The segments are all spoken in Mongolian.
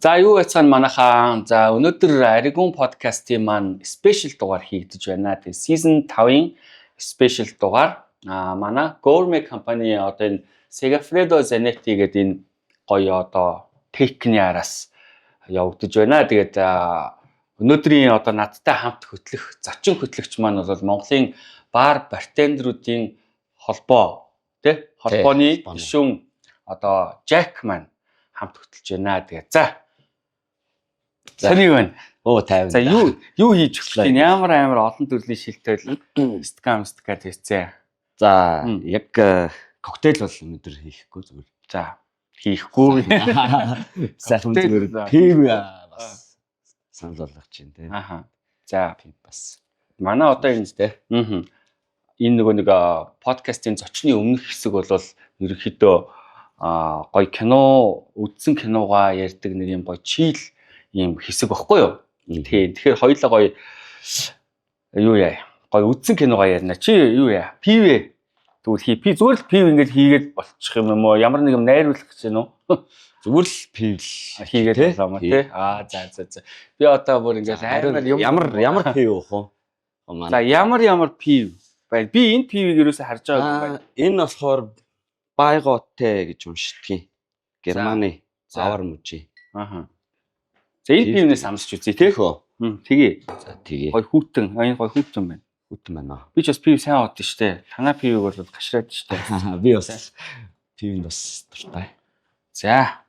За, юу яцгаана, манайхаа. За, өнөөдөр Аригун подкастын маань special дугаар хийгдэж байна. Тэгээ season 5-ын special дугаар манай Gourmet компани одоо энэ Segafredo Zanetti гэдэг энэ гоё одоо техникийн араас явагдаж байна. Тэгээд өнөөдрийн одоо надтай хамт хөтлөх зочин хөтлөгч маань бол Монголын бар бартендеруудын холбоо, тий, холбооны гишүүн одоо Жак маань хамт хөтлөж байна. Тэгээд за. Сайн юу байна? Оо, 50. За, юу хийж өглөө? Ямар амар олон төрлийн шилтэл стакан стакан хийцээ. За, яг коктейл бол өнөөдөр хийхгүй, зүгээр. За, хийхгүй. Сайхан зүгээр пив бас санал болгож чинь, тий. Аха. За, пив бас. Манай одоо энэ тий. Энэ нөгөө нэг подкастын зочны өмнөх хэсэг бол ерөнхийдөө гоё кино үзсэн, киногоо ярьдаг нэг юм гоё chill ийм хэсэг баггүй юу? Тий. Тэгэхээр хоёулаа гоё юу яа? Гоё үзсэн киногоо ярина. Чи юу яа? Пив тэгвэл хий. Би зүгээр л пив ингээд хийгээд болчих юм уу? Ямар нэг юм найруулах гэж байна уу? Зүгээр л пив л хийгээд болоо маа, тий. Аа, за. Би одоо бүр ингээд амар ямар ямар пив уух вэ? За, ямар ямар пив байна. Би энэ пивийг ерөөсө харж байгаа юм байна. Энэ болохоор Байготе гэж уншдгийн. Германы Бавар мужийн. Ааха. За, энэ пивнээс амсч үзье, тий. Тэгье. За, тэгье. Гой хүүтэн, энэ гой хүүтэн байна. Хүүтэн байна. Би ч бас пив сайн уудсан штэ. Танаа пивийг бол гашраад штэ. Би бас пивэнд бас дуртай. За.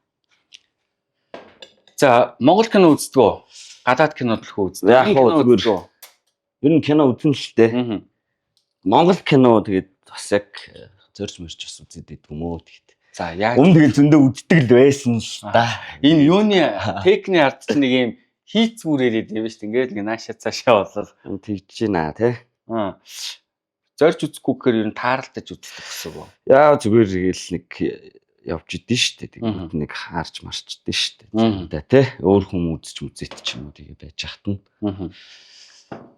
За, Монгол кино үздэг үү? Гадаад кино төлхөө үздэг. Яг хоо зүгээр. Ер нь кино үзэн л дээ. Монгол кино тэгээд бас яг зорж мөрч бас үзээд байдаг юм уу тэгэд. За, яг өмнө тэгэл зөндөө үздэг л байсан л да. Энэ юуны техникийн ард чинь нэг юм хийцүүр ирээд юм шүү дээ. Ингээд нэг наашаа цаашаа болол тэгж байна, тий. Аа. Зорж үзэхгүй гэхээр ер нь тааралдаж үздэг гэсэн үг үү? Яа, зүгээр л нэг явж идэв шүү дээ. Тэгээд нэг хаарч марчдээ шүү дээ. За, тий. Өөр хүм үзэж мүзээт ч юм уу тэгээ байж хат нь.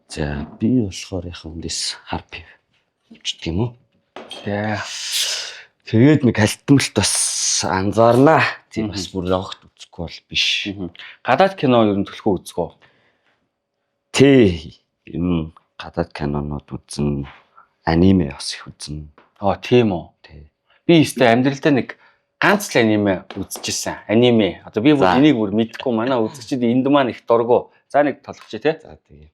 За, би болохоор яхаа үндээс хар пив ичдэг юм уу? За. Тэгээд нэг халтмалт бас анзаарнаа. Тийм, бас бүр огт үзэхгүй бол биш. Гадаад кино ер нь төлхөө үзэх үү? Тий. Ер нь гадаад кинонууд үзэн, аниме бас их үзэн. Аа, тийм үү? Тий. Би өстэй амьдралдаа нэг ганц л аниме үзчихсэн. Аниме. Одоо би бүр энийг бүр мэдэхгүй, манай үзэгчид энд маань их дургу. За, нэг толгоч, тий. За, тэгээ.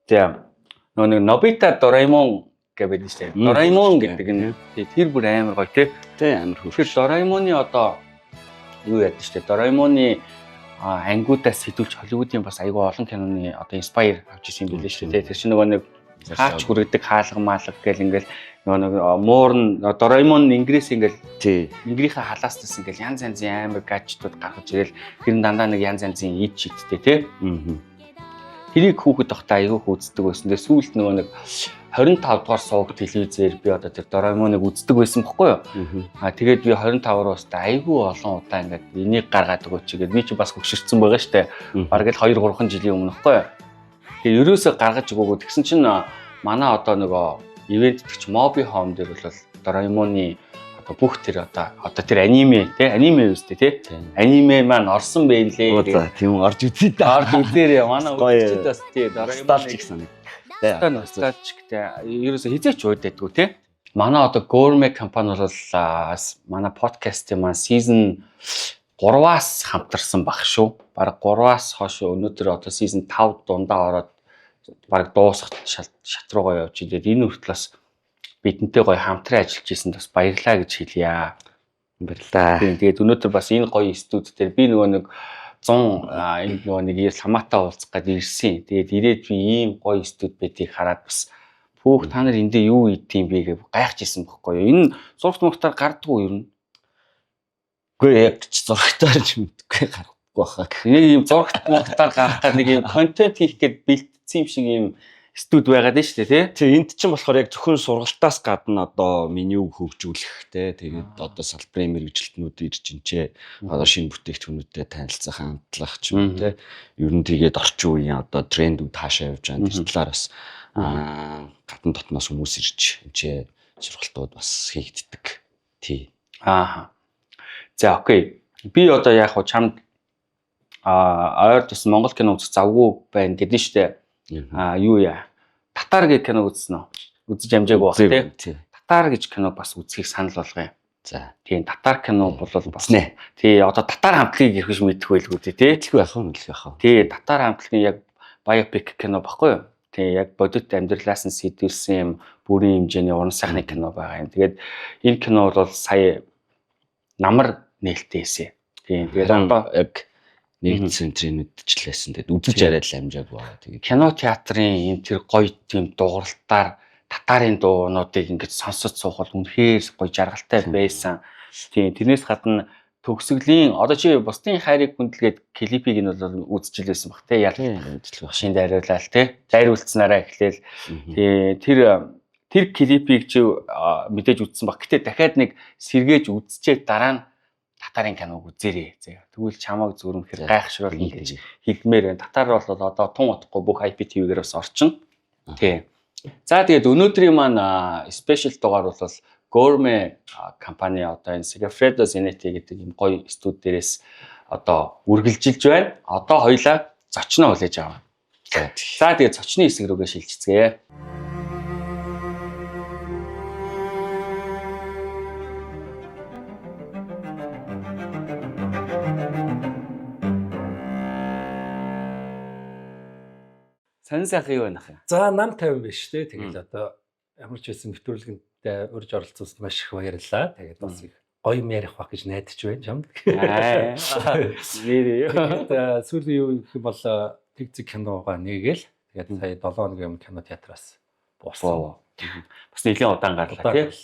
Тийм. Нөгөө нэг Нобита Дораэмон гэж байдаг шүү дээ. Дораэмон гэдэг нь тий, тэр бүр амар гоё, тий. Тий, амар хөрх. Тэгэхээр Дораэмоны одоо юу яадаг шүү дээ. Дораэмоны ангиудаас сэтүүлж Холливуудын бас айгүй олон киноны одоо inspire авч ирсэн юм билээ шүү дээ. Тэр чинь нөгөө нэг хаач хүргэдэг хаалга маалга гэл ингээл нөгөө нэг муур нь Дораэмон Ингрээс ингээл тий Ингрийнхээ халааснаас ингээл янз янзын амар гаджетууд гаргаж ирэл тэр нь дандаа нэг янз янзын ид шидтэй, тий. Тэрийг хүүхэд байхдаа айгүй их үздэг байсан. Тэгээ сүүлд нөгөө нэг 25 дугаар сувг телевизээр би одоо тэр Дораэмоныг үздэг байсан бохгүй юу? Аа, тэгээд би 25 руу баста айгүй олон удаа ингээд энийг гаргаад өгөөч гээд би чи бас хөгшөрцөн байгаа штэ. Бараг л 2 3 жилийн өмнө бохгүй юу? Тэгээ ерөөсөө гаргаж өгөөгүй. Тэгсэн чинь манай одоо нөгөө ивент тэгч Mobi Home дээр бол Дораэмоны одоо бүх тэр одоо тэр аниме, тий, аниме үстэй, тий, аниме маань орсон байлээ. За, тийм, орж үзье та. Орж үзээрэй. Манай үзэгчид бас, тий, Дораэмон санаг. Тий, nostalgic, тий. Ерөөсө хизээч уйддаггүй, тий. Манай одоо Gourmet компани бол манай подкастын маань season 3-аас хамтарсан баг шүү. Бараг 3-аас хойш өнөөдөр одоо season 5 дундаа ороод бараг дуусах шат руугаа явж идэд энэ хүртэл бас бидэнтэй гоё хамтран ажиллаж ирсэнд бас баярлалаа гэж хэлье. Баярлалаа. Тийм, тэгээд өнөөдөр бас энэ гоё студи дээр би нөгөө нэг 100 энд нөгөө нэг ламаатай уулзах гээд ирсэн. Тэгээд ирээд би ийм гоё студи байдгийг хараад бас "Пүүх, та нар эндээ юу хийд юм бэ?" гэж гайхаж исэн бохгүй юу. Энэ зурагт мурагтаар гардггүй ер нь. Үгүй, яг ч зурагтаар ч мэдгүй, гарахгүй баха. Нэг ийм зурагт мурагтаар гарах гээд нэг ийм контент хийх гээд бэлтцсэн юм шиг ийм студи байгаад нь шүү дээ, тий? Тий, энд чинь болохоор яг зөвхөн сургалтаас гадна одоо менюг хөгжүүлэх, те, тэгээд одоо салбарын мэргэжилтнүүд ирж инчээ одоо шинэ бүтээгдэхүүнүүдэд танилцах, хандлах ч юм, те. Ер нь тэгээд орчин үеийн одоо трендүүд хаашаа явж байгаа тэр талаар бас гадна дотноос хүмүүс ирж инчээ сургалтууд бас хийгддэг. Тий. Аа. За, okay. Би одоо яг хуу чамд ойр тус Монгол кино үзэх завгүй байна гэдэг нь штэ. Юу яа. Татар гэх кино үзсэн үү? Үзэж амжаагүй баг тий. Татар гэж кино бас үзхийг санал болгоё. За. Тийм, татар кино бол бас Үзнэ. Тий, одоо татар хамтлагийг эрхэж мэдэх байлгүй тий. Мэдлгүй яах вэ? Мэдлгүй яах вэ? Тий, татар хамтлагийн яг biopic кино баггүй юу? Тий, яг бодит амьдралаас нь сэдвүүлсэн юм бүрийн хэмжээний уран сайхны кино байгаа юм. Тэгээд энэ кино бол сая намар нээлттэй байсан. Тий, тэгээд одоо яг нэгдсэн центрийн мэдчихлээсэн. Тэгээд үзэж арай л амжаагүй байгаа. Тэгээд кино театрын юм тэр гоё тийм дууралтаар татарын дуунуудыг ингэж сонсож суух бол үнэхээр гоё жаргалтай байсан. Тийм, тэрнээс гадна төгсгөлийн одоо чи бусдын хайрыг хүндлгээд клипийг нь бол үзчихлээсэн баг те, ял мэдлгүй байх. шин дайруулаад те, дайруулцсанараа эхлээл тий, тэр клипийг чи мэдээж үзсэн баг. Гэтэ дахиад нэг сэргээж үзчихээ дараа нь татарын киног үзээрэй. Зэ. Тэгвэл чамааг зүрмэхэр гайхшруулна гэж хэлмээр байна. Татар бол одоо тун утгагүй бүх IPTV-гээр бас орчин. Тий. За, тэгээд өнөөдрийн маань special дугаар бол Gourmet компани одоо энэ Segafredo Zanetti гэдэг юм гоё студи дээрээс одоо үргэлжилж байна. Одоо хоёлаа зочноо хүлээж аваа. За, тэгээд зочны хэсэг рүүгээ шилжицгээе. Сонин сайхан юу байна хэ? За, нам 50 биш те. Тэгэл одоо ямар ч байсан нэвтрүүлгэндээ урьж оролцуулсанд маш их баярлалаа. Тэгээд бас их гоё юм ярих байх гэж найдаж байна чамд. Аа. Нэр. Тэгээд сүүлийн юу гэх юм бол тэг зэг киногоо нэгээл тэгээд сая 7 хоногийн өмнө кино театраас буусан. Бас нэлийн удаан гарлаа тий.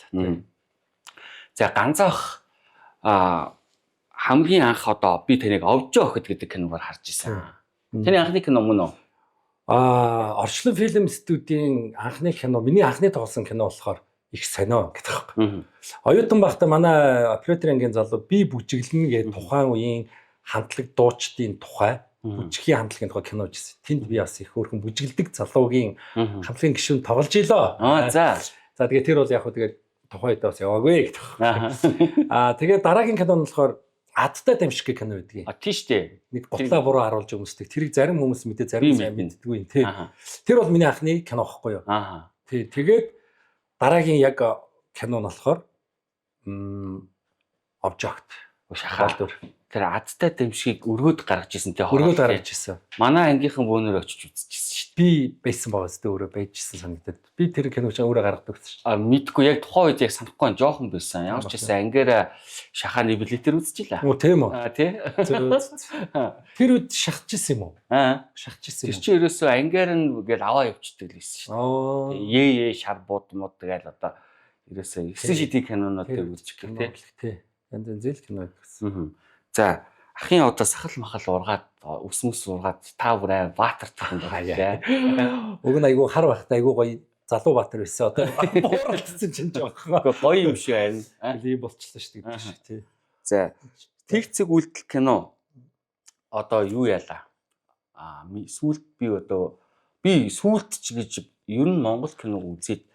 За, ганцаах хамгийн анх одоо би таныг Овжоо охид гэдэг киногоор харж исэн. Таны анхны кино мөн үү? Орчлон фильм студийн анхны кино, миний анхны тоглосон кино болохоор их сонио гэдэг байхгүй. Оюутан байхдаа манай оператор ангийн залуу би бүжиглэнэ гэдэг тухайн үеийн хамтлаг дуучдын тухай, бүжгийн хамтлагийн тухай кино хийсэн. Тэнд би бас их хөөрхөн бүжиглдэг залуугийн хамтлагийн гишүүн тоглож илоо. Аа, за. За, тэгээ тэр бол яг хөө тэгээд тухайн үед бас яваагүй гэдэг. Тэгээд дараагийн кино нь болохоор Адтай дамжих гэх кино байдгийг. А, тийш дээ. Нэг гутлаа буруу харуулж өмсдөг. Тэрийг зарим хүмүүс мэдээ, зарим сайн мэддэггүй юм тий. Тэр бол миний анхны кино байхгүй юу? Тий, тэгээд дараагийн яг кино нь болохоор Object. Шахаа. Дүр. Тэр адтай дамжгийг өргөөд гаргаж исэн тий. Өргөөд гаргаж исэн. Манай ангийнхан бөөнөр очиж үзчихсэн шүү дээ. Би байсан байгаа зү, өөрөө байжсэн санагдаад. Би тэр киног ч өөрөө гаргадаг гэсэн шүү дээ. Мэдгүй яг тухайн үед яг санахгүй жоохон байсан. Ямар ч байсан ангиараа шахааны билетээр үзчихлээ. Оо, тийм үү? Аа, тий. Тэр үед шахажсэн юм уу? Аа, шахажсэн. Тэр чинь ерөөсөө ангиар нь ингээл аваа явчихдаг л байсан шүү дээ. Ээ шар бууд мууд гээл одоо ерөөсөө 9 шидийн кинонуудыг үзчих гэх тий. Тий. Янз янз зэл кино гэсэн. За, ахын одоо сахал махал ургаад, ус мүс ургаад та бүр аим баатар таханд байгаа. Уг нь айгүй хар байхдаа айгүй гоё залуу баатар байсан. Одоо бууралтсан чинь жоох. Гоё юм шиг байна. Тийм болчихлоо шүү дээ гэдэг шиг тий. За, тэг цэг үйлдэл кино одоо юу яалаа? Сүүлд би одоо би сүүлд ч гэж ер нь Монгол киног үзээд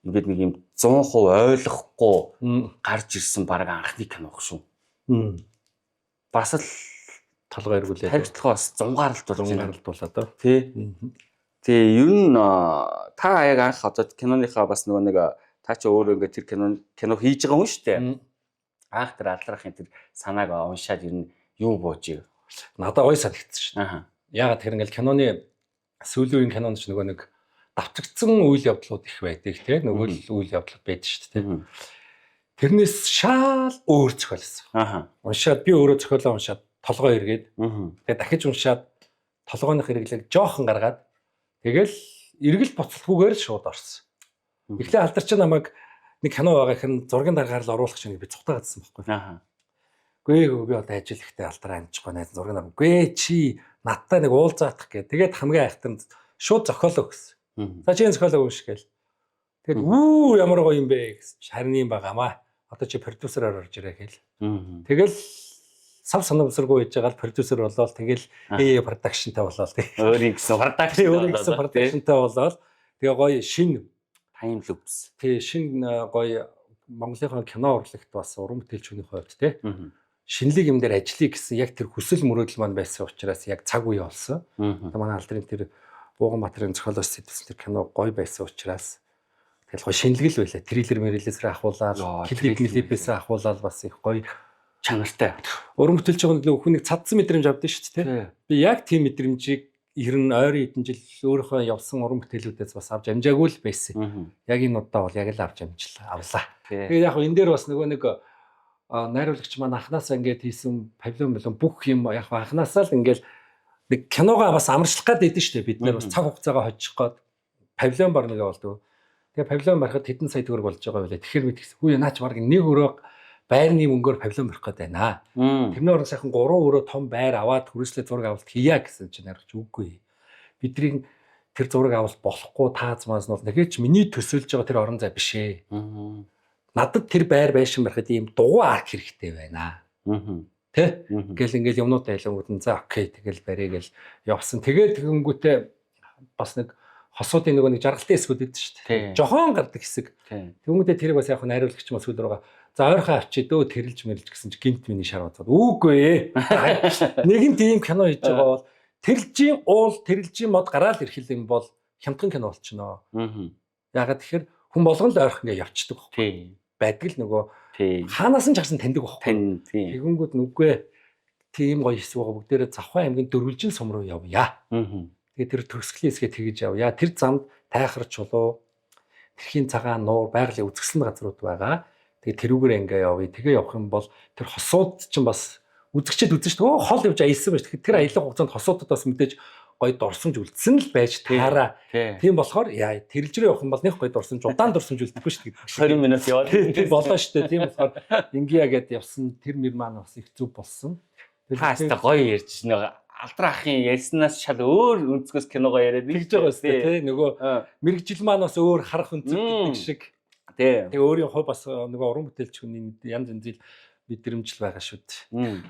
ингээд нэг юм 100% ойлгохгүй гарч ирсэн баг анхны кино шүү. Бас л толгой эргүүлээд тархицлогоо бас зунгаарлт болж байна. Зунгаарлуулаад оо. Тий. Тий, ер нь та яг анх одоо киноныхаа бас нөгөө нэг та чи өөрөө ингээд тэр кино хийж байгаа хүн шүү дээ. Анх тэр алдрахын тэр санааг уншаад ер нь юу бууж ив? Надад гоё санагдсан шүү дээ. Яагаад тэр ингээл киноны сүүлийн үеийн кинонд ч нөгөө нэг давтагдсан үйл явдлууд их байдаг тий. Нөгөө л үйл явдлууд байдаг шүү дээ. Тэрнээс шаал өөр зохиолсон. Уншаад би өөрөө зохиолоо уншаад толгой эргээд тэгээ дахиж уншаад толгойнх хэрэглээг жоохон гаргаад тэгэл эргэл буцалтгүйгээр шууд орсон. Эхлээ алдарч намайг нэг кино байгаа хэрэг зургийн даргаар л оруулах чинь би цухтаа гадсан байхгүй. Гүй би одоо ажил ихтэй алдраа амжихгүй найз зургийн дараа. Гүй чи надтай нэг уулзаадах гэ. Тэгээд хамгийн айхтар шууд зохиолоо өгсөн. За, чи энэ зохиолоо өгш гээл. Тэгээд үү ямар гоё юм бэ гэсэн чи харин юм байгаамаа. Одоо чи продюсераар орж ирээ гээл. Тэгэл сав санамсаргүй хийж байгаа л продюсер болоод тэгэл ээ production тай болоод тэг. Өөрийн гэсэн production өөрийн гэсэн production тай болоод тэгээ гоё шин time loops. Тий, шин гоё Монголынхаа кино урлагт бас уран бүтээлчүүдийн хувьд тий. Шинэлэг юм дээр ажиллая гэсэн яг тэр хүсэл мөрөөдөл маань байсан учраас яг цаг үе олсон. Одоо манай алдрын тэр Бууганбаатарын зохиолоос сэтэлсэн тэр кино гоё байсан учраас тэгэл гоё шинэлэг л байлаа. Трейлер мэрэлээсээ ахуулаад, клип мэлипээс ахуулаад бас их гоё Чанартай. Уран бүтээлч байгаа нэг хүнийг цадсан мэдрэмж авдаг шүү дээ. Би яг тийм мэдрэмжийг ер нь ойрын хэдэн жил өөрийнхөө явсан уран бүтээлүүдээс бас авч амжаагүй л байсан. Яг энэ удаа бол яг л авч амжлаа, авлаа. Тэгээд яг энэ дээр бас нөгөө нэг найруулагч маань анханасаа ингээд хийсэн павильон болон бүх юм яг анханасаа л ингээд нэг киногоо бас амарчлах гээд байдэн шүү дээ. Бид нэр бас цаг хугацаагаа хожих гээд павильон бар нэг болдгоо. Тэгээ павильон барихад хэдэн сая төгрөг болж байгаа байлаа. Тэгэхээр би тэгсэн. Хүү наач баг нэг өрөө байрны мөнгөөр павильон барих гээд байна. Тэрний оронд сайхан 3 өрөө том байр аваад хүрээслээ зураг авалт хийя гэсэн чинь найруулагч үгүй. Бидний тэр зураг авалт болохгүй тааз маас нь бол нэгэ ч миний төсөөлж байгаа тэр орон зай биш ээ. Надад тэр байр байшин барихад ийм дугуй арк хэрэгтэй байна. Тэ? Ингээл ингээл юмнууд айлангууд нь за окей тэгэл барья гэл явсан. Тэгээд тэгэнгүүтээ бас нэг хосуудын нөгөө нэг жаргалтай хэсгүүд өгдөө шүү дээ. Жохон гардаг хэсэг. Тэгэнгүүтээ тэрийг бас яг найруулагч мас сүүл рүүгээ за ойрхон авчи дөө тэрэлж мэрэлж гэсэн чи гинт миний шар бодоод үгүй ээ. Нэгэн тийм кино хийж байгаа бол тэрэлжийн уул, тэрэлжийн мод гараал ирэх юм бол хямдхан кино болчихноо. Ягаад тэгэхээр хүн болгон л ойрхон ингээ явчихдаг байхгүй. Байдаг л нөгөө хаанаас нь ч харсан таньдаг байхгүй. Тэгэнгүүт нь үгүй ээ. Тийм гоё хэсэг байгаа бүгдээрээ Завхаа аймгийн дөрвөлжин сум руу явъя. Тэгээд тэр төгсгөлийн хэсгээ тэгж явъя. Тэр замд тайхар чулуу, тэрхийн цагаан нуур, байгалийн үзэсгэлэн газрууд байгаа. Тэгээд тэрүүгээр ингээ явъя. Тэгээ явах юм бол тэр хосууд чинь бас үзэгчд үзэн шүү дээ. Хол явж аялсан байж. Тэгэхээр тэр аялах хугацаанд хосуудад бас мэдээж гоё дурсамж үлдсэн л байж таараа. Тийм болохоор яа тэрэлж рүү явах юм бол нэг гоё дурсамж, удаан дурсамж үлдэхгүй шүү дээ. 20 минут яваад. Тийм болоо шүү дээ. Тийм болохоор ингэя гэд явсан тэр мөр маань бас их зүв болсон. Та хаста гоё ярьж нэг алдраа ахын ярьснаас шал өөр өнцгөөс киногоо яриад тэгж байгаа шүү дээ тий. Нөгөө мэрэгжил маань бас өөр харах өнцөг гэдэг шиг. Тий. Тэгээ өөрийн хувь бас нөгөө уран бүтээлч хүний янз янзын мэдрэмжл байгаа шүү дээ.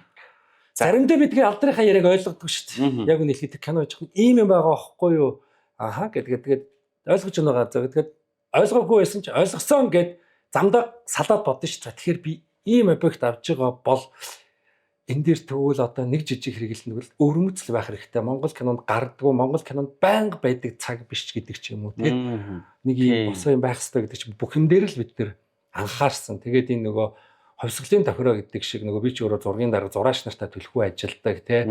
Заримдаа бид тэгээ алдрынхаа яриаг ойлгодог шүү дээ. Яг үнэ хэлэхэд кино хийж байгаа ийм юм байгаа аахгүй юу? Аха гэдэг тэгээд ойлгож байгаа заа. Тэгээд ойлгоогүй байсан ч ойлгосон гэд замдаа салаад бодно шүү дээ. Тэгэхээр би ийм объект авч байгаа бол энэ дээр тэгвэл одоо нэг жижиг хэрэглэн тэгвэл өвөрмөцл байх хэрэгтэй. Монгол кинонд гардгуу, Монгол кинонд байнга байдаг цаг биш гэдэг ч юм уу тий. Нэг ийм босоо юм байх хэрэгтэй гэдэг чинь бүх юм дээр л бид нэр анхаарсан. Тэгээд энэ нөгөө хувьсгалын тохироо гэдэг шиг нөгөө би ч өөрөө зургийн дарга зураач нартай төлхөө ажилдаг тий.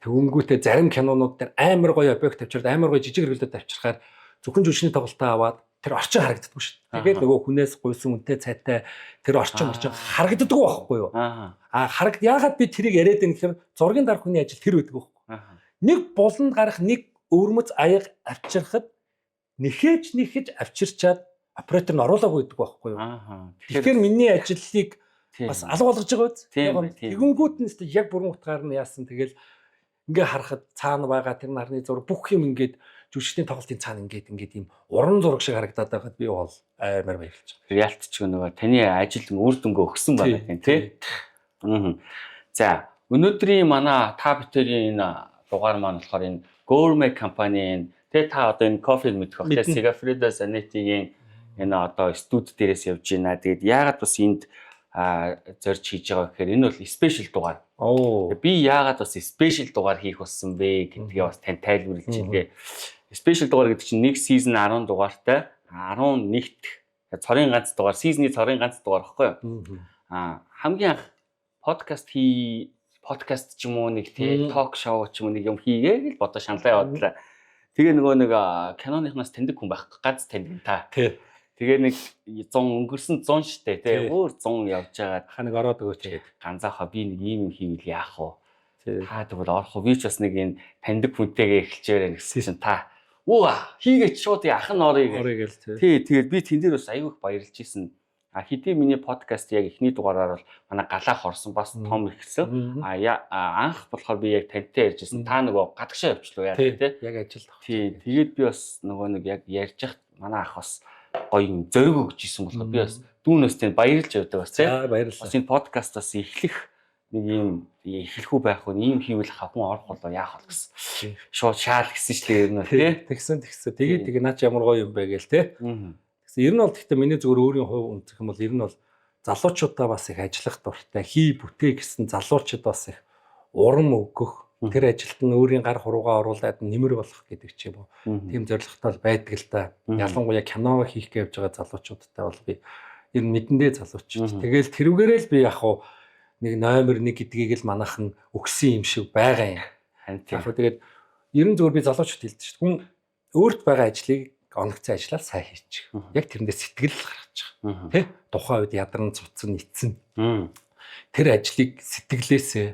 Тэгэнгүүтээ зарим кинонууд дээр амар гоё объект авчирд амар гоё жижиг хэрэглүүд авчирхаар зөвхөн жүжигчний тоглолтоо аваад тэр орчин харагддаггүй шүү дээ. Тэгээд нөгөө хүнээс гуйсан үнэтэй цайтай тэр орчин харагддаггүй байхгүй юу? Аа харагд яагаад би тэрийг яриад байна гэхээр зургийн дарга хүний ажил тэр байдаг байхгүй. Нэг буланд гарах нэг өвөрмөц аяга авчирхад нэхэж нэхэж авчирчаад оператор нь оруулаагүй байдаг байхгүй юу? Тэгэхээр миний ажлыг бас алга болгож байгаа биз? Тэгэнгүүт нь яг бүрэн утгаар нь яасан тэгэл ингээ харахад цаана байгаа тэр нарны зураг бүх юм ингээд жүжигчдийн тоглолтын цаана ингээд ингээд ийм уран зураг шиг харагдаад байхад би бол амар баярлж байгаа. Ялтч нөгөө таны ажил үр дүнгээ өгсөн байгаа юм тий. За өнөөдрийн манай та бүтэлийн энэ дугаар маань болохоор энэ Gourmet компанийн тий та одоо энэ кофег мэдэх бах тий Segafredo Zanetti-гийн энэ одоо студ дээрээс явж байна. Тэгээд яагаад бас энд зорж хийж байгаа гэхээр энэ бол special дугаар. Би яагаад бас special дугаар хийх болсон бэ гэдгээ бас тань тайлбарлаж хэлье. Special дугаар гэдэг чинь нэг season 10 дугаартай 11-т цорын ганц дугаар, season-ы цорын ганц дугаар багхгүй юу? Хамгийн анх подкаст ч юм уу нэг тий ток шоу ч юм уу нэг юм хийгээ гэж бодоо шаналаа явууллаа. Тэгээ нөгөө нэг киноныхнаас таньдаг хүн байхгүй, ганц таньдаг та. Тэгээ нэг 100 өнгөрсөн 100 штэ тий өөр 100 явж байгаа. Ха нэг ороод өгөөч гээд ганцаахаа би нэг ийм юм хийвэл яах вэ? Та тэгвэл орох уу? Би ч бас нэг энэ таньдаг хүнтэйгээ эхэлжээрэй гэсэн чинь та ууга хийгээч шууд ах нь орё гэл тий. Тий тэгээд би тэн дээр бас аюух баярлж исэн. А хэдий миний подкаст яг эхний дугаараар бол манай галаах орсон бас том ихсэн. А анх болохоор би яг тантай ярьжсэн. Та нөгөө гадагшаа явчлаа яа тий. Яг ажилд. Тий тэгээд би бас нөгөө нэг яг ярьж хат манай ах бас гоё юм зориг өгч исэн болохоор би бас дүүнээс тийм баярлж явдаг бас тий. Баярлалаа. Бас энэ подкаст бас эхлэх нэг юм эхлэхүү байх уу, ийм хийвэл хүн орох болоо яах бол гэсэн. Шууд шаал гэсэн шүү дээ ер нь тий. Тэгсэн. Тэгээд тэгээ наа чи ямар гоё юм бэ гээл тий. Тэгсэн ер нь бол гэхдээ миний зүгээр өөрийн хувь өнцөх юм бол ер нь бол Залуучуудаа бас их ажиллах дуртай, хий бүтээ гэсэн залуучууд бас их урам өгөх, тэр ажилд нь өөрийн гар хуруугаа оруулаад нэмэр болох гэдэг ч юм уу. Тийм зорилготой л байдаг л та. Ялангуяа кино хийх гэж явж байгаа залуучуудтай бол би ер нь мэдэндээ залуучууд. Тэгэл тэрүүгээрээ л би яг хуу нэг номер 1 гэдгийг л манайхан өгсөн юм шиг байгаа юм. Яг хуу тэгээд ер нь зүгээр би залуучууд хэлдэг шүү дээ. Хүн өөрт байгаа ажлыг оногцсон ажлаа сайн хийчих. Яг тэрэндээ сэтгэл гаргачих. Тэ? Тухайн үед ядарн цуцсан, ицэн. Тэр ажлыг сэтгэлээсээ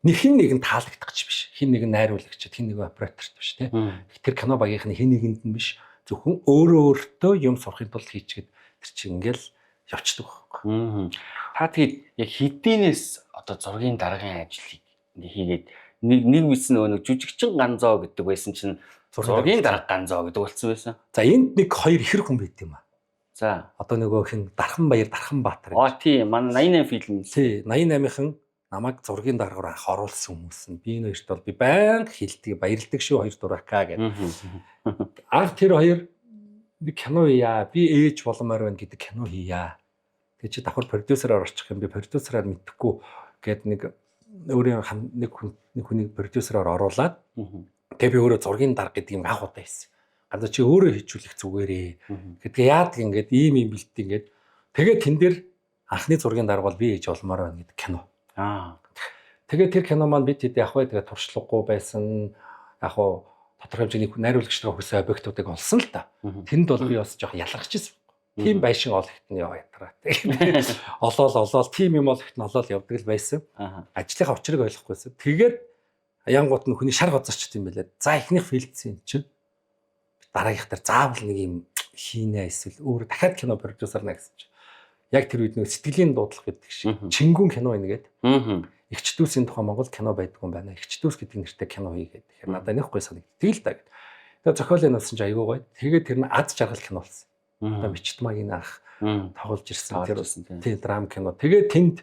нэг хэн нэгэн таалагдах ч биш. Хэн нэгэн найруулагч, хэн нэгэн операторт биш, тэ? Тэр кино багийнхны хэн нэгэнд нь биш. Зөвхөн өөрөө өөртөө юм сурахын тулд хийчихэд тэр чинь ингээл явцдаг байхгүй. Та тэгээд яг хэдийнээс одоо зургийн даргын ажлыг ингээ хийгээд нэг нэг мэдсэн нөгөө нэг жүжигчин ганзоо гэдэг байсан чинь зургийн дарга ганзоо гэдэг болсон байсан. За, энд нэг хоёр ихэр хүн байт юм аа. За. Одоо нөгөө хин Дархан Баяр, Дархан Баатар. Аа тийм, манай 88 фильм. Тий, 88-ийнхан намайг зургийн даргаар анх оруулсан хүмүүс нь. Би энэ хоёрт бол би байнга хэлдэг, баярлдаг шүү хоёр дурака гэдэг. Анх тэр хоёр нэг кино хийя. Би ээж боломоор байна гэдэг кино хийя. Тэгээ чи давхар продюсераар орчих юм, би продюсераар мэдэхгүй гэд нэг өөрийн нэг хүн нэг хүнийг продюсераар оруулаад тэгээ би өөрөө зургийн дарга гэдэг юм анх удаа хийсэн. Ганцаа чи өөрөө хийчүүлэх зүгээрээ. Гэтэ яадаг ингээд ийм ийм бэлт ингээд тэгээ тэн дээр анхны зургийн дарга бол би ээж болмоор байна гэдэг кино. Тэгээ тэр кино маань бид хэд яг бай тэгээ туршлагагүй байсан. Яг хуу тодорхой хэмжээний найруулагчдаа хүссэн объектуудыг олсон л та. Тэнд бол би бас жоох ялгарч ирсэн. Тийм байшин ол ихт нь яа ятраа. Олоол олоол тийм юм ол ихт нь олоол явдаг л байсан. Ажлынхаа учрыг ойлгохгүйсэн. Тэгээд янгууд нь хүний шар гоцорчт юм байлаа. За, эхнийх филдсэн юм чинь дараагийнх дээр заавал нэг юм хийнэ эсвэл өөр дахиад кино продюсер наа гэсэн чинь. Яг тэр үед нэг сэтгэлийн дуудлага гэдэг шиг Чингүн кино байна гээд. Эгч дүүсийн тухай Монгол кино байдгүй юм байна. Эгч дүүс гэдэг нэртэй кино хийгээд. Тэгэхээр надад нэг гоё санагд. Тэгэл та гэд. Тэгээ зохиолын болсон чинь айгүй гоё. Тэгээд тэр нь аз жаргал кино болсон. Одоо Мичтмагийн анх тоглож ирсэн тэр тий драм кино. Тэгээд тэнд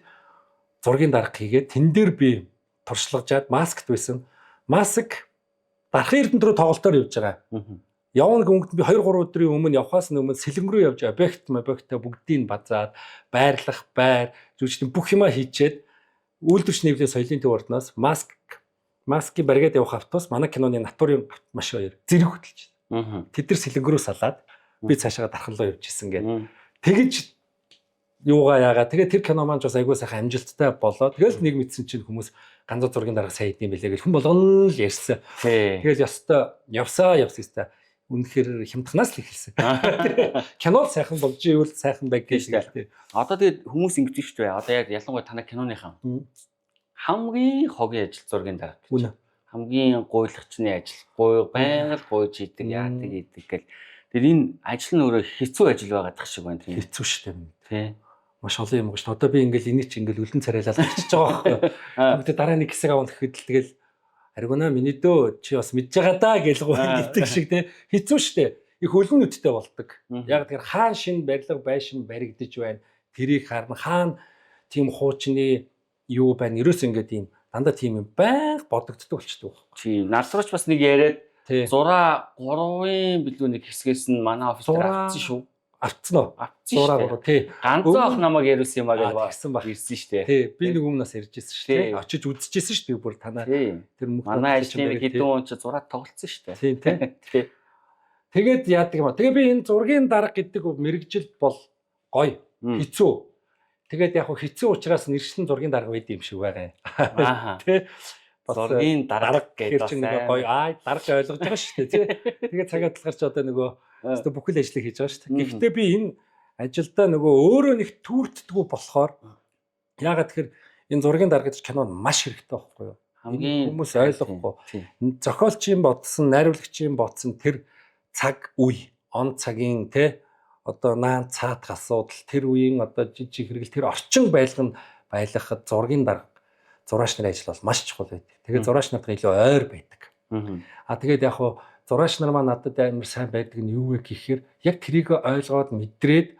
зургийн дарга хийгээд тэн дээр би туршлагажаад маскт байсан. Маск Дархан Эрдэнэт рүү тоглолтоор явж байгаа. Явна гүнгт би 2 3 өдрийн өмнө явхаас өмнө Сэлэнг рүү явж объект объектаа бүгдийг базаад байрлах байр жүжигчдийн бүх юмаа хийчээд үйлдвэрч нийлээ соёлын төв ордноос маск маскын бариад явах автобус манай киноны натурын маш хоёр зэрэг хөдөлж. Тэд нар Сэлэнг рүү салаад би цаашаа Дархан руу явж исэн гэдэг. Тэгэж юугаа яагаа. Тэгээ тэр кино маань ч бас айгүй сайхан амжилттай болоо. Тэгэл нэг мэдсэн чинь хүмүүс ганц зургийн дарга сайн идэм билээ гэж хүн болгоно л ярьсан. Тэгэл ёстой явсаа явсан ёстой. Үнэхээр хямдханаас л эхэлсэн. Кино л сайхан болж ивэл сайхан байг гэж хэлдэг. Одоо тэгээд хүмүүс ингэж шүү дээ. Одоо яг ялангуяа танай киноныхан хамгийн хогийн ажил зургийн дарга гэж. Үнэ. Хамгийн гуйлагчны ажил. Гуй байнга л гуйж идэг, яадаг идэг гэл. Тэр энэ ажил нь өөрөө хэцүү ажил байгаад шиг байна тийм. Хэцүү шүү дээ. Тий. Маш олон юм шүү. Одоо би ингээл энийг чи ингээл өлөн царайлал гарчиж байгаа байхгүй. Тэгвэл дараа нэг хэсэг авах гэхэд л тэгэл аргунаа миний дөө чи бас мэдж байгаа даа гэл гоо гэдэг шиг те хэцүү шүү дээ. Их өлөн нүдтэй болдог. Яг тэр хаан шин барилга байшин баригдаж байна. Тэрийг харна. Хаан тийм хуучны юу байна. Ерөөс ингээд ийм дандаа тийм юм байнга бодогддог болчдөг байхгүй. Тийм. Нарсрууч бас нэг яриад Тий. зураа 3-ын билүү нэг хэсгээс нь манай офис дээр Зураа авцсан шүү. Авцсан уу? Авцсан Зураа шүү. гурав тий. Ганцхан ах намайг яриулсан юм а гэж Тэгсэн баг. ирсэн шүү дээ. Тий. Би нэг өмнөөс ярьж ирсэн шүү Тий. дээ. Очиж үзчихсэн шүү дээ бүр танаа. Тий. Тэр мөх Манай ажлын нэг хэдэн хүн чи зураа тоглолцсон шүү дээ. Тий, тий. Тий. Тэгээд яадаг юм а. Тэгээ би энэ зургийн дарга гэдэг мэрэгжил бол гоё, хэцүү. Тэгээд яг хөө хэцүү учраас нэршлэн зургийн дарга байд юм шиг байгаа юм. Ааха. Тэ. Бас Зургийн дарга гэдэг гэдэг бас чинь нөгөө гоё аа дарга ойлгож байгаа шүү дээ тий. Тэгээд цагаа талгаар чи одоо нөгөө өстө бүхэл ажлыг хийж байгаа шүү дээ. Гэхдээ би энэ ажилдаа нөгөө өөрөө нэг түүртдэггүй болохоор яагаад тэгэхээр энэ зургийн дарга гэж кино маш хэрэгтэй байхгүй юу? Хамгийн хүмүүс ойлгохгүй. Тий. Зохиолчийн бодсон, найруулагчийн бодсон тэр цаг үе, он цагийн те одоо наан цаатах асуудал, тэр үеийн одоо жижиг хэрэгэл тэр орчин байлган байлгахад зургийн дарга зураач нарын ажил бол маш чухал байдаг. Тэгээд зураач нарт илүү ойр байдаг. А тэгээд яг хуу зураач нар маань надад амар сайн байдаг нь юу вэ гэхээр яг тэрийг ойлгоод мэдрээд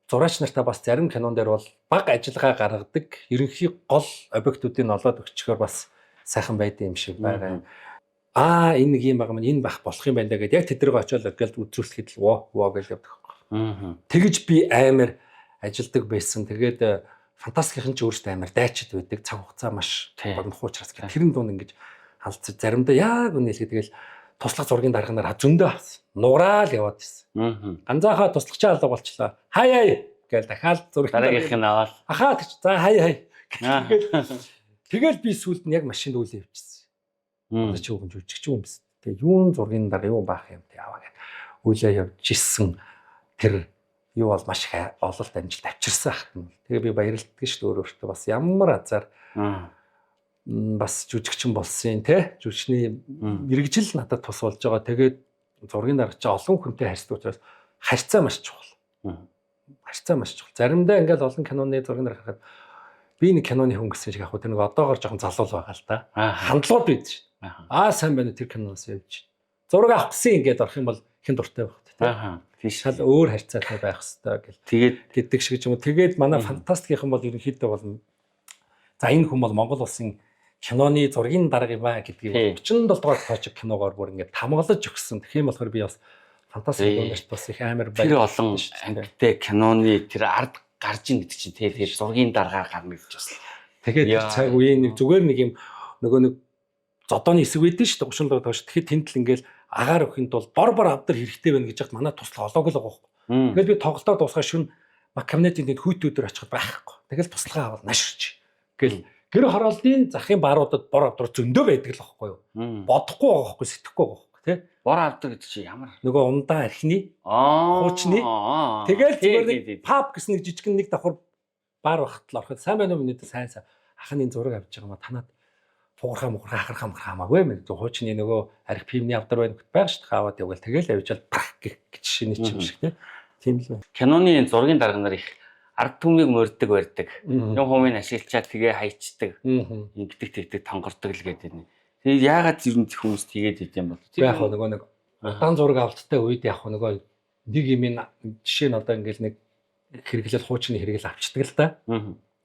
зураач нартаа бас зарим кинон дээр бол баг ажиллагаа гаргадаг. Ерөнхий гол объектуудыг олоод өгчхөөр бас сайхан байдаг юм шиг байгаа. Аа, энэ нэг юм байгаа маань энэ байх болох юм байна даа гэдээ яг тэдэргээ очиод ингээл үзүүлэхэд л во во гэж явдаг. Тэгэж би амар Ажилдаг байсан. Тэгээд фантастикийн ч өөрөөсөө амар дайчид байдаг. Цаг хугацаа маш богино учраас тэрэн дунд ингэж алдсан. Заримдаа яг үнэ хэлэхэд тэгэл туслах зургийн дарга нар зөндөө авсан. Нураал яваад ирсэн. Ганцаархаа туслахчаа алга болчлаа. Хай хай гээл дахиад зургийн дараагийнх нь аваад ахаа тэгч за хай хай. Тэгэл би сүүлд нь яг машинд үлээ явчихсан. Одоо чи үгэн жүжигч юм биз. Тэгээ юун зургийн дарга юу баах юм те аваа гэд үлээ явж исэн тэр юу бол маш их ололт амжилт авчирсан ахт нь. Тэгээ би баярлалдаг шүү дээ өөр өөртөө бас ямар азар бас жүжигчин болсон те жүжигчний мэрэгжил надад тус болж байгаа. Тэгээд зургийн дарга чи олон хүнтэй харьцдаг учраас харьцаа маш чухал. Харьцаа маш чухал. Заримдаа ингээл олон киноны зургийн дарга харахад би нэг киноны хүн гэсэн шиг яг хөө тэр нэг одоогор жоохон залуул байгаа л та. Хандлууд байдаг шин. Аа сайн байна тэр киноноос явж. Зураг авах гэсэн ингээд орох юм бол хэн дуртай байх вэ те. Тийш шал өөр харьцаатай байх хэвээр гэл. Тэгээд гэдэг шиг юм. Тэгээд манай фантастикийнхан бол ерөнхийдөө бол за энэ хүн бол Монгол улсын киноны зургийн дарга юм аа гэдгийг 37 дугаар тоочиг киногоор бүр ингээд тамгалаж өгсөн. Тэгэх юм болохоор би бас фантастик дундагт бас их амар баяр. Тэр олон ангитай киноны тэр ард гарч ийн гэдэг чинь тэр зургийн даргаар гарна гэж бас. Тэгээд тэр цаг үеийн нэг зүгээр нэг юм нөгөө нэг зодооны хэсэг байдэн шүү дээ 37 дугаар тооч. Тэгэхэд тэнд л ингээл агаар өгөхийн тулд бор бор авдар хэрэгтэй байна гэж яхад манай туслах олоогүй л байгаа байхгүй. Тэгэл би тоглолтоо дуусгаад шүн кабинетын тэнд хүүтүүдэр очиход байхгүй. Тэгэл туслахаа авал наширч. Гэл гэр хорооллын захын бааруудад бор авдар зөндөө байдаг л байхгүй юу. Бодохгүй байгаа байхгүй, сэтгэхгүй байгаа байхгүй тий. Бор авдар гэдэг чинь ямар нөгөө ундаа архины хуучны тэгэл зүгээр нэг паб гэсэн нэг жижигэн нэг давхар баар багт л ороход сайн байна уу миний сайн сайн ах нь энэ зураг авч байгаа ма танад фугархаа мухархаа ахархаа махархаа хамаагүй мэн хуучны нөгөө арх пивний авдар байна гэт байх шүү дээ аваад явгал тэгэл авчаал прах гэх гэж шиний юм шиг тий. Тийм л байна. Киноны зургийн дарга нар их ард түмнийг морьдог барьдаг. Юм хумыг ашиглачаад тэгээ хайчдаг. Ингэдэг тэгдэг тонгордог л гэдэг нь. Тэгээ яагаад ер нь хүмүүс тэгээд идэм бол. Яг нөгөө нэг удаан зураг авалттай үед яг нөгөө нэг юм жишээ нь одоо ингээл нэг хэрэглэл хуучны хэрэгэл авчдаг л да.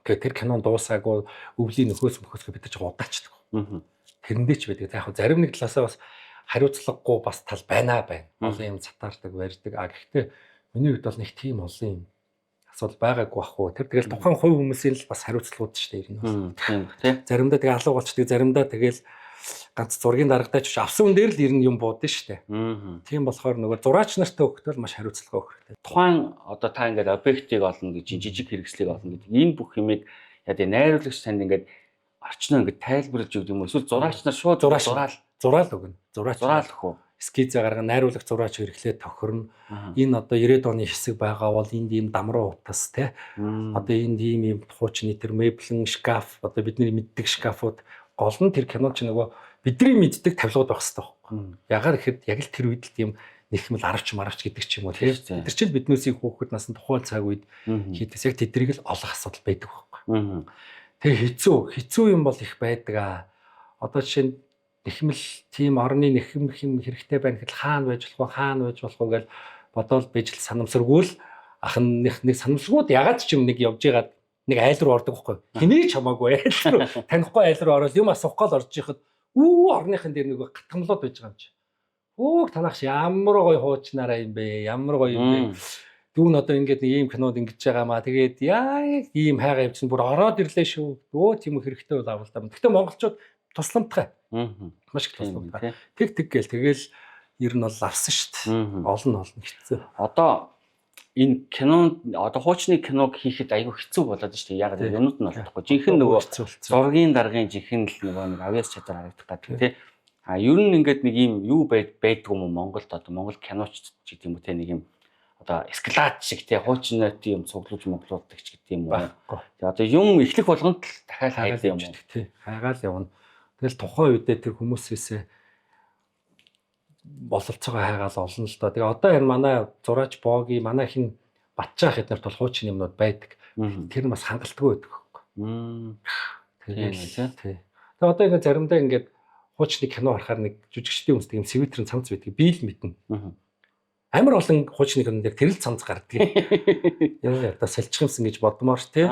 Тэгээ тэр кинон дуусаагүй өвлийн нөхөөс мөхөөсгөө бид нар ч удаачдаг. Тэрэндээ ч байдаг. Яг зарим нэг талаасаа бас хариуцлагагүй бас тал байна байна. Олон юм цатаардаг, барьдаг. А гэхдээ миний хувьд бол нэг тийм олон юм асуудал байгаагүй бах уу. Тэр тэгэл тухайн хувь хүмүүсийн л бас хариуцлагууд шүү дээ. Ер нь. Тийм тий. Заримдаа тэгээ алга болчдөг, заримдаа тэгэл ганц зургийн даргатай ч авсан үн дээр л ер нь юм буудсан шүү дээ. Тийм болохоор нөгөө зураач нартай өгөхтэй бол маш хариуцлага өгөх хэрэгтэй. Тухайн одоо та ингээд объектыг олно гэж, жижиг хэрэгслийг олно гэдэг энэ бүх юмыг яа тэгээ найруулагч танд ингээд орчноо ингээд тайлбарлаж өгдөг юм уу? Эсвэл зураач нар шууд зураал өгнө. Зураач зураал өгөх үү? Эскизээ гаргана, найруулагч зураач хэрэглээ тохирно. Энэ одоо 90-ад оны хэсэг байгаа бол энд ийм дамруу утас те. Одоо энд ийм ийм хуучны тэр мебелэн шкаф, одоо бидний мэддэг шкафууд гол нь тэр кино чи нөгөө бидний мэддэг тавилгууд байх хэрэгтэй байхгүй. Ягаар ихэд яг л тэр үед л тийм нэхмэл аравч маравч гэдэг ч юм уу тийм. Тэр чинь биднээсийн хүүхэд насан тухайн цаг үед хийдээс яг тэднийг л олох асуудал байдаг байхгүй. Тэгээ хэцүү юм бол их байдаг аа. Одоо жишээ нь нэхмэл тийм орны нэхэм хэм хэрэгтэй байна гэхэл хаана байж болох вэ? Хаана байж болох вэ гэж бодоол бижил санамсаргүй л ах нь нэг санамсаргууд ягаад ч юм нэг явж байгаад нэг айл руу ордог байхгүй. Хэний ч хамаагүй айл руу танихгүй айл руу ороод юм асуухгүй л орж иход үү орныхын дээр нэг гатамлууд байж байгаа юм чи. Хүүг танахш ямар гоё хуучнараа юм бэ? Ямар гоё юм бэ? Дүүн одоо ингээд нэг ийм кинод ингэж байгаа маа. Тэгээд яа ийм хайгаа явчихсан бүр ороод ирлээ шүү. Өө тийм үү хэрэгтэй бол авал та. Гэхдээ монголчууд тусламтгай. Маш их тусламтгай. Тэг тэг гээл тэгэл ер нь бол авсан шүү дээ. Олон олон хэцүү. Одоо энэ кино одоо хуучны киног хийхэд айгүй хэцүү болоод шүү дээ. Яг юмнууд нь олдохгүй. Жинхэнэ нөгөө зургийн даргын жинхэнэ л нөгөө нэг авьяас чадвар харагдах гэдэг тий. А ер нь ингээд нэг юм юу байдгүй юм уу Монголд одоо Монгол киноч ч гэдэг юм уу те нэг юм одоо эскалат шиг те хуучнойт юм цуглуулж моглуулдаг ч гэдэг юм уу. Тэгээ одоо юм эхлэх болгонд л дахиад хайгаад юм уу. Тий. Хайгаал явна. Тэгэл тухайн үедээ тэр хүмүүсээсээ бололцоогоо хайгаал олно л доо. Тэгээ одоо энэ манай зураач Боги, манай хин Батчаах эднэрт бол хуучин юмнууд байдаг. Тэр нь бас хангалтгүй байдаг байхгүй. Тэгэл тий. Тэгээ одоо ингэ заримдаа ингээд хуучны кино харахаар нэг жүжигчдийн өмсдөг юм свитерэн цамц байдаг. Би л мэднэ. Амар олон хуучны кинонд яг тэр л цамц гардаг. Яа одоо сольчих юмсан гэж бодмоор тий.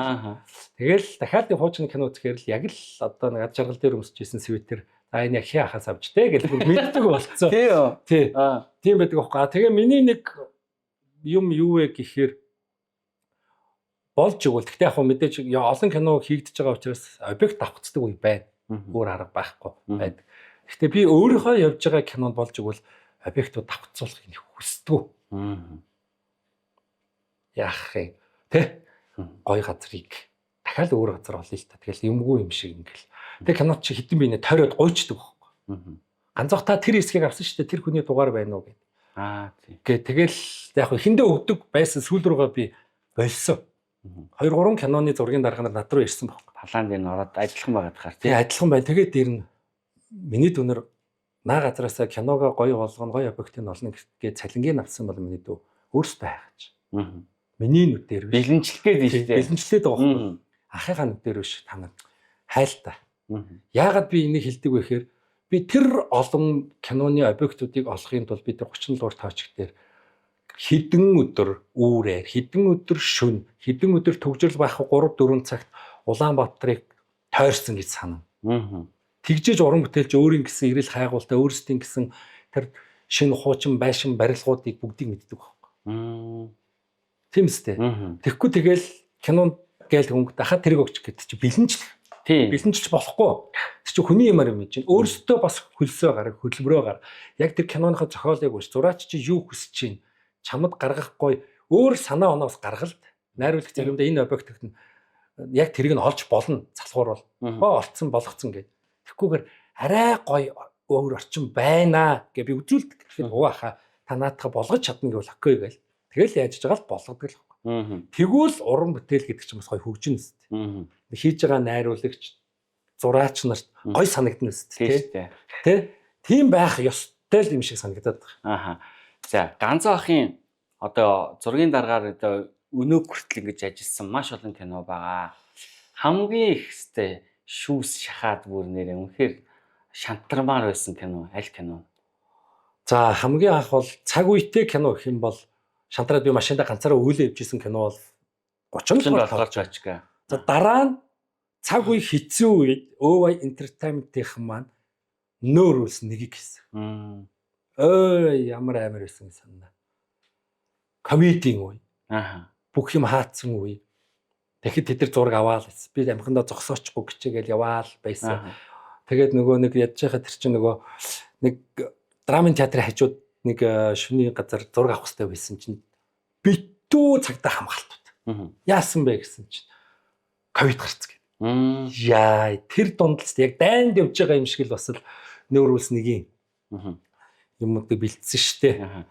Тэгэл дахиад нэг хуучны кино үзэхээр л яг л одоо нэг ад жаргал дээр өмсөж исэн свитер за энэ яг хий ахаас авч тэ гэж бүр мэддэг болцсон. Тий. Тий. Тийм байдаг аахгүй. Тэгээ миний нэг юм юу вэ гэхээр Болж игэл. Гэхдээ яг хөө мэдээж олон кино хийгдэж байгаа учраас объект авахцдаг үе байна. Өөр арга байхгүй байдаг. Гэхдээ би өөрийнхөө явж байгаа кинонд болж игэл объектууд давхцуулахыг нэг хүсдэг. Яах юм? Тэ? Гой газрыг дахиад өөр газар олъё л та. Тэгэл юмгүй юм шиг ингээл. Тэг кино чи хитэн биенэ тойроод гуйчдаг байхгүй. Ганцох та тэр хэсгийг авсан шүү дээ. Тэр хүний дугаар байна уу гэд. Аа тий. Гэ тэгэл яг хиндэ өгдөг байсан сүүл рүүгээ би болсон. 2 3 киноны зургийн дарга нар над руу ирсэн байхгүй. Палаан дээр нь ороод адилхан байгаад хаар тий. Адилхан байна. Тэгээд дэр нь миний дүүнер наа газараасаа киногоо гоё болгоно, гоё объектыг олно гэж цалингийг авсан бол миний дүү өөрсдөө хайгач. Миний нүдээр биш. Бэлэнчлэх гээд шүү дээ. Бэлэнчлээд байгаа байхгүй. Ахыхаа нүдээр биш та нар хайлта. Яагаад би энийг хэлдэг вэ гэхээр би тэр олон киноны объектуудыг олохын тулд би тэр 37 дугаар таочг дээр хэдэн өдөр үүрээр, хэдэн өдөр шөнө, хэдэн өдөр төгжрөл байх 3 4 цагт Улаанбаатарыг тойрсон гэж санана. Тэгжээж уран бүтээлч өөрийн гэсэн эрэл хайгуултай өөрсдийн гэсэн тэр шинэ хуучин байшин барилгуудыг бүгдийг мэддэг байхгүй. Тийм үстэй. Тэгэхгүй тэгэл кинонд гээл хөнгө дахиад тэрэг өгч гэдэг чи бэлэнчлэх. Тийм. Бэлэнчилж болохгүй. Тэр чи хүний юмар юм чинь. Өөрсдөө бас хөлсөө гараг, хөдөлмөрөө гар. Яг тэр киноныхоо зохиолыг унш. Зураач чи юу хүсэж чинь? Чамд гаргахгүй өөр санаа оноос гаргалт. Найруулагч заримдаа энэ объектт нь яг тэрийг нь олж болно. Залхуур бол. Олцсон болгоцсон гэд. Тэгхгүйгээр арай гоё өөр орчин байна гэж би үзүүлдэг. Тэгэхээр уугаа хаа та наадах болгож чадна гэвэл окей гээл. Тэгэл яаж байгаа л болгодог л. Тэгвэл уран бүтээл гэдэг чинь бас гоё хөгжинэ үст. Хийж байгаа найруулагч, зураач нарт гоё санагдана үст тий. Тэ? Тийм байх ёстой л юм шиг санагдаад байна. Аха. За, Ганзаа ахын одоо зургийн даргаар одоо өнөөг хүртэл ингэж ажилласан маш олон кино байгаа. Хамгийн их хэвтэй шүүс шахаад бүр нэрээ үнэхээр шантармаар байсан кино аль кино? За, хамгийн анх бол цаг үетэй кино гэх юм бол шантраад би машиндаа ганцаараа өөлөө явж исэн кино бол 30 доллар очка. За дараа нь цаг үе хэцүү үед OY Entertainment-ийнхэн маань нөөр үлс нэгийг хийсэн. Ой ямар амар байсан гэж санана. Ковидын үе. Аа. Бүх юм хаацсан үе. Тэгэхэд тэд нар зураг аваал байсан. Би амхандаа зогсоочихгүй гिचээгээл яваал байсан. Тэгээд нөгөө нэг ядж байхад тэр чинь нөгөө нэг драмын театрын хажууд нэг шүний газар зураг авах хэрэгтэй байсан чинь битүү цагдаа хамгаалтууд. Яасан бэ гэсэн чинь ковид гарцсан гэдэг. Яа, тэр дундалс яг дайнд явж байгаа юм шиг л бас л нөөрүүлс нэгийн юмнуудыг бэлдсэн штэ.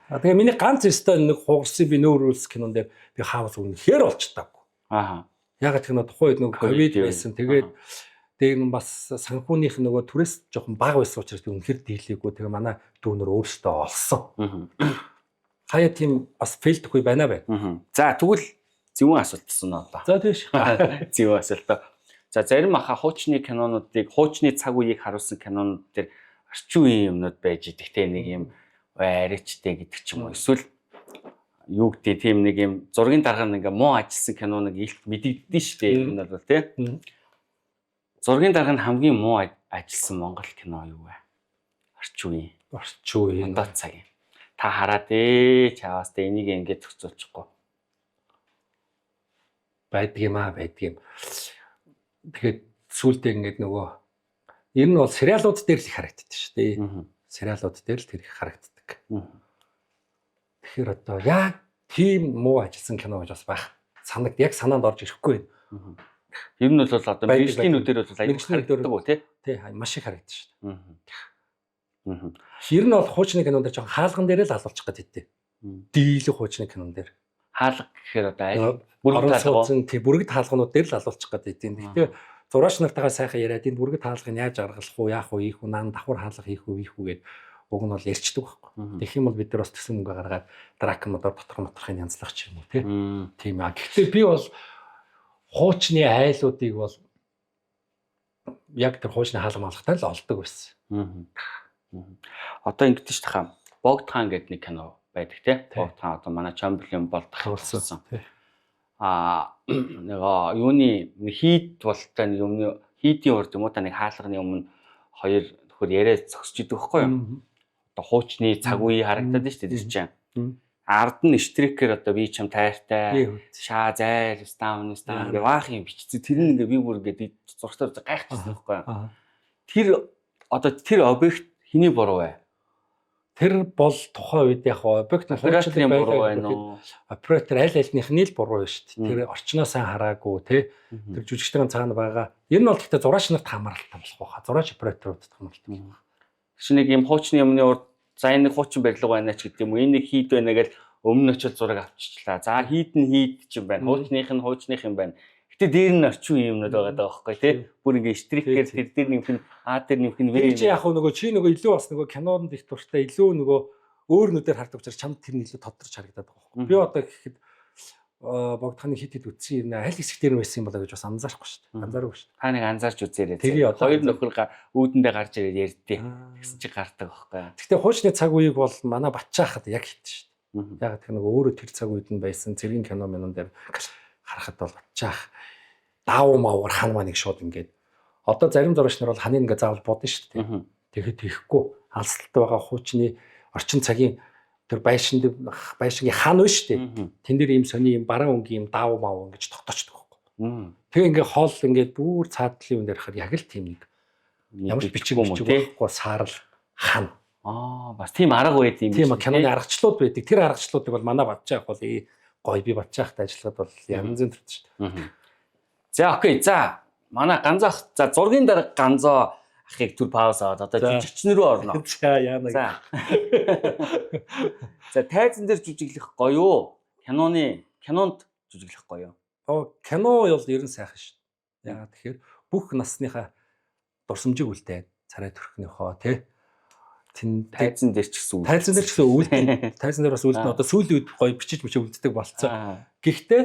Тэгээ миний ганц өстой нэг хугарсан би нөөрүүлс кинон дээр би хаус үнэхээр олж чадаагүй. Аа. Ягаад гэх нь тухайн үед нөгөө ковид байсан. Тэгээд дээр нь бас санхүүнийх нөгөө түрээс жоохон бага байсан учраас би үнэхээр дийлээгүй. Тэгээ манай дүүнер өөрсдөө олсон. Хаяа тийм бас фейлдэх үе байна байна. За тэгвэл зөвүүн асуулт гэсэн одоо. За тийш. Зөвүүн асуулт. За зарим аха хуучны кинонуудыг хуучны цаг үеийг харуулсан кинонууд дээр орчин үеийн юмнууд байж идэх те нэг юм аричтэй гэдэг ч юм уу. Эсвэл юу гэдэг тийм нэг юм зургийн дарга нь ингээ муу ажилласан кино нэг илт мэдэгдэн шүү дээ. Энэ бол те. Зургийн дарга нь хамгийн муу ажилласан Монгол кино юу вэ? Орчин үеийн. Орчин үеийн. Одоо цагийн. Та хараад чаваас тэ энийг ингэ зохицуулчихгүй. Байдаг юм аа, байдаг юм. Тэгээд сүүлдээ ингээд нөгөө ер нь бол сериалууд дээр л их харагддаг шүү дээ. Сериалууд дээр л тэр их харагддаг. Тэгэхээр одоо яг тийм муу ажилласан кино гэж бас байх. Санагд яг санаанд орж ирэхгүй байна. Ер нь бол одоо мэргэжлийн нүдээр бол аюул харагддаг уу тий? Тий, маш их харагддаг шүү дээ. Ер нь бол хуучны кинон дээр жоохон хаалган дээр л алуулчих гээд хэвтэй. Дийлэх хуучны кинон дээр. Хаалга гэхээр одоо аль бүргэд хаалга тий, бүргэд хаалганууд дээр л алуулчих гээд хэвтэй. Гэхдээ зураач нартайгаа сайхан яриад энэ бүргэд хаалгыг яаж аргалах уу, яах уу, ийх үү, наан давхар хаалга хийх үү, ийх үү гэд уг нь бол ярьчдаг байхгүй. Тэгэх юм бол бид нар бас төсөн мөнгө гаргаад дракмодоор доторх моторхын янзлах ч юм уу тий. Тийм аа. Гэхдээ би бол хуучны айлуудыг бол яг тэр хуучны хаалга малгатай л олдог байсан. Одоо ингэдэж ш тахаа. Богд хаан гэдэг нэг кино байдаг тий. Богд хаан одоо манай Чамберлин болдох болсон. Аа нэг юуны хийд болтой нэг юмны хийдийн урд юм уу та нэг хаалганы өмнө хоёр нөхөр яриа зогсож идэг байхгүй юу? Одоо хуучны цаг үе харагдаад нь шүү дээ тэр чинь. Ард нь штрикээр одоо би чам тайртай. Би хүүд. Шаа зайл стаун стаун Яа. ингээ ваах юм бичсэн. Тэр нь ингээ би бүр ингээ зургатаар гайхчихсан байхгүй юу? Аа. Тэр одоо тэр объект хэний буруу вэ? Тэр бол тухайн үед яг объект нь Операторын хуучлаг буруу байлаа байна гэхэд уу? оператор аль альных нь л буруу шүү дээ. Тэр орчноо сайн хараагүй те. Тэр жүжигчдийн цаана байгаа. Ер нь бол гэхдээ зураач нарт хамааралтай болох байхаа. Зураач операторуудад хамааралтай болох байх. Чи нэг юм хуучны юмны урд за энэ нэг хуучин барилга байна ч гэдэг юм уу? Энэ нэг хийд байна гэж өмнө нь очиод зураг авчичлаа. За хийд нь хийд ч юм байна. Хуучных нь хуучных юм байна. Гэтэ дээр нь орчин үеийн юмнууд байгаа даа байхгүй тий. Бүр ингээ штрикээр тэр дээр нэмэх нь А дээр нэмэх нь В. Тэр чи яг хөө нөгөө чи нөгөө илүү бас нөгөө кинонд их дуртай илүү нөгөө өөр нүдээр хардаг учраас чамд тэр нь илүү тодорч харагдаад байгаа байхгүй. Би одоо гэхэд богдханы хит хит үтсэн юм аль хэсэг дээр нь байсан юм болоо гэж бас анзаарахгүй шүү дээ. Анзаараагүй шүү Та нэг анзаарч үзээрэй. Тэгээ одоо Хоёр нөхөр үүдэндээ гарч ирээд ярьдээ. Тэгсэн чи гардаг байхгүй. Гэхдээ хуучны цаг үеийг бол манай Батчаахад яг хит шүү дээ. Яг тэр нөгөө өөрөө тэр цаг үед нь байсан цэргийн кино минон дээр харахад бол Батчаах даав маавар хан маныг шууд ингээд одоо зарим зурагч нар бол ханыг ингээд заавал бодно шүү дээ. Тэгэхэд тийхгүй алсалтай байгаа хуучны орчин цагийн тэр байшинд байшингийн хан байна шүү дээ. Тэн дээр ийм сони ийм бараан өнгийн ийм даав маав ингэж тогтоочдөг байхгүй. Тэгээ ингээ хоол ингээд бүр цаадлын юм дээр хахад яг л тийм нэг ямар ч бичиг юм уу бичиг тий? байхгүй саарал хан. Аа бас тийм арга байд юм Тийм биш киноны тий? аргачлалууд байдаг. Тэр аргачлалуудыг бол манай Батчаах бол гоё би Батчаахтай ажиллахад бол янз бүрийн төрт шүү дээ. За окей. За манай ганзаах за зургийн дарга ганзоо ахыг түр пауз аваад одоо За. жүжигчин рүү орно. За яана. За. За тайзан дээр жүжиглэх гоё юу? Киноны кинонд жүжиглэх гоё юу? Оо кино бол ер нь сайхан шүү дээ. Яагаад тэгэхээр бүх насныхаа дурсамжийг үлдээн царай төрхнийхөө тий. Тэн Тайзан дээр ч гэсэн тайзан дээр ч гэсэн үлдэн. Тайзан дээр бас үлдэн. Аа. Одоо сүүлийн үед гоё бичиж бичиж үлддэг болцсон. Аа. Гэхдээ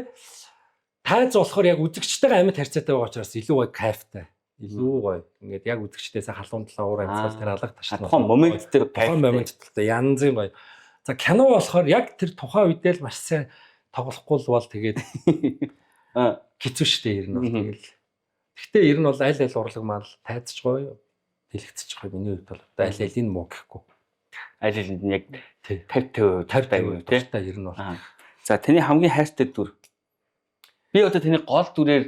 тайз болохоор яг үзэгчтэйгээ амьд харьцаатай байгаа учраас илүү гоё кайфтай. Илүү гоё. Ингээд яг үзэгчдээсээ халуун талаа уур амьсгал тэр алга А, ташна. Тухайн момент дээр тухайн момент талтай янзын гоё. За кино болохоор яг тэр тухайн үедээ л маш сайн тоглохгүй л бол тэгээд Аа. хэцүү шттэ ер нь бол тэгэл. Гэхдээ ер нь бол аль аль урлаг маань л тайзч гоё, дэлгэцч гоё миний хувьд бол одоо аль алийг муу гэхгүй. Аль алинд нь яг Тий. 50 50% 50 50% 50 тий. дуртай ер нь бол. Аа. За таны хамгийн хайртай дүр. Би одоо таны гол дүрээр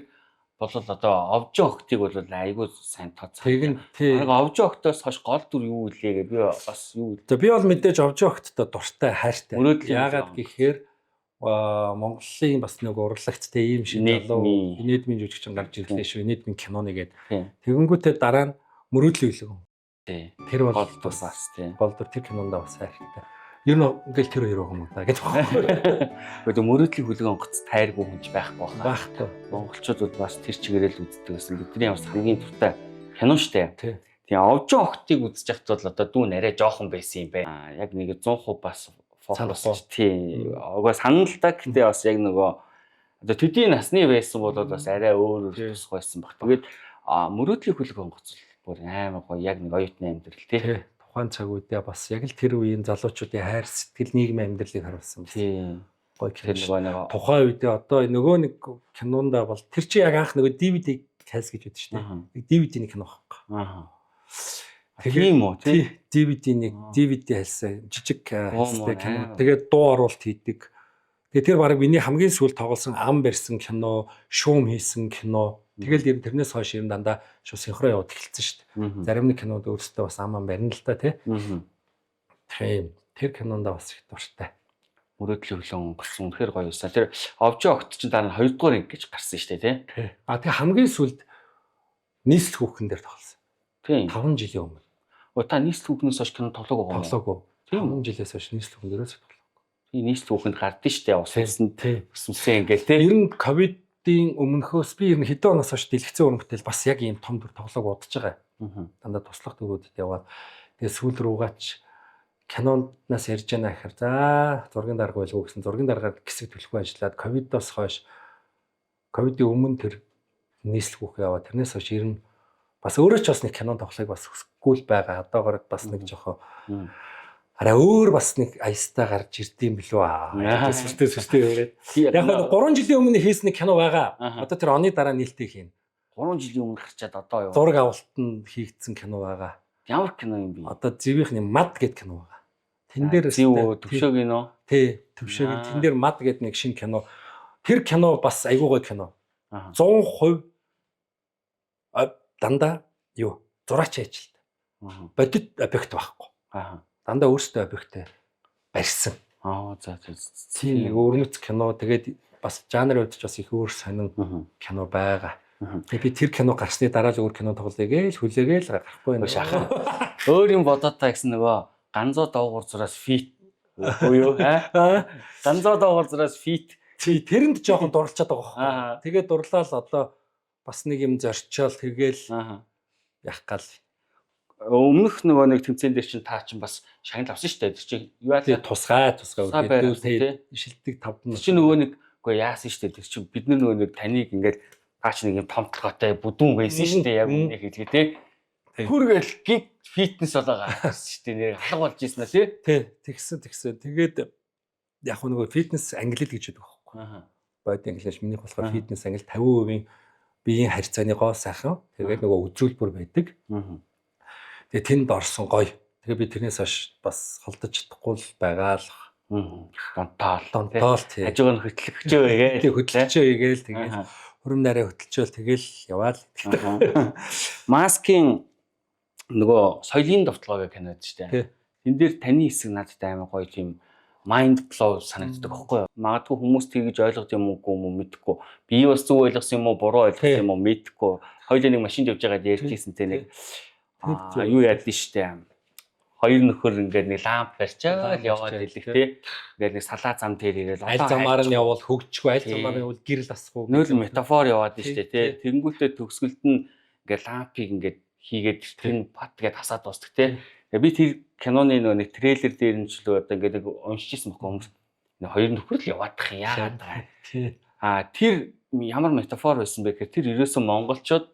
болол одоо овжин охтыг бол айгүй сайн тооцоо. Тэгэн тий. Бараг овжин охтоос хойш гол дүр юу үлээ гэ би бас юу За би бол мэдээж овжин охттой дуртай хайртай. Мөрөөдлийн Яагаад зөв. гэхээр Монголын бас нэг урлагчтай ийм шиг залуу Инээдмийн. инээдмийн жүжигчин гарч ирлээ шүү. Инээдмийн киноны гээд. Тий. Тэгэнгүүтээ дараа нь мөрөөдлийн үлгэн. Тий. Тэр бол Гол дүр бас тий. гол дүр тэр кинондоо бас хайртай. Ер нь ингээл тэр хоёр байгаа юм да гэдэг байхгүй. Гэхдээ мөрөөдлийн хүлэг онгоц тайргүй хүн ч байхгүй байна. Байхгүй. Монголчууд бол бас тэр чигээрээ л үздэг гэсэн. Бидний бас хамгийн дуртай кино штэ. Тий. Тийм овжин охтыг үзэж яхад бол одоо дүүн арай жоохон байсан юм байна. Аа, яг нэг 100% бас фокус Санахгүй. тий. Угаа санал л та гэтээ бас яг нөгөө одоо төдий насны байсан бол бас арай өөр өөр Тий. тусах байсан баг. Тэгээд мөрөөдлийн хүлэг онгоц бүр амар гоё яг нэг оюутны амьдрал тий. Тий. Тухайн цаг үедээ бас яг л тэр үеийн залуучуудын хайр сэтгэл нийгмийн амьдралыг харуулсан. Бас Тий. Гоё Тэр кино. шүү. нөгөө нэг Тухайн үедээ одоо нөгөө нэг кинонда бол тэр чи яг анх нөгөө DVD кайс гэж байдаг шүү дээ. Аа. Нэг DVD-ний кино байхгүй. Аа. Тэгээд- Тийм үү тий. Тий, DVD-ний Аа. DVD хальсан жижиг Оо, хальстай кино. муу. Тэгээд дуу оруулалт хийдэг. Тэгээд тэр баг миний хамгийн сүүл тоглосон ам барьсан кино, шуум хийсэн кино. Тэгэл ер нь тэрнээс хойш ер нь дандаа шууд синхрон яваад эхэлсэн шүү дээ. Мгм. Зарим нэг кинод өөрсдөө бас ам ам барина л та тий. Мгм. Тийм. Тэр кинондоо бас их дуртай. Мөрөөдлийн хөлөө онгоцсон үнэхээр гоё байсан. Тэр овжин огт чинь дараа нь хоёрдугаар анги гэж гарсан шүү дээ тий. Тий. А тэг хамгийн сүүлд нийслэл хүүхэн дээр тоглосон. Тийм. 5 жилийн өмнө Өө та нийслэл хүүхнээс хойш кино тоглоог байгаа юм уу? тоглоогүй. Тийм үү? 5 жилээс хойш нийслэл хүүхэн дээрээс тоглоогүй. Тийм нийслэл хүүхэнд гардыг шүү дээ. Ус усанд Тий. үсмсээ ингээл тий. Ер нь ковидын өмнөхөөс би ер нь хэдэн оноос хойш дэлгэцэн уран бүтээл бас яг ийм том дүр тоглоог удаж байгаа. Мгм. Дандаа туслах дүрүүдэд яваад тэгээ сүүл рүүгээч киноноос ярьж яана гэхээр за зургийн дарга байлгүй гэсэн зургийн даргаар хэсэг төлөхгүй ажиллаад ковидоос хойш ковидын өмнө тэр нийслэл хүүхэн яваад тэрнээс хойш ер нь бас өөрөө ч бас нэг кинон тоглохыг бас хүсэхгүй л байгаа. Одоогоор бас нэг жоохон Мм. арай өөр бас нэг аястай гарч ирдэм билүү аа. Аа. Сүртэй сүртэй өрөөд. Тийм. Яг нь 3 жилийн өмнө хийсэн нэг кино байгаа. Аха. Одоо тэр оны дараа нээлттэй хийн. 3 жилийн өмнө гарчаад одоо юу? Зураг авалтанд хийгдсэн кино байгаа. Ямар кино юм бэ? Одоо зэвийнхний мад гэд кино байгаа. Тэн дээр зүү төвшөөг нөө. Тий, төвшөөг. Тэн дээр Мад гэдэг нэг шинэ кино. Тэр кино бас айгуу гоё кино. 100% дандаа юу зураач ажилт. Бодит объект байхгүй. Дандаа өөрсдөө объектээ барьсан. Аа за за. Тийм нэг өвөрмөц кино. Тэгээд бас жанрын хувьд ч бас их өөр сонин кино байгаа. Тэгээ би тэр кино гарсны дараа л өөр кино тоглоё гээл хүлээгээл гарахгүй байна. Шахаа. Өөр юм бодоод та гэсэн нөгөө ганзуу доогуур зураас фит үгүй юу? Аа? Ганзуу доогуур зураас фит. Тий, тэрэнд жоохон дурлцаад байгаа байхгүй. Тэгээд дурлал одоо бас нэг юм зорчоол тэгээл яах гал. Өмнөх нөгөө нэг тэмцээн дээр чинь та чинь бас шагнал авсан шүү дээ. Тэр чинь юу яа тусгай гэдэг шилдэг тавд нь. Тэр чинь нөгөө нэг үгүй яасан шүү дээ. Тэр чинь бид нар нөгөө нэг таныг ингээд та чинь нэг юм томтлоготой бүдүүн байсан шүү дээ. Яг үнэ хэлгээ те. Хүргээл гиг фитнес болоо гарсан шүү дээ. Нэр алга болж ирсэн аа тий. Тий, тэгсэн тэгсэн. Тэгээд яг нөгөө фитнес ангилал гэж байдаг байхгүй. Бод ангилал минийх болохоор фитнес ангил 50% биеийн харьцааны гоо сайхан. Тэгээд нөгөө үзүүлбэр байдаг. Тэгээд тэнд орсон гоё. Тэгээ би тэрнээс хойш бас холдож чадахгүй л байгаа л. Донтоол. Донтоол тий. Хажууг нь хөтлөгчөө гээл. Тий, хөтлөгчөө гээл тэгээд хөрөм нарай хөтлөчөөл тэгэл яваал. Маскын нөгөө соёлын довтлогоо гэх кинод шүү дээ. Тэн дээр таны хэсэг надад амар гоё тийм mind blow санагддаг байхгүй юу? Магадгүй хүмүүс тэгж ойлгох юм уу үгүй юм уу мэдэхгүй. Би бас зөв ойлгосон юм уу, буруу ойлгосон юм уу мэдэхгүй. Хоёулаа нэг машинд явж байгаад ярьж ирсэн те нэг юу яад нь штэ. Хоёр нөхөр ингээд нэг ламп барьчаал яваад илэх те. Ингээд нэг салаа зам дээр ирээл аль замаар нь явбал хөгжихгүй, аль замаар нь явбал гэрэл асахгүй. Нөл метафор яваад нь штэ те. Тэнгүүтээ төгсгөлд нь ингээд лампыг ингээд хийгээд тэр нь пат гээд хасаад дуустдаг те. Би тэр киноны нөгөө нэг трейлер дээр нь ч л одоо ингээд нэг уншиж ирсэн байхгүй хүмүүс. Нэг хоёр нөхөр л яваадах юм яагаад байгаа. Аа тэр ямар метафор байсан бэ гэхээр тэр ерөөсөн монголчууд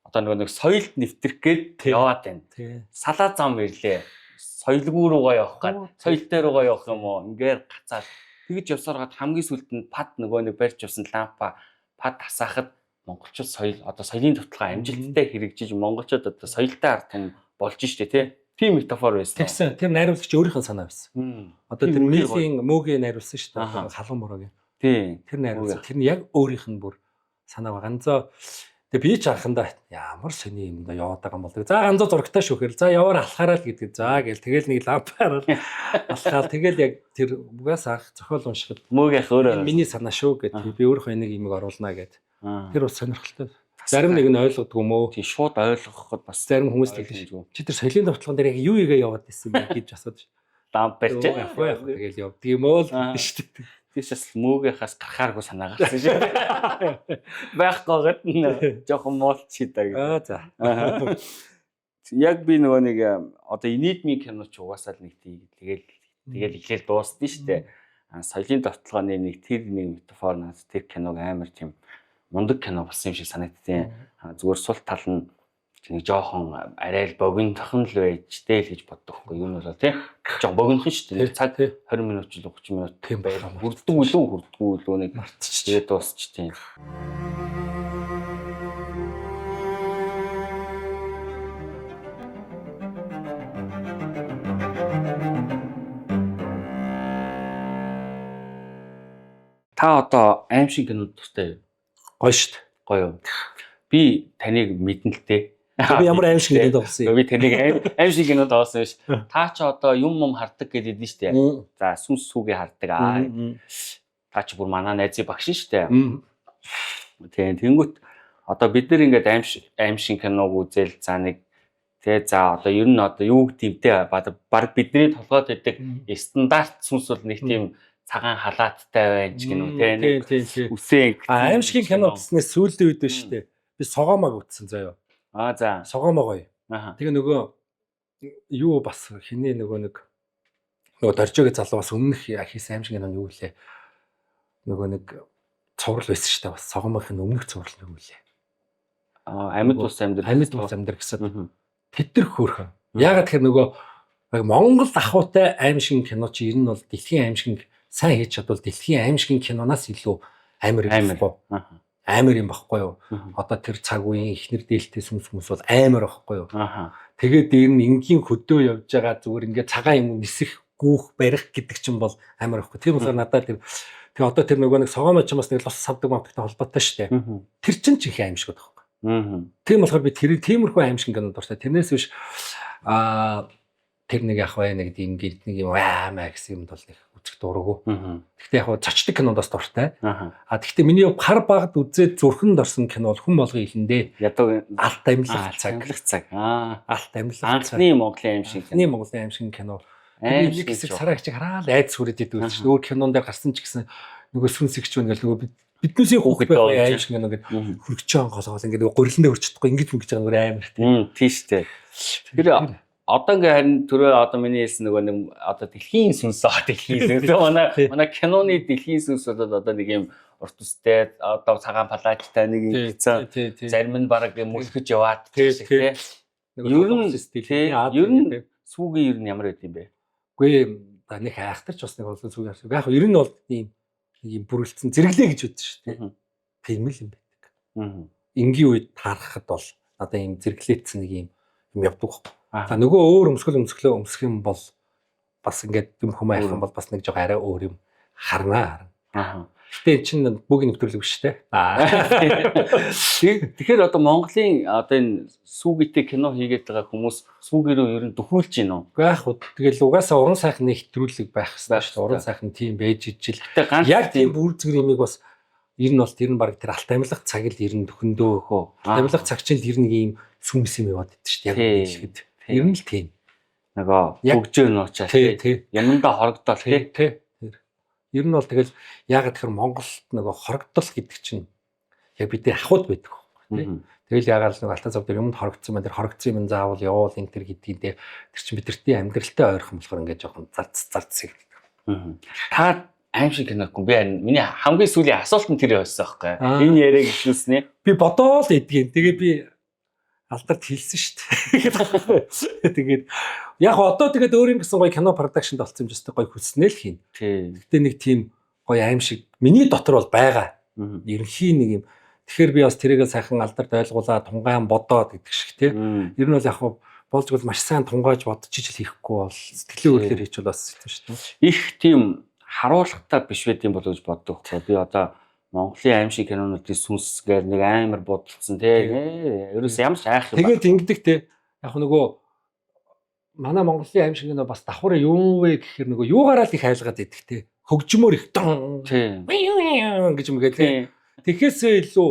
одоо нөгөө нэг соёлд нэвтрэх гээд яваад байна. Салаа зам ирлээ. Соёлгүй руугаа явах гад, соёл дээр руугаа явах юм уу? Ингээр гацаад тэгж явсараад хамгийн сүүлд нь пад нөгөө нэг барьж явсан лампа пад хасаахад монголчууд соёл одоо соёлын довтолгоо амжилттай хэрэгжиж монголчууд одоо соёлтой ард түмэн болж штэ тий. Тийм метафор байсан. Тэгсэн. Тэр найруулагч өөрийнх нь санаа байсан. Одоо тэр Милийн мөөгийн найруулсан шүү дээ. Халуун бороогийн. Тий. Тэр найруулсан. Тэр нь яг өөрийнх нь бүр санаа ба ганцоо. Тэгээ би ч анхандаа ямар сони юм да яваад байгаа юм бол. За ганцоо зурагтай шүүхээр. За яваар алхаараа л гэдэг. За гээл тэгэл нэг лампаар алхаал тэгэл яг тэр угаас анх зохиол уншихад мөөг ях өөрөө миний санаа шүү гэд би өөрийнхөө энийг имийг оруулнаа гэд. Тэр бас сонирхолтой. Зарим нэг нь ойлгодгүй юм уу? Тий, шууд ойлгоход бас зарим хүмүүс тэглэж шүү. Чи тэр соёлын довтлогон дээр яг юу ийгээ яваад исэн бэ гэж асуудаг. Ламп барьж явах байх. Тэгэл явдаг юм уу л гэдэг шүү дээ. Тийш бас мөөгийн хас гарахааргүй санаа гарсан шүү. Байхгүй гээд жоохон муулчих даа. Аа за. Яг би нөгөө нэг одоо инээдмийн кино ч угаасаа л нэг тэгэл тэгэл эхлээл дуусна шүү дээ. Соёлын довтлогооны нэг тэр нэг метафор наас тэр киног амар тийм мундаг кино болсон юм шиг санагдтiin. Зүгээр сул тал нь нэг жоохон арай л богинохон л байж дээ л гэж боддог хгүй юм бол тий. Жохон богинохон шүү дээ. Цаг 20 минут ч 30 минут тийм байх. Хүрддэг үлээ хүрдэггүй үлээ нэг мартчих. Тэгээд дуусчихдээ. Та одоо аимшиг кинод дуртай юу? Гоё шүү дээ. Гоё юу? Би таныг мэднэ л те. Би ямар аимшиг кинод тоглосон юм? Би таныг аимшиг кинод тоглосон биш. Та ч одоо юм юм хардаг гэдэг нь шүү дээ. За сүнс сүгээ хардаг. Аа. Та ч бүр манай найзын багш шүү дээ. Тийм. Тэнгүүт одоо бид нар ингээд аимшиг киног үзэл за нэг тэ за одоо ер нь одоо юу гэмтэй баг бидний толгойд байдаг стандарт сүнс бол нэг тийм цагаан халааттай байна ч гэнэ үү те нэг үсэн аимшигын кино үзснээс сүүлийн үед биш үү би согоомог үзсэн заяа. Аа за. Согоомог гоё. Тэгээ нөгөө юу бас хиний нөгөө нэг нөгөө доржогийн залуу бас өмнөх хийсэн аимшигын кино юу лээ. Нөгөө нэг цуврал байсан шүү дээ бас согоомогын өмнөх цуврал юу лээ. Аа амьд ус амьдрал. Амьд ус амьдрал гэсэн. Тэд нар хөөрхөн. Яагаад тэгэхээр нөгөө Монгол ахуйтай аимшигын кино чи ер нь бол дэлхийн аимшигын сайн хийж чадвал дэлхийн аимшигын киноноос илүү амар юм байхгүй. Амар юм байхгүй юу? Одоо тэр цаг үеийн ихнэр дээлтэй сүнс хүмүүс бол амар байхгүй юу? Тэгээд дээр нь энгийн хөдөө явж байгаа зүгээр ингээд цагаан юм нисэх гүүх барих гэдэг чинь бол амар ихгүй. Тэр болохоор надад тэр тэгээ одоо тэр нөгөө нэг согоомоо ч бас нэг лус савдаг мавдагтай холбоотой шүү дээ. Тэр чинь ч их аимшиг байхгүй. Тийм болохоор би тэр тиймэрхүү аимшиг кинонд дуртай. Тэрнээс биш тэр нэг яг бай нэг тийм гинт нэг юм аамаа гэсэн юмд бол нэг үзэх дурггүй. Гэхдээ яг цочдөг кинонд бас дуртай. А тэгвэл миний хар багд үзээд зүрхэнд орсон кино бол хүн болгон хэлэндээ. Ядуу Алт амьлах цаг. Амьлах цаг. Алт амьлах цаг. Анхны Монголын аимшиг кино. Анхны Монголын аимшиг кино. Нэг хэсэг сараа хичээг хараал айдас хүрээд идэв шүү дээ. Өөр кинон дээр гарсан ч гэсэн нөгөө сүнс ихч байна гэл нөгөө биднээсээ хүүхэд байх аимшиг кино гэдэг хөргөчөө онгоолгоол ингээд нөгөө гурилан дээр хүрч чадахгүй ингэж мөнгөж байгаа нөгөө амар тийм. Тийм шүү дээ. Тэр одоо ингээ харин түрүү одоо миний хэлсэн нөгөө нэг одоо дэлхийн сүнс дэлхийн сүнс манай киноны дэлхийн сүнс бол одоо нэг юм урт үстэй одоо цагаан палажтай нэг юм хэцэн зарим нь баг мөлхөж яваад тий. Ер нь ер нь сүүгийн ер нь ямар байд юм бэ? Үгүй нэг айхтарч бас нэг олон сүүгийн авчих. Яг ер нь бол ийм нэг юм бүрэлдсэн зэрэглээ гэж үзсэн шүү дээ. Тийм л юм байдаг. Энгийн үед таарахад бол надаа ийм зэрэглээдсэн нэг ийм юм явдаг байхгүй. За нөгөө өөр өмсгөл өмсгөлөө өмсөх юм бол бас ингээд юм хүм айх юм бол бас нэг жоо арай өөр юм харнаа. Гэтэ эн чинь бүгийн нэвтрүүлэг биш те. Тэгэхээр одоо Монголын одоо энэ сүүгийтэй кино хийгээд байгаа хүмүүс сүүгээрөө ер нь дөхүүлж гин үү? Үгүй яах вэ? Тэгэл угаасаа уран сайхан нэвтрүүлэг байх хэрэгтэй шүү дээ. Уран сайхан тийм байж ижил. Гэтэ ганц яг тийм бүр зүгэр имийг бас ер нь бол тэр нь баг тэр алт амьлах цаг л ер нь дөхөндөө. Алт амьлах цаг чинь тэр нэг ийм сүмс юм яваад идэв шүү дээ. Яг хэлэхэд. Ер нь л тийм. Нөгөө хөгжөө нуучаа тий. Юмдаа хорогдоол тий. Тий. Ер нь бол тэгэл яагаад тэгэхээр Монголд нөгөө хорогдол гэдэг чинь яг бидний ахуйд байдаг байхгүй тий. Тэгэл яагаад л нөгөө алтан зав дээр юмд хорогдсон байна. Тэр хорогдсон юм заавал явуул энэ төр гэдгийг тий. Тэр чинь бидэртийн амьдралтай ойрхон болохоор ингээд жоохон зарц зарц гэдэг. Та аимшиг киногүй би миний хамгийн сүүлийн асуулт нь тэр байсан байхгүй. Энэ яриаг эхлүүлснэ. Би бодоол идэгин. Тэгээ би алдарт хэлсэн шүү дээ. Тэгээд яг одоо тэгээд өөр юм гэсэн гоё кино продакшнд болсон юм ч гэсэн гоё хүснээ л хийн. Гэтэ нэг тийм гоё аимшиг миний дотор бол байгаа. Ерөнхий нэг юм. Тэгэхээр би бас тэрийгээ сайхан алдарт ойлгуулаад тунгаан бодоод гэдэг шиг тий. Ер нь бол яг болж бол маш сайн тунгааж бодож ижил хийхгүй бол сэтгэлийн хөдлөлөөр хийчихвэл бас хэцүү шүү дээ. Их тийм харуулгатай биш байд юм болов гэж боддог байхгүй. Би одоо Монголын аимшиг кинонуудын сүнс гэл нэг амар бодолцсон тий. Ерөөс ямар ч айх юм. Тэгээд ингэдэг тий. Яг нөгөө манай Монголын аимшиг кино бас давхар юу вэ гэхээр нөгөө юугаараа л их айлгаад идэх тий. Хөгжмөр их дон гэж юм гээ тий. Тэгэхээсээ илүү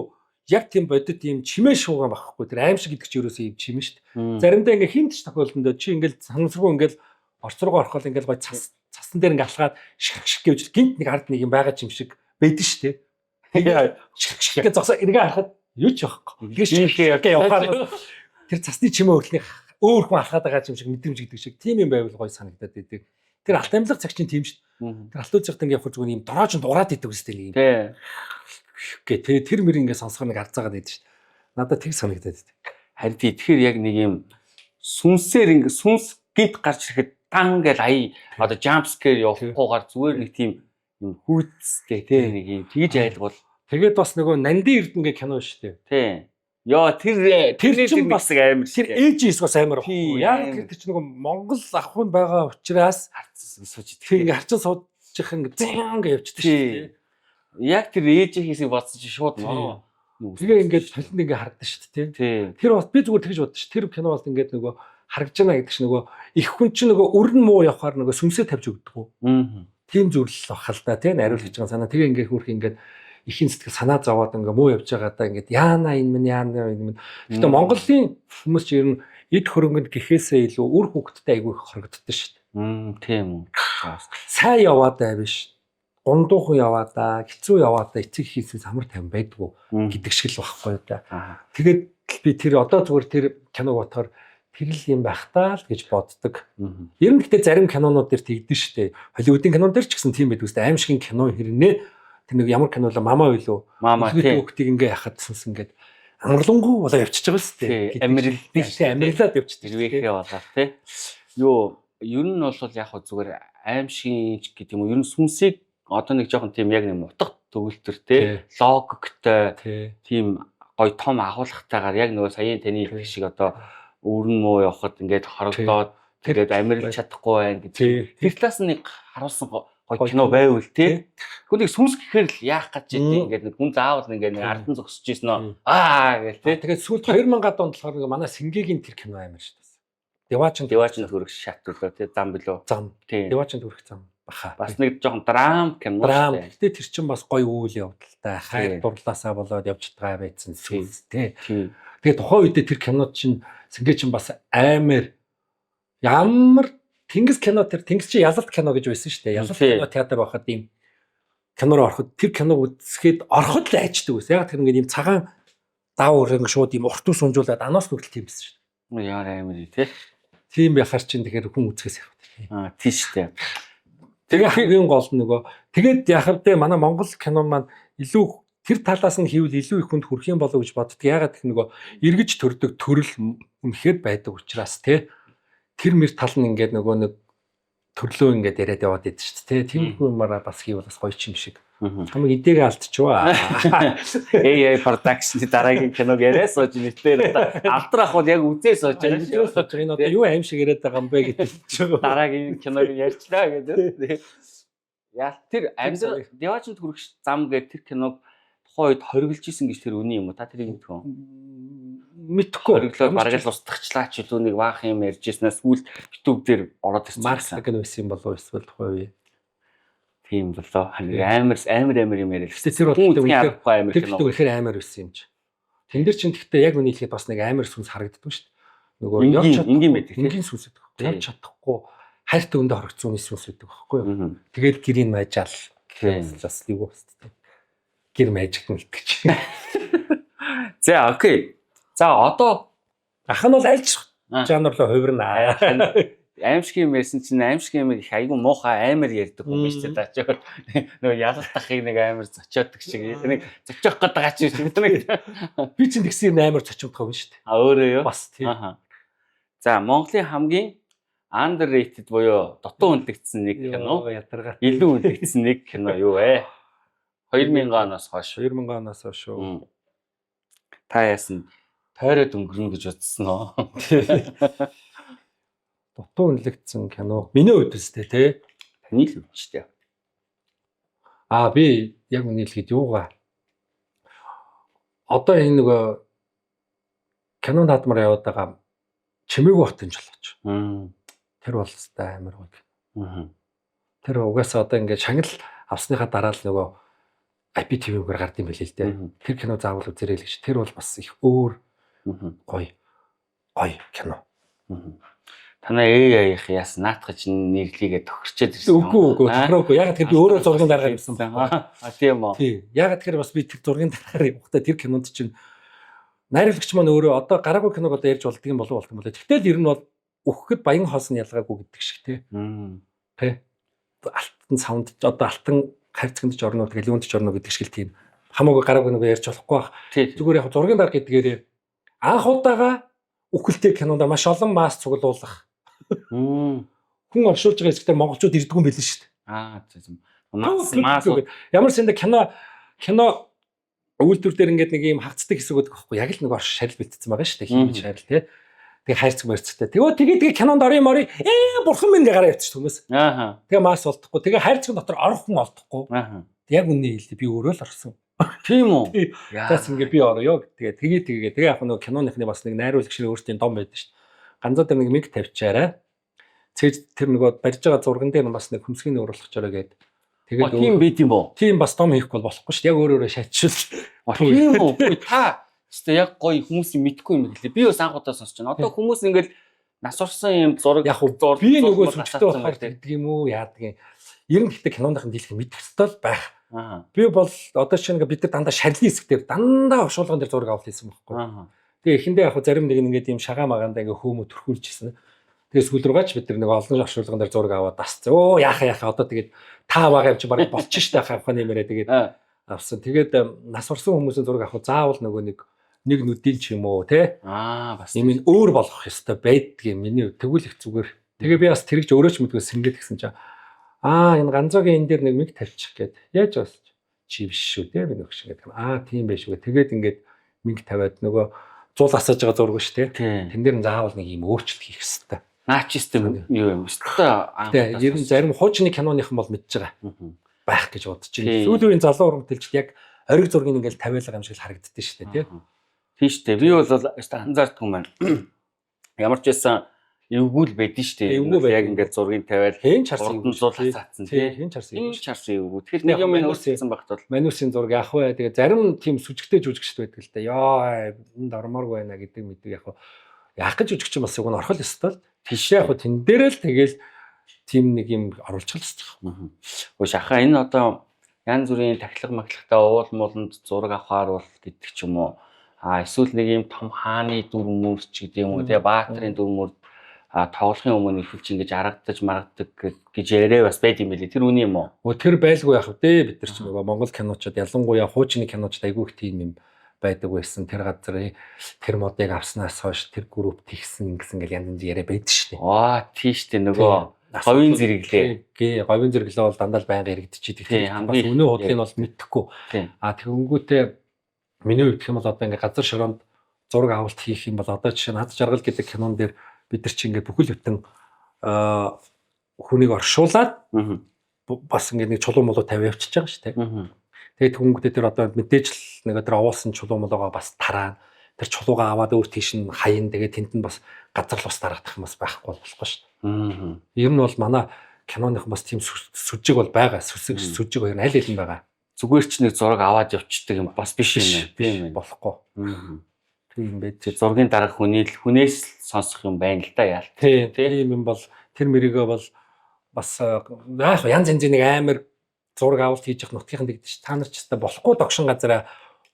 яг тийм бодит ийм чимээ шууган байхгүй. Тэр аимшиг гэдэг чинь ерөөсөө ийм чимээ шүү дээ. Заримдаа ингээ хинт ч тохиолдолд чи ингээл санамсаргүй ингээл орц руугаа орохол ингээл гой цасан дээр ингээ алхаад ших ших гэвч гинт нэг ард нэг юм байгаа юм шиг байдэн шүү дээ. Тэгээ ших зогсоо эргээ харахад юу ч байхгүй. Тэгээ ших явахаар тэр цасны чимээ хөдлөний өөр хүн алхаад байгаа юм шиг мэдрэмж гэдэг шиг тийм юм байвал гоё санагдаад идэг. Тэр алт амьлах цаг чинь тийм шүү дээ. Тэр алт үзэгт ингээ явах зүгээр юм дорож нь дураад идэг үстэй нэг юм. Тий. Гэ тэ тэр мөр ингээ сонсохоор нэг арцаагаад идэв шүү дээ. Надад тэг санагдаад идэг. Харин тий тэгэхээр яг нэг юм сүнсээр ингээ сүнс гинт гарч ирэхэд дан гэл ая одоо jump scare явахгүйгээр зүгээр нэг тийм юм хүүцтэй тий нэг юм тэгж айлгуул. Тэгээд бас нөгөө Нандин Эрдэнэ гэх кино шүү дээ. Тий. Йоо тэр чинь бас амар тэр ээж эс бас амар байхгүй. Яг тэр чинь нөгөө Монгол ахуйн байгаа учраас харцсан сууж идэх. Ингээ харчин суучих ингээ зэн ингээ явчихдаг шүү дээ. Яг тэр ээжийнхээсийг бодсон чинь шууд нороо. Тэгээ ингээд толинд ингээ харагдсан шүү дээ. Тэр бас би зүгээр тэгж бодсон шүү. Тэр кино бол ингээд нөгөө харагдж байна гэдэг чинь нөгөө их хүн чинь нөгөө өрн муу явахаар нөгөө сүмсээ тавьж өгдөг үү. Тийм зүрлэл бах л да тий нариулж байгаа санаа. Тэгээ ингээ хөөх ингээд ихийн сэтгэл санаа зовоод ингээ муу явж байгаа да ингээд яана энэ минь яана энэ минь. Гэтэ Монголын хүмүүс ч ер нь эд хөрөнгөнд гэхээсээ илүү үр хүүхэдтэй айгүй их хорогддог шүү дээ. Тийм үү. Сайн яваад бай биш. Гундуухан яваа да, хэцүү яваа да, эцэг хийсээс амар тайван байдгүй гэдэг шиг л байхгүй да. Тэгээд би тэр одоо зүгээр тэр киног бодохоор тэр л юм байх таа л гэж боддог. Ер нь гэхдээ зарим кинонууд дээр тэгдэн шүү дээ. Холливуудын кинон дээр ч гэсэн тийм байдаг үстэй. Аимшигын кино хэрнээ тэр нэг ямар кино л мама байлуу. Мама тий. Хүүхдийг ингээ яхад сүнс ингээд амарлангуу болоо явчихж байгаа үстэй. Амрилдээ тий, амрилаад явчихдаг. Хэрвээхээ болоо тий. Юу ер нь бол яг хөө зүгээр аимшигын ч гэдэг юм уу. Ер нь сүнсийг одоо нэг жоохон тийм яг нэг утга төгөлтөр тий логиктой тийм гой том агуулгатайгаар яг нөгөө саяын таны хэлэх шиг одоо өвөрн муу явхад ингээд хорогдоод Тэгээд амьдрал чадахгүй байна гэдэг. Тий. Тэр талаас нь нэг харуулсан гоё Гоё кино байвал тий. Тий. Хүн нэг сүнс гэхээр л яах гэж Мм. идэв ингээд нэг хүн заавал ингээд нэг ардан зогсож ирсэн Мм. нөө. Аа гэл тий. Тэгээд сүүлд 2000-ад онд болохоор нэг манай Сингээгийн тэр кино амар шүү дээ. Деваачин Деваачин төрөх шат үлээ тий зам билүү. зам. Тий. Деваачин төрөх зам баха. Бас нэг жоохон драм кино драм. шүү дээ. Гэтэ тэр чинь бас гоё үйл явдалтай. Хайр Тий. дурлаасаа болоод явж байгаа байсан сүнс тий. Тий. Тэгээ тухайн үедээ тэр кинод чинь Сингээ чинь бас амар ямар Тэнгис кино тэр Тэнгис чи ялалт кино гэж байсан шүү дээ. Ялалт Тий. кино театр байхад ийм кинороо ороход тэр киног үзэхэд ороход л айчдаг байсан. Яг тэр ингээд ийм цагаан даав өрөнгө шууд ийм урт ус унжуулаад аноос хүртэл тийм байсан шүү дээ. Ямар амар тий. Тийм байхаар чинь тэгэхээр хүн үзэхээс явах. Аа тий шүү дээ. Тэгээ хамгийн гол нь нөгөө тэгээд яхав дээ манай Монгол кино маань илүү тэр талаас нь хийвэл илүү их хүнд хүрэх юм болов уу гэж боддог. Ягаад гэх нөгөө эргэж төрдөг төрөл үнэхээр байдаг учраас те тэр мэр тал нь ингээд нөгөө нэг төрлөө ингээд яриад яваад идэв шүү дээ те. Тиймэрхүү юмараа бас хийвэл бас гоё ч юм шиг. Мгм. Хамаг идээгээ алдчихваа. AI production-ы дараагийн киног яриа сууж нэтээр одоо алдар ах бол яг үзээ сууж байгаа Юу шүү. сууж байгаа энэ одоо юу аим шиг яриад байгаа юм бэ гэдэг чинь. Дараагийн киног ярьчлаа гэдэг. Яа тэр амьдрал Деваачин төрөх зам гэдэг тэр киног тухайн үед хориглож исэн гэж тэр үний юм уу? Та тэрийг мэдэх үү? Мэдхгүй. Хориглоод бараг л устгахчлаа ч илүү нэг баах юм ярьж ирснээс сүүлд YouTube дээр ороод ирсэн. Маркетинг нь байсан юм болов уу эсвэл тухайн үе. Тийм болоо. Амар амар амар юм яриа. Гэтэ тэр бол Хүн үнэхээр үзхийн аргагүй амар Тэр кино. гэдэг үнэхээр амар байсан юм чи. Тэн дээр чинь гэхдээ яг үний хэлэхэд бас нэг амар сүнс харагддаг шүү дээ. Нөгөө Энгийн- явж чадахгүй- энгийн байдаг, тий? Энгийн сүнс байдаг. Тий. Явж чадахгүй хайртай өндө хорогдсон хүний сүнс байдаг байхгүй юу? Мгм. Тэгээд гэрийн майжаал Тий. бас юу бас тий. Гэр майжигт нь итгэж. За окей. За одоо Ах нь бол альж Аа. жанр руу хувирна. Аимшиг юм ярьсан чинь аимшиг юм их айгүй муухай амар ярьдаг хүн биш үү та ч нөгөө ялалт ахыг нэг амар зочоодог шиг нэг зочоох гээд байгаа ч юм шиг нэг Би чинь тэгсэн юм амар цочимдох юм шүү дээ. а өөрөө юу Бас тий. Аха. За Монголын хамгийн underrated буюу дутуу үнэлэгдсэн нэг кино Йоо, Ядаргаа. илүү үнэлэгдсэн нэг кино юу вэ? 2000 оноос хойш. 2000 оноос хойш шүү. Мм. Та яасан тойроод өнгөрнө гэж бодсон уу? Дутуу үнэлэгдсэн кино. Миний хувьд үстэй тий. Таны л үн шүү дээ. Аа би яг үнийг хэлэхэд юугаа одоо энэ нөгөө кино наадмаар яваад байгаа чимээгүй хотын жолооч. Мм. Тэр бол өстой амар гоё. Мгм. Тэр угаасаа одоо ингээд шагнал авсныхаа дараа л нөгөө IPTV-гээр гард юм билээ л дээ. Мгм. Тэр кино заавал үзэрэй л гэж. Тэр бол бас их өөр Мгм. гоё гоё кино. Мгм. Танай AI-х яасан наатах чинь нэрлийгээ тохирчээд ирсэн. Үгүй үгүй Аа. тохироогүй. Ягаад тэгэхээр би өөрөө зургийн дараагаар явсан байна. Аа тийм үү. Тий. Ягаад тэгэхээр бас би тэр зургийн дараагаар явахдаа тэр кинонд чинь найруулагч маань өөрөө одоо гараагүй киног одоо ярьж болдго юм болов болдго юм болоо. Тэгтэл ер нь бол үхэхэд баян хоос нь ялгаагүй гэдэг шиг тий. Мм. Тий. Алтан савнд ч одоо алтан хайрцагт ч орно тэгэл юунд ч орно гэдэг шиг л тийм. Хамаагүй гараагүй нэг ярьж болохгүй бах. Тий. Зүгээр яг зургийн дарга гэдгээрээ анх удаага үхэлтэй кинонд маш олон масс цуглуулах. Мм. Хүн оршуулж байгаа хэсгээр монголчууд ирдэггүй юм билээ шүү дээ. Аа тийм. Мас мас Ямар ч юм кино кино үйлдвэр дээр ингээд нэг юм хагцдаг хэсэг өгдөг байхгүй яг л нэг орш шарил бэлтцсэн байгаа шүү дээ хиймэл шарил тий. Тэгээ хайрцаг морцтой. Тэгээ тэгээ тэгээ кинонд орё морё бурхан минь гэ гараа явчих хүмүүс. Ааха. Тэгээ мас олдохгүй. Тэгээ хайрцаг дотор орох хүн олдохгүй. Ааха. Яг үнний хэлдэ би өөрөө л орсон. Тийм үү? Тий. Яа. Заас ингээ би орё тэгээ тэгээ тэгээ тэгээ яг нөгөө киноныхны бас нэг найруулагч нар өөрсдийн дом байдаг шүү дээ. Ганцаа дээр нэг миг тавьчаарай. Цээж тэр нөгөө барьж байгаа зурган дээр нь бас нэг хөмсгийн нөөрөлгөч орой гээд Оо, тийм байт юм боо. Тийм бас том хийхгүй бол болохгүй шүү дээ. Яг өөр өөрө шатшил. Оо, Тийм үү? Үгүй та өстой яг гоё хүмүүсийн мэдгүй юм хэлээ. Би бас анх удаа сонсч байна. Одоо хүмүүс ингээл нас орсон юм зураг Яг уу зураг би нөгөө зураг сүнжтэй асаацсан болохоор байх тийм. тэгдэг юм уу яадаг юм. Ер нь гэхдээ киноныхын дийлэх мэдэх ёстой л байх. Аа. Би бол одоо шинэ бид нар дандаа шарлын хэсэг дээр дандаа оршуулган дээр зураг авал хийсэн байхгүй. Аа. Тэгээ эхэндээ яг хөө зарим нэг нь ингээд ийм шагаа магаандаа ингээд хөөмө төрхүүлжсэн. Тэгээ сүүл рүүгээч бид нар нэг олон оршуулган дээр зураг аваад дасцсан. Өө яхаа яхаа одоо тэгээд та байгаа юм чи бараг болчих штэ хавхаа нэмэрээ тэгээд Аа. авсан. Тэгээд нас орсон хүмүүсийн зураг авах заавал нөгөө нэг нэг нүдил ч юм уу те Аа бас юм ин өөр болох ёстой байдгийг миний хувьд тэгвэл их зүгээр. Тэгээ би бас тэрэгч өөрөө ч мэдгүй сэнгээд гисэн чинь аа энэ ганцогийн энэ дээр нэг миг тавьчих гээд яаж бас чи биш шүү дээ би нөгш гэдэг. Аа тийм байх шүү. Тэгээд ингээд миг тавиад нөгөө зул асааж байгаа зураг шүү дээ. Тийм. Тэн дээр нь заавал нэг юм өөрчлөлт хийх ёстой. Наачист юм юу юм. Өстой. Тэ ер нь зарим хуучны киноныхан бол мэдж байгаа байх гэж бодож байна. Сүүлийн үеийн залуу уран бүтээлчд яг ориг зургийг ингээл тавиалга юм шиг л харагддээ шүү дээ, тий. Тийм шүү дээ. Би бол өстой анзаардгүй юм байна. Ямар ч байсан эвгүй л байдэн шүү дээ. Эвгүй Яг ингээд зургийг тавиал Хэн ч харсан урд нь зул хацаацсан тий. тий. Хэн ч харсан Хэн эвгүй. ч харсан эвгүй. Тэгэхээр нэг юм өөрчлөсөн багт бол Манусын зураг яах вэ? Тэгээ зарим тийм сүжигтэй жүжигчд байдаг л да. Йоо, энд ормооргүй байна гэдэг мэдэг яг яах гэж жүжигч бас уг нь орхол ёстой л. тийш Яг хөө тэн дээр л тэгэл тийм нэг юм оруулчих л ёстой. Хөөш ахаа энэ одоо янз бүрийн тахилга махилгатай уул мууланд зураг авахаар бол гэдэг ч юм уу. А эсвэл нэг юм том хааны дүр мөрч гэдэг юм уу те баатрын дүр мөр а тоглохын өмнө эхэлж ингэж аргадаж маргадаг гэж яриа бас байд юм билээ. Тэр үний юм уу? Өө тэр байлгүй яах вэ? Бид нар ч нөгөө Монгол киночод ялангуяа хуучны киночд айгүй их тийм юм байдаг байсан. Тэр газрын тэр модыг авснаас хойш тэр групп тэгсэн гэсэн ингээл янз янз яриа байдаг шүү дээ. Аа тийш дээ нөгөө говийн зэрэглээ. Гээ говийн зэрэглээ бол дандаа л байнга яригдчихийдэг. Тий, Бас хамгийн үнэн худлыг бол мэдэхгүй. Тий. А тэгэнгүүтээ миний хувьд гэх юм бол одоо ингээ газар шороонд зураг авалт хийх юм бол одоо жишээ нь Хад жаргал гэдэг кинон дээр бид нар чи ингээ бүхэл бүтэн хүнийг оршуулад бас ингээ нэг чулуу мулуу тавиа явчихж байгаа шүү дээ. Тэгээд тэгэнгүүтээ тэр одоо мэдээж л нэг тэр овоолсон чулуу мулуугаа бас тараана. Тэр чулуугаа аваад өөр тийш нь хаяна. Тэгээд тэнд нь бас газар л бас дарагдах юм бас байхгүй болохгүй шүү дээ. Ер нь бол манай киноных бас тийм сүжиг бол байгаа. Сүсэг сүжиг хоёр нь аль аль нь байгаа. Зүгээр ч нэг зураг аваад явчихдаг юм бас биш юм. Биш болохгүй. Тийм байж. Тэр зургийн дарга хүний л хүнээс л сонсох юм байна л да яал. Тийм тийм юм бол тэр мэрэгөө бол бас яах вэ? Янз янзын нэг амар зураг авалт хийж явах нутгийнхан тэгдэж ш. Та нар ч өстой болохгүй догшин газараа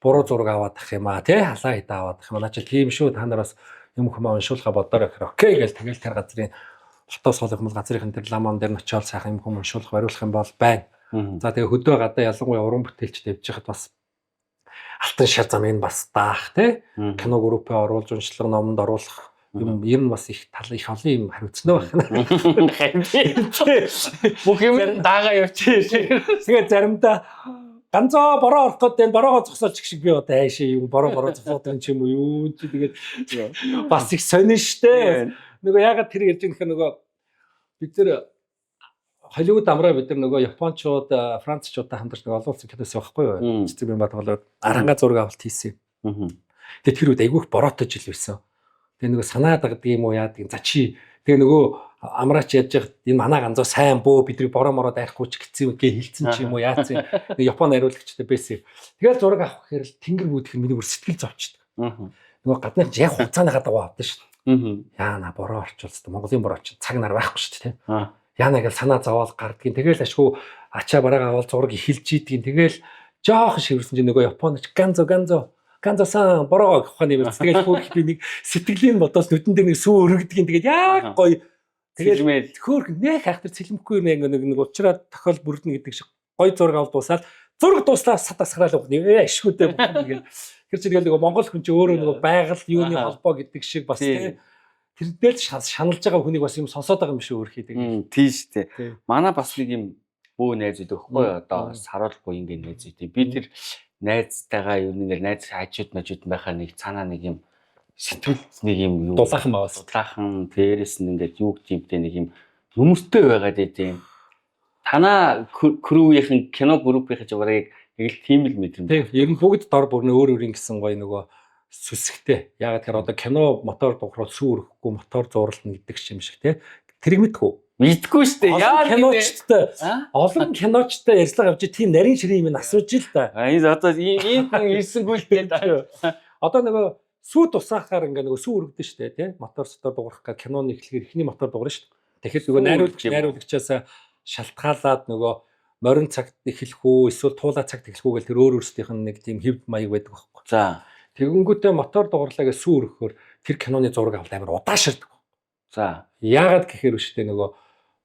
буруу зураг аваад ах юм аа тий халаа хитэ аваад ах юм аа. Наа чи тийм шүү та нар бас юм хүмүү уншуулха бодороо гэхээр окей гэл тэгэл тэр газрын хотоос хол юм бол газрын тэр ламан дээр нь очиод сайхан юм хүм уншуулах бариулах юм бол байна. За тэгээ хөдөө гадаа ялангуяа уран бүтээлчд явж байхад бас алтан шар замыг бас даах тий кино группээ оруулж уншлага номонд оруулах юм ер нь бас их тал их олон юм хариуцсан байна. Бүх юм даага явчих. Тэгээ заримдаа ганцоо бороо орох гээд байна бороогоо зогсооч гэх шиг би одоо айшаа юм бороо зогсоод юм ч юм уу юу чи тэгээд бас их сонин штэ. Нөгөө ягаад тэр ярьж байгаа гэхээр нөгөө бид нар Холливуд амраа бид нар нөгөө Япончууд, Францчуудтай хамтарч нөгөө олон улсын киноос явахгүй юу? Цэцэг бямба тоглоод аранга зураг авалт хийсэн. Тэгээ тэр үед айгүйх бороотой жил байсан. Тэгээ нөгөө санаа дагдаг юм уу яадаг. За чи тэгээ нөгөө амраач яаж яхад энэ манай ганцоо сайн бөө бидний бороо мороо дайрахгүй ч гэсэн юм гээ хилцэн ч юм уу яатсан. Нэг Япон хариулагчтай байсан. Тэгэл зураг авах гэхээр л тэнгэр бүүдэхэр миний бүр сэтгэл зовчдөг. Нөгөө гадны ч яг хугацааныхаа дагуу авдаг шүү дээ. Яана бороо орчуулсан. Монголын бороо чинь цаг нар байхгүй шүү дээ. Яана гэл санаа зовоол гардгийн. Тэгэл ашгүй ачаа бараагаа авал зураг эхэлж идгийн. Тэгэл жоохон шивэрсэн чинь нөгөө Японоч ганзо ганзо ганзо сан бороо гэх ухааны юм. Тэгэл хөөх би нэг сэтгэлийн бодоос нүдэн дээр нэг сүү өргөдгийн. Тэгээд яг гоё. Тэгэл Тэгэл хөөх нэх хайхтар цэлмэхгүй юм яг нэг уучраа тохиол бүрдэнэ гэдэг шиг гоё зураг авал дуусаад зураг дууслаа сад асгараал өгнө. Ээ ашгүйтэй гэл. Тэр чинь тэгэл нөгөө Монгол хүн чинь өөрөө нөгөө байгаль юуны холбоо гэдэг шиг бас тий тэр дээр л шаналж байгаа хүнийг бас юм сонсоод байгаа юм шиг өөр хийдэг. Тийш дээ. Тий. Манай бас нэг юм бөө найз үйдэг хөхгүй одоо Мм. саруул буй ингэ найз үйдэг. Би тэр найзтайгаа юу нэг найз хажууд мажууд байхаа нэг цаанаа нэг юм сэтгэл нэг юм юу Дулаахан баваас. дулаахан дээрээс нь ингээд юу гэмтэй нэг юм нүмертэй байгаад байт юм. Танаа крүүгийн кино группийн ч барыг яг л тийм л мэдрэмж. Тийм, ер нь бүгд дор бүрнэ өөр өөрийн гэсэн гоё нөгөө сүсгтэй. Яагаад тэгэхээр одоо кино мотор дуграад сүү өрөхгүй мотор зурлна гэдэг юм шиг тий. Тэрийг мэдгүй. Мэдгүй шүү дээ. Олон Яа киночдтой Аа? олон киночтой ярьцлага авч тийм нарийн ширийн юм асууж ил та. А энэ одоо ийм хүн ирсэнгүй л дээ. Одоо нөгөө сүү тусаахаар ингээ нөгөө сүү өргөдөн шүү дээ тий. Мотор сотор дуурах гэх киноны эхлэхээр эхний мотор дуурна шүү дээ. Тэгэхээр нөгөө Сүү найруулагч өргөж юм уу? найруулагчаас шалтгаалаад нөгөө морин цагт эхлэх үү эсвэл туулаа цагт эхлэх үү гэл тэр өөр өөрсдийнх нь нэг тийм хэв маяг байдаг байхгүй. За. Тэгэнгүүтээ мотор дугарлаа гэж сүү өргөхөөр тэр киноны зураг авалт амар удаашрдаг. За. Яагаад гэхээр өштэй нөгөө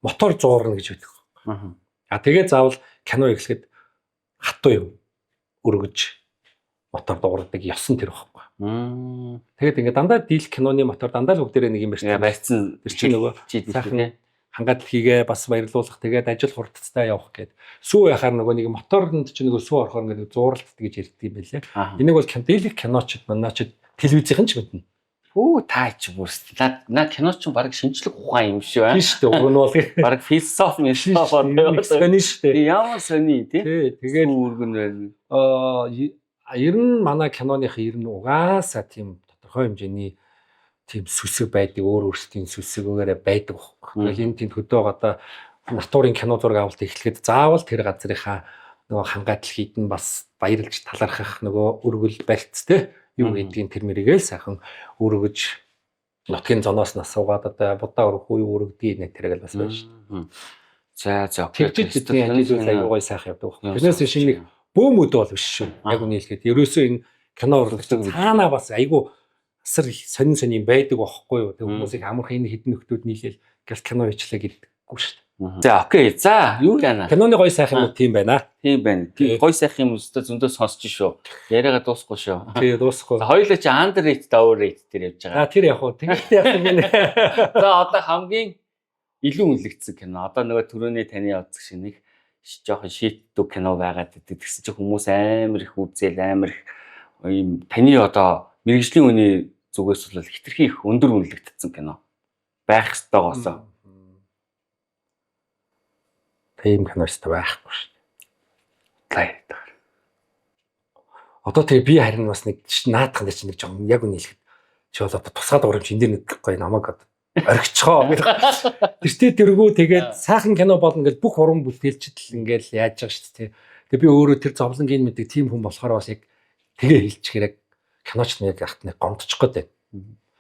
мотор зуурна гэж байдаг. Аа. А тэгээ заавал кино эхлэхэд хатуу юм өргөж мотор дуурдаг ёсон тэр байхгүй. Мм. Тэгээд ингээд дандаа дийл киноны мотор дандаа л бүгдээрээ нэг юм Яа ярьсан. барьцсан Тэр чинь нөгөө сайхан хангаа дэлхийгээ бас баярлуулах тэгээд ажил хурдцтай явах гээд сүү яхаар нөгөө нэг моторнд чинь нөгөө сүү орохоор ингээд зууралддаг гэж ярьдаг юм байлээ. Аа. Энийг бол дийлэх киночд манаачд телевизийнхэн ч мэднэ. Үу та ч бүр на кино ч баг шинжлэх ухаан юм шиг байна. Тийм шүү дээ. Уг нь бол Баг философи мэлсофи сони шүү дээ. Ямар сони тий. Тэгээд үүргэн байна. Ер нь манай киноных ер нь угаасаа тийм тодорхой хэмжээний тийм сүсэг байдаг, өөр өөрсдийн сүсгөөрөө байдаг байхгүй. Тэгэл энэ тийм хөдөөх одоо натурын кино зураг авалт эхлэхэд заавал тэр газрынхаа нөгөө хангаа дэлхийд нь бас баярлж талархах нөгөө өргөл барьц те юу гэдгийг тэр мэрийгээл сайхан өргөж нутгийн зоноос нь асуугаад одоо будаа өргөх үү өргөдгийг нэ тэрэг л бас байна шүү дээ. За за окей. Тэгжиж бидний ажил үйл аюу гой сайхан явдаг байхгүй. Тэрнээс биш нэг бөөм өдөө бол биш шүү. Яг үний хэлэхэд ерөөсөө энэ кино урлагч цаанаа бас айгүй асар сонин сонин байдаг байхгүй юу. Тэг хүмүүсийг амархан энэ хідэн нөхдүүд нийлээл гэл кино хийчлээ гэдэггүй шүү дээ. За окей. За юу яана? Киноны гоё сайхан юм тийм байна. Тийм байна. Тийм гоё сайхан юм өстө зөндөө сонсч шүү. Яриагаа дуусахгүй шүү. Тий дуусахгүй. Хоёулаа чи underrated, overrated дээр явж байгаа. А тэр яг уу. Тэгвэл яасан гинэ. За одоо хамгийн илүү үнэлэгдсэн кино. Одоо нөгөө түрүүний таны үзэх шиг нэг жоохон шийтдэг кино байгаад байдаг. Тэгсэн чинь хүмүүс амар их үзэл, амар их ийм таны одоо мэрэгжлийн үний зүгээс бол хитрхи их өндөр үнэлэгдсэн кино байх ёстойгоосоо. Тийм кино өстө байхгүй шүү. Лай. Одоо тэгээ би харин бас нэг наадхан дээр чинь нэг жоохон яг үнэ хэлэхэд чи бол одоо тусгаад байгаа юм чи энэ дэр нэг гоё намайг одоо орхичихоо гэдэг. Тэртээ тэргүү тэгээд сайхан кино болно гэж бүх уран бүтээлчд л ингээл яаж байгаа шүү дээ. Тэгээ би өөрөө тэр зовлонгийн мэддэг тийм хүн болохоор бас яг тэгээ хэлчихээр яг киноч нэг ахт нэг гомдчих гээд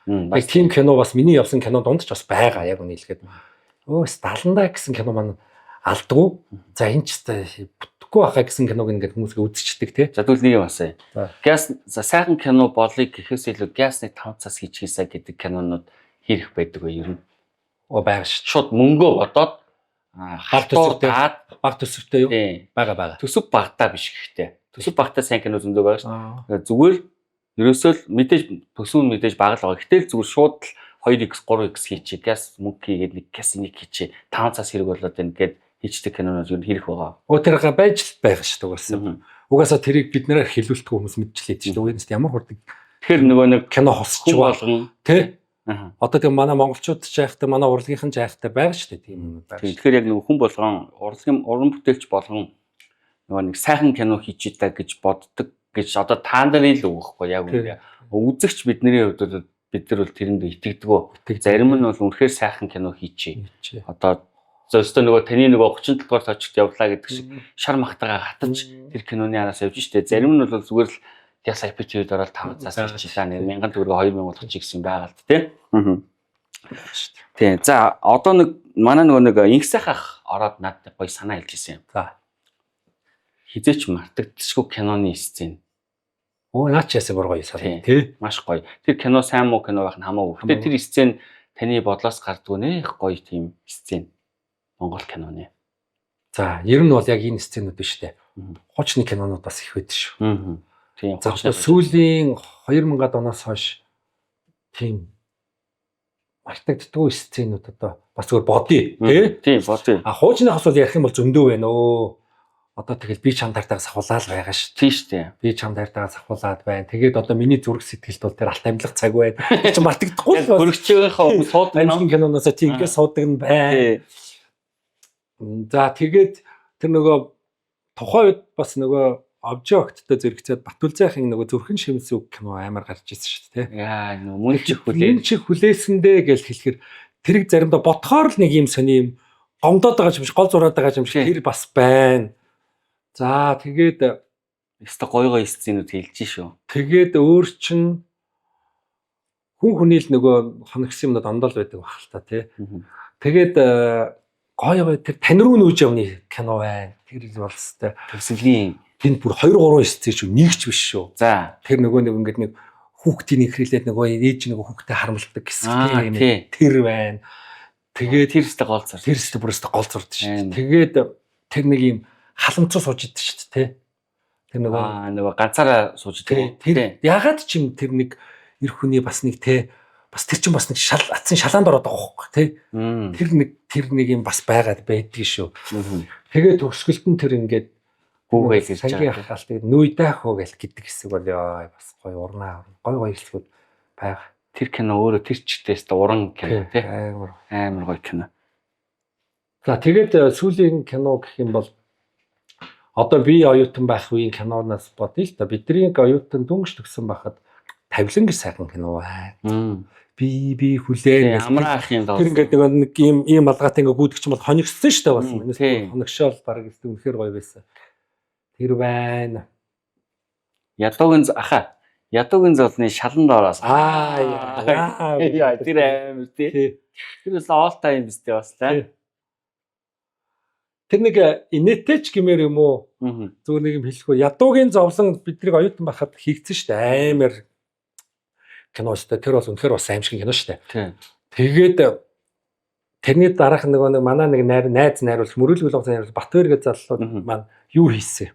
байна. Яг тийм кино бас миний явсан кино дунд ч бас байгаа яг үнэ хэлэхэд. Өөс 70-аа гэсэн кино маань алдгүй. За энэ ч бүтэхгүй байхаа гэсэн киног ингээд хүмүүсгээ үзчихдэг тий. За тэгвэл нэг юм асууя. Газ за сайхан кино болъё гэхээс илүү газны 5 цас хийчихээсэ гэдэг кинонууд хэрэг байдаг вэ ер нь? Оо байгаа шүү. Шууд мөнгөө бодоод баг төсөвтэй баг төсөвтэй юу? Бага бага. Төсөв багтаа биш гэхдээ. Төсөв багтаа сайн кино зөндөө байгаа шүү. Зүгээр ерөөсөө л мэдээж төсөв нь мэдээж бага л байгаа. Гэтэл зүгээр шууд л 2x 3x хийчих, газ мөнгө хийгээд нэг газ нэг хийчих, 5 цас хэрэг болоод байна гэд хийчдэг кинонууд ер нь хэрэг байгаа. Өө тэр байж л байгаа шүү дээ угаасаа. Угаасаа тэрийг бид нараар хэлүүлдэг хүмүүс мэдчихлээ шүү дээ. Угаасаа ямар хурдан. Тэгэхээр нөгөө нэг кино хосч болгон тий. Одоо тэг манай монголчууд ч яахтай манай урлагийнхан ч яахтай байгаа шүү дээ тийм юм байна. Тэгэхээр яг нөгөө хүн болгон урлагийн уран бүтээлч болгон нөгөө нэг сайхан кино хийчихье та гэж боддог гэж одоо та нарын л үг байхгүй яг үнэ. Үзэгч бидний хувьд бол бид нар бол тэрэнд итгэдэг. Зарим нь бол үнэхээр сайхан кино хийчихье. Одоо зөстөө нөгөө таны нөгөө 37 дугаар точигт явлаа гэдэг шиг шар махтагаа хатаж тэр киноны араас явж штэ. Зарим нь бол зүгээр л яс IPT-д ороод 5 цаас хийчихлээ. 1000 төгрөг 2000 болгочих гэсэн байгаа л тий. Тий. За одоо нэг манай нөгөө нэг инх сайхан ах ороод надад гоё санаа хэлж ирсэн юм. За. Хизээч мартагдчихгүй киноны сцен. Өө наа чи ясаа бүр гоё санаа тий. Маш гоё. Тэр кино сайн муу кино байх нь хамаагүй. Гэтэ тэр сцен таны бодлоос гардгүй нэх гоё тийм сцен. Монгол киноны. За, ер нь бол яг энэ сценүүд биш үү? Хуучны кинонууд бас их байдаг шүү. Тийм. За, сүүлийн 2000-ад оноос хойш тийм мартагддаггүй сценүүд одоо бас зүгээр бодъё тий? Тийм, бодъё. А хуучныхаас бол ярих юм бол зөндөө байна өө. Одоо тэгэл би чам дартайгаа сахуулаад байгаа шүү. Тийм шүү дээ. Би чам дартайгаа сахуулаад байна. Тэгээд одоо миний зүрх сэтгэлд бол тэр алт амьлах цаг байна. Тэр чинь мартагдахгүй л байна. Хөрөгчөөхөө хүмүүс суудаг нь киноноос тийм ингэ суудаг нь байна. За тэгээд тэр нөгөө тухайн үед бас нөгөө обжекттой зэрэгцээд Батүлзайхын нөгөө зүрхэн шимс үг кино амар гарч ирсэн шүү дээ. Яа нөгөө мөн чих хүлээ. Мөн чих хүлээсэндээ гэж хэлэхэр тэрэг заримдаа ботхоор л нэг юм сони юм гомдоод байгаа юм шиг гол зураад байгаа юм шиг тэр бас байна. За тэгээд өстө гой гой сценүүд хэлж шүү. Тэгээд өөр чин хүн хүний л нөгөө хоногсон юмнууд ондол байдаг байх л та тий. Тэгээд гой гой тэр тань руу нүүж явны кино байна. Тэр бол хэвээр төгсгөлийн тэнд бүр 2 3 сцен шүү. Нэг ч биш шүү. За тэр нөгөө нэг ингээд нэг хүүхдийн нэхрэлээд нөгөө ээж нөгөө хүүхдээ харамлдаг гэсэн тийм тэр байна. Тэгээд тэр өстө гол зурд. Тэр өстө бүр өстө гол зурд шүү. Тэгээд тэр нэг юм халамцуу сууж идэв шүү дээ. Тэр нөгөө нөгөө ганцаараа сууж идэв. Тэр ягаад ч юм тэр нэг эр хүний бас нэг те бас тэр чинь бас нэг шал атсан шалаанд ороод байгаа хөөхгүй тий. Тэр нэг юм бас байгаад байдгийг шүү. Тэгээд төгсгөлд нь тэр ингээд гүүгээл ирж байгаа. Сангийн ахал тэгээд нүй даах уу гэл гэдэг хэсэг бол ёо бас гоё урнаа гой гой хэсгүүд байгаа. Тэр кино өөрөө тэр чигтээс уран кино тий. Амар. Амар гоё кино. За тэгээд сүүлийн кино гэх юм бол одоо би оюутан байх үеийн киноноос бодъё л да. Бидний оюутан дүнж төгсөн байхад Тавилан гэж сайхан кино бай. Би хүлээн. Амраа ах юм даа. Тэр ингээд нэг ийм ийм малгайтай ингээд гүйдэг чинь бол хонигдсон шүү дээ бас. Хоногшоол баг гэсэн үнэхээр гоё байсан. Тэр байна. Ядуугийн аха. Ядуугийн золны шалан доороос. Аа яа тэр амар тий. Тэр бас all time биз дээ бас тий. Тэр нэг инээтэй ч гэмээр юм уу? Зүгээр нэг юм хэлэхгүй. Ядуугийн зовлон биднийг оюутан байхад хийгдсэн шүү дээ. Амар кино шүү дээ. Тэр бол үнэхээр бас аимшиг кино шүү дээ. Тэгээд тэрний дараах нөгөө нэг манай нэг найз найруулагч мөрөөлгөл гоцон найруулагч Батбаяр гэж залуу маань юу хийсэн?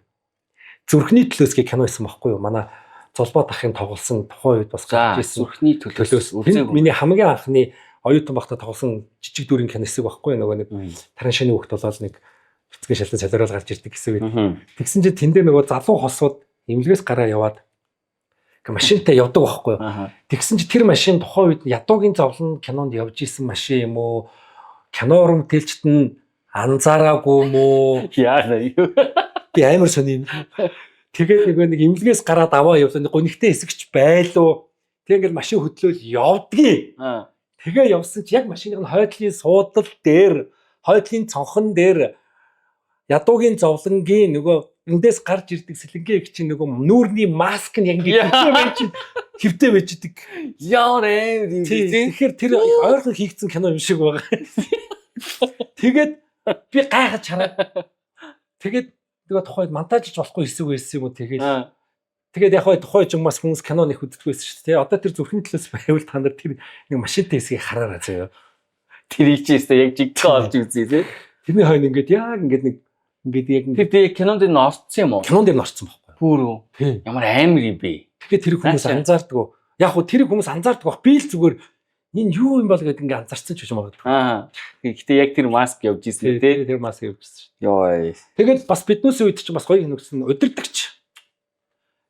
Зүрхний төлөөс гэх кино хийсэн байхгүй юу? Манай Зулбаа дахын тоглосон тухайн үед бас гарч ирсэн. Зүрхний төлөөс. Миний хамгийн анхны оюутан байхдаа тоглосон жижиг дүрийн кино хэсэг байхгүй юу? Нөгөө нэг тараншины хүүхд болоод нэг бицгэн шалтан солиорол гарч ирдэг гэсэн үед. Тэгсэн чинь тэн дээр нөгөө залуу хосууд эмнэлгээс гараа яваад машинтай явдаг байхгүй юу? Тэгсэн чинь тэр машин тухайн үед ядуугийн зовлон кинонд явж исэн машин юм уу? Кино уран бүтээлчд нь анзаараагүй юм уу? Яа юу? Би амар сони юм. Тэгээд нөгөө нэг эмнэлгээс гараад аваа явлаа. Гонигтай хэсэгч байлуу. Тэг ингээл машин хөдлөөл явдгийг. Тэгээ явсан чи яг машины хойдлын суудал дээр, хойдлын цонхон дээр ядуугийн зовлонгийн нөгөө эндээс гарч ирдэг сэлэнгийн их чинь нөгөө нүүрний маск нь яг ингээд хөвтэй байж хөвтэй байж идэг. Яар ээ юм би. Тэгэхээр тэр ойрхон хийгдсэн кино юм шиг байгаа. Тэгээд би гайхаж хараад тэгээд нөгөө тухайд монтажж болохгүй хэсэг байсан юм уу тэгээд тэгээд яг хой тухай ч юм бас хүмүүс кино нэх үздэг байсан шүү дээ. Одоо тэр зүрхний төлөөс байвал та нар тэр нэг машинтай хэсгийг хараарай заяа. Тэр ичээсээ яг жигдээ олж үзье тий. Тэрний хойно ингээд яг ингээд нэг ингээд яг тэр тэгээ кинонд нь орцсон юм уу? Кинонд нь орцсон байхгүй. Бүр үү? Ямар амар юм бэ? Тэгэхээр тэр хүмүүс анзаардаг. Яг хуу тэр хүмүүс анзаардаг бах. Би л зүгээр энэ юу юм бол гэдэг ингээд анзаарсан ч гэж магадгүй. Аа. Гэхдээ яг тэр маск явж ирсэн тий. Тэр маск явж ирсэн шүү. Йой. Тэгээд бас биднүүсийн үед чинь бас гоё киногдсон удирдагч.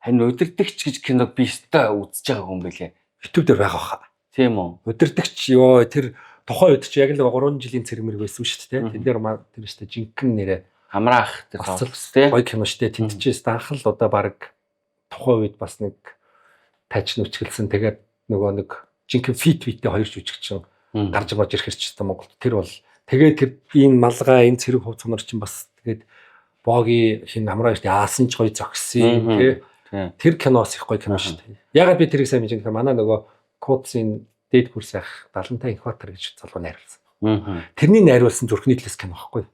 Харин удирдагч гэж киног би өстой үзэж байгаа юм бэлээ. YouTube дээр байгаа хаа. Тийм үү? Удирдагч ёо тэр тухайн үед чи яг л 3 жилийн цэрмэр байсан шүү дээ. Тэн дээр тэр шүү дээ жинхэнэ нэрээ Амраах тэр тоглосон гоё кино шүү дээ. Тэнд чи анх л удаа баг тухайн үед бас нэг тажин үчгэлсэн. Тэгээд нөгөө нэг жинхэнэ фит фиттэй хоёр жүжигчин гарч ирж ирэхэр ч гэсэн Монголд тэр бол тэгээд тэр энэ малгай энэ цэрэг хувц сонор чинь бас тэгээд Боги хин амраа ихтэй аасан ч гоё зогссон тий. Тэр киноос их гоё кино шүү дээ. Ягаад би тэрийг сайн мэдэж байгаа манай нөгөө Куцын дээд курс ах Далантай Инхбатар гэж залуу найруулсан. Тэрний найруулсан зүрхний төлөөс кино байхгүй.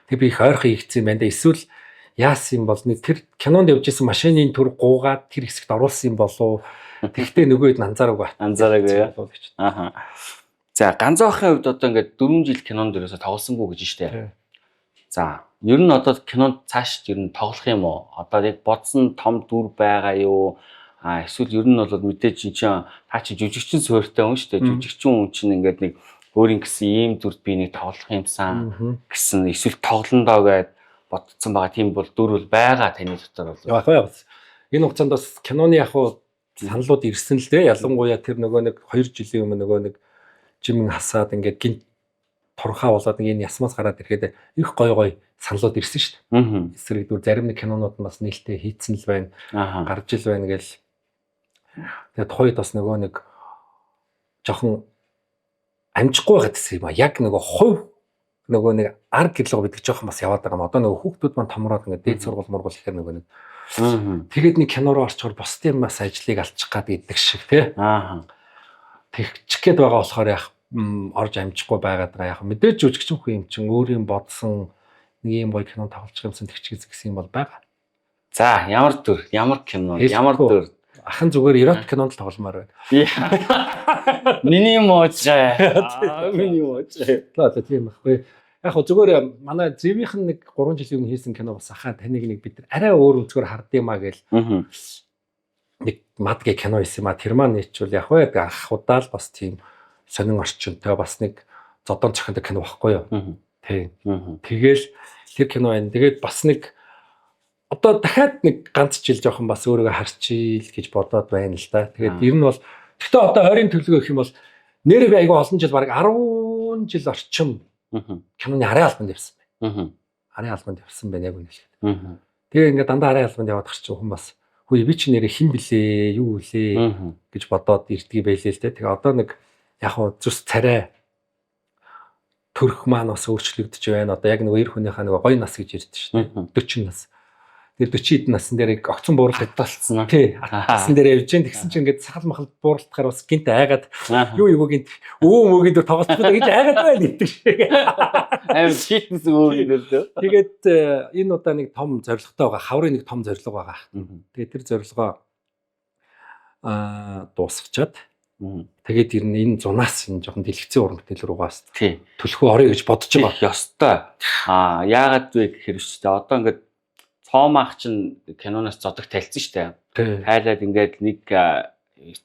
Тэг би их ойрхон хийгдсэн юм байна да. Эсвэл яасан юм бол нэг тэр кинонд явж исэн машины төр гуугаад тэр хэсэгт оруулсан юм болов. Тэгтээ нөгөө хэд анзаараагүй. Анзаараагүй яа. Аха. За ганцоохын хувьд одоо ингээд 4 жил кинонд ерөөсө тоглосонгүй гэж штэ. За ер нь одоо кинонд цааш ер нь тоглох юм уу? Одоо яг бодсон том дүр байгаа юу? А эсвэл ер нь бол мэдээж чинь та чи жүжигчин суурьтай хүн штэ. Жүжигчин хүн чинь ингээд нэг өөрийн гэсэн ийм дүрд би нэг тоглох юмсан гэсэн эсвэл тоглондоо гэд бодцсон байгаа. Тийм бол дүр бол байгаа таны дотор бол. Яг яг. Энэ хугацаанд бас киноны яг уу саналууд ирсэн л дээ. Ялангуяа тэр нөгөө нэг 2 жилийн өмнө нөгөө нэг жимэн хасаад ингээд гинт турхаа болоод нэг энэ ясмаас гараад ирэхэд их гоё гоё саналууд ирсэн шүү дээ. Эсрэг дүр зарим нэг кинонууд нь бас нээлттэй хийцэн л байна. Гарч ил байна гэл. Тэгээд тухайд бас нөгөө нэг жоохон амжихгүй байгаад гэсэн юм а. Яг нөгөө хувь нөгөө нэг арг гэрлэг бид жоохон бас яваад байгаа юм. Одоо нөгөө хүүхдүүд маань томроод ингээд дээд сургууль мургуул ихээр нөгөө нэг тэгээд нэг кино руу орчхоор бусдын бас ажлыг алчих гад идэх шиг тий. Тэгчих гээд байгаа болохоор яг орж амжихгүй байгаад байгаа. Яг мэдээж жүжигчин хүн юм чин өөрийн бодсон нэг юм гоё кино тоглолчих юмсан тэгчих гэсэн юм бол байгаа. За ямар дүр, ямар кино, ямар дүр. Ахан зүгээр эрот кинонд л тогломоор байна. Миний муужээ. Миний муужээ. За тийм байхгүй. Яг хөө зүгээр манай зэвийнх нь нэг 3 жилийн өмнө хийсэн кино бас ахаа таныг нэг бид арай өөр өнцгөр хардсан юм а гэл. Нэг мадгийн кино хийсэн юм а. Тэр маань нийчвэл яг вэ анх удаа л бас тийм сонин орчинтой бас нэг зодон цохинтой кино багхгүй юу. Тийм. Тэгэл тэр кино байна. Тэгээд бас нэг одоо дахиад нэг ганц жил жоохон бас өөрийгөө харчийл гэж бодоод байна л да. Тэгээд ер нь бол Гэхдээ одоо ойрын төлөвлөгөө гэх юм бол нэрээ би айгүй олон жил, бараг 10 жил орчим киноны арын албанд явсан байна. Арын албанд явсан байна яг үнэ. Тэгээ ингээд дандаа арын албанд яваад гарч хүн бас хөөе, би чи нэрээ хэн блээ, юу үлээ гэж бодоод ирдгийг байлээ л дээ. Тэгээ одоо нэг яг хуу зүс царай төрх маань бас өөрчлөгдөж байна. Одоо яг нэг эр хүнийхээ нэг гоё нас гэж ирдэ шүү дээ. 40 нас. Тэгээ 40 хэдэн насн дээр огцон бууралт Болцсон. Тий. Насан дээр явж гин тэгсэн чинь ингээд сахал махал бууралтахаар бас гинт айгаад юу юу гинт өө мөөгийн дөр тоглолцсон гэж айгаад байна гэдэг шиг. Амар фитнес өө гэдэг лөө. Тэгээд энэ удаа нэг том зорилготой байгаа. Хаврын нэг том зорилго байгаа. Тэгээд тэр зорилгоо дуусгачаад тэгээд ер нь энэ зунаас энэ жоохон дэлгэцэн уран бүтээл рүү бас төлхөө орё гэж бодож байгаа. Ёстой. Аа, яагаад вэ гэхээр шүү дээ. Одоо ингээд цоомах чинь киноноос зодог тайлцсан шүү дээ. Тайлаад ингээд нэг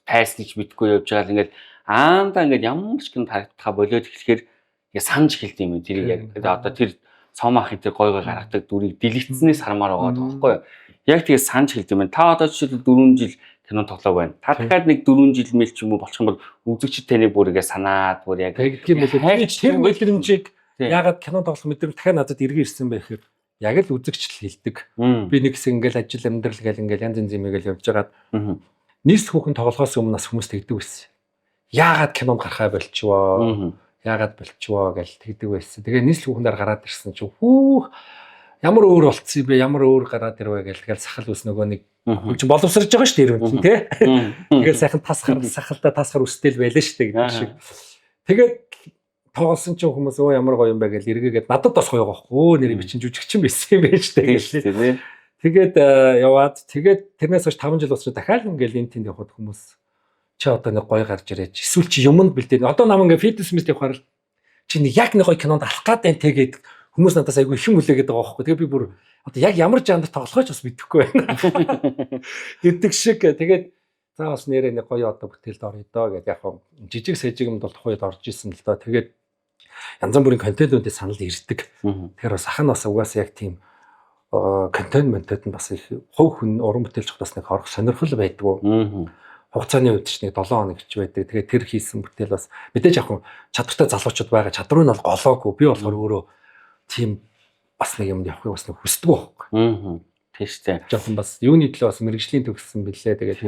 тайлсныг ч мэдгүй явж байгаа л ингээд аандаа ингээд ямар ч кино харагдахаа болиод эхлэхээр ингээд санаж эхэлт юм. Тэрийг яг одоо тэр цоомахын тэр гой гой гаргадаг дүрийг дэлгэцснээс хармаар байгаа байхгүй юу? Яг тэгээ санаж эхэлт юм. Та одоо жишээлбэл 4 жил кино тоглоог байна. Та дахиад нэг 4 жил мэл ч юм уу болчих юм бол үзэгчид таныг бүр ингээд санаад бүр яг Тэгдэг юм билээ. Тэр мэдрэмжийг ягаад кино тоглох мэдрэмж дахиад надад эргэн ирсэн бэ гэхээр яг л үзэгч л хэлдэг. Би нэг хэсэг ингээл ажил амьдрал гэл ингээл янз янз юм ингээл явж байгаад нийс хүүхэн тоглохоос өмнө бас хүмүүс тэгдэг байсан. Яагаад кинонд гарахаа болчихвоо? Яагаад болчихвоо гэл тэгдэг байсан. Тэгээ нийс хүүхэндээр гараад ирсэн чинь хүүх ямар өөр болцсон юм бэ? Ямар өөр гараад ирвэ гэл тэгэл сахал ус нөгөө нэг хүн чинь боловсрож байгаа шүү дээ тэр хүн тий. Тэгэл сайхан тасхар сахалдаа тасхар өстэл байлаа шүү дээ гэдэг шиг. Тэгээд тоглосон чинь хүмүүс өө ямар гоё юм бэ гэл эргээгээд надад бас гоё байгаа хгүй нэр би чинь жүжигчин байсан юм байна шүү дээ гэл. Тэгээд яваад тэгээд тэрнээс хойш 5 жил болсон дахиад ингээл энэ тэнд явхад хүмүүс чи одоо нэг гоё гарч ирээч эсвэл чи юмд бэлдээ. Одоо нам ингээ фитнес мэт явахаар л чи нэг яг нэг гоё кинонд алах гад байна те гээд хүмүүс надаас айгүй их юм хүлээгээд байгаа байхгүй. Тэгээ би бүр одоо яг ямар жанр тоглохоо ч бас мэдэхгүй байна гэдэг шиг. Тэгээд за бас нэрээ нэг гоё одоо бүтээлд орё доо гэдээ яг жижиг сэжиг юмд бол тухайд орж исэн л доо. Тэгээд янз бүрийн контентуудыг санал ирдэг. Тэгэхээр бас ах нь бас угаасаа яг тийм контент ментод нь бас их хувь хүн уран бүтээлч бас нэг орох сонирхол байдгүй. Хугацааны хувьд ч нэг 7 хоног ч байдаг. Тэгээд тэр хийсэн бүтээл бас мэдээж яг чадвартай залуучууд байгаа. Чадвар нь бол голоогүй. Би болохоор өөрөө тийм бас нэг юмд явахыг бас нэг хүсдэг байхгүй. Тийм шүү дээ. Жохон бас юуны төлөө бас мэрэгжлийн төгссөн бэлээ. Тэгээд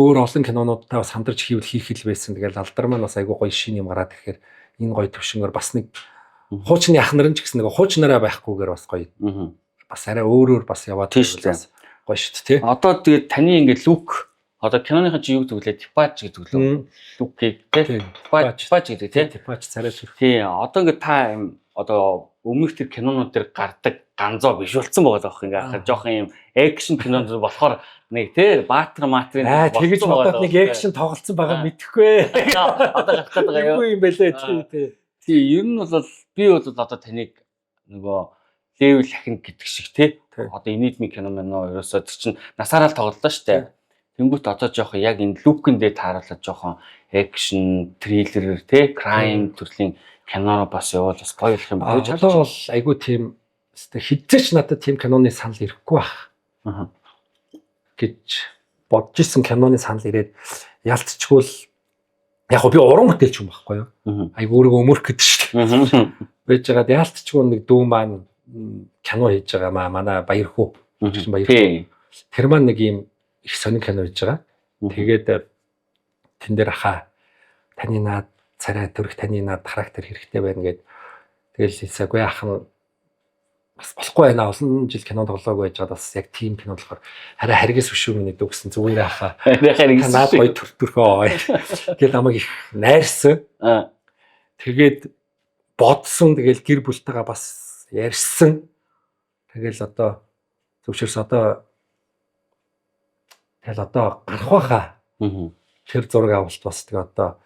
өөр олон кинонуудтай бас хамтарч хийвэл хийх хэл байсан. Тэгээд алдар маань бас айгүй гоё шин юм гараад ирэхээр энэ гоё төвшнгөр бас нэг хуучны ах нар нь ч гэсэн нэг хуучнараа байхгүйгээр бас гоё. Бас арай өөрөөр бас яваад бас гоё шүү дээ тий. Одоо тэгээд таны ингээд look одоо киноныхын чи юу гэдэг вэ? Типаж гэдэг лөө. Look-ийг тий. Типаж гэдэг тий. Типаж царай сүрх. Тий. Одоо ингээд та юм одоо өмнөх тэр кинонууд дээр гардаг ганзоо биш болсон байгаа байхгүй ингээд жоохон юм action кинонд болохоор нэг тий баатар матрын тэгэж бодоод нэг action тоглолцсон байгаа мэдэхгүй. Одоо гарах гээд байгаа юу юм бэлээ тий тий. Тий, ер нь бол би бол одоо таныг нөгөө level ахин гэдэг шиг тий. Одоо инээдмийн кино мэн нөө ерөөсөө тэр чинь насаараа л тоглолоо шүү дээ. Тэнгүүт одоо жоохон яг энэ look-н дээр тааруулаад жоохон action, thriller тий, crime төрлийн кино бас явуул бас гоё болох юм байна. Одоо бол айгүй тийм хизээч надад тийм киноны санал ирэхгүй байх гэж бодож исэн киноны санал ирээд ялцчгүй л яг би уран бүтээлч юм байхгүй юу? Айгүй өөрийгөө өмөрөх гэдэг шүү дээ. Байж байгаад ялцчгүй нэг дүү маань кино хийж байгаа маа манай Баярхүү. Баярхүү. Тэр маань нэг юм их сонин кино хийж байгаа. Тэгээд тэн дээр ахаа таны наад царай төрөх таны наад характер хэрэгтэй байна гэд тэгэл хэлсээгүй ах нь бас болохгүй байна. Олон жил кино тоглоог байж байгаад бас яг тийм кино болохоор хараа харгас өшөө миний дүү гэсэн зүгээр ахаа. Харгас наад гоё төр төрхөө. Тэгэл намайг их найрсан. Тэгээд бодсон тэгэл гэр бүлтэйгээ бас ярьсан. Тэгэл одоо зөвшөөрс одоо тэгэл одоо гарах байхаа. Тэр зураг авалт бас тэгээ одоо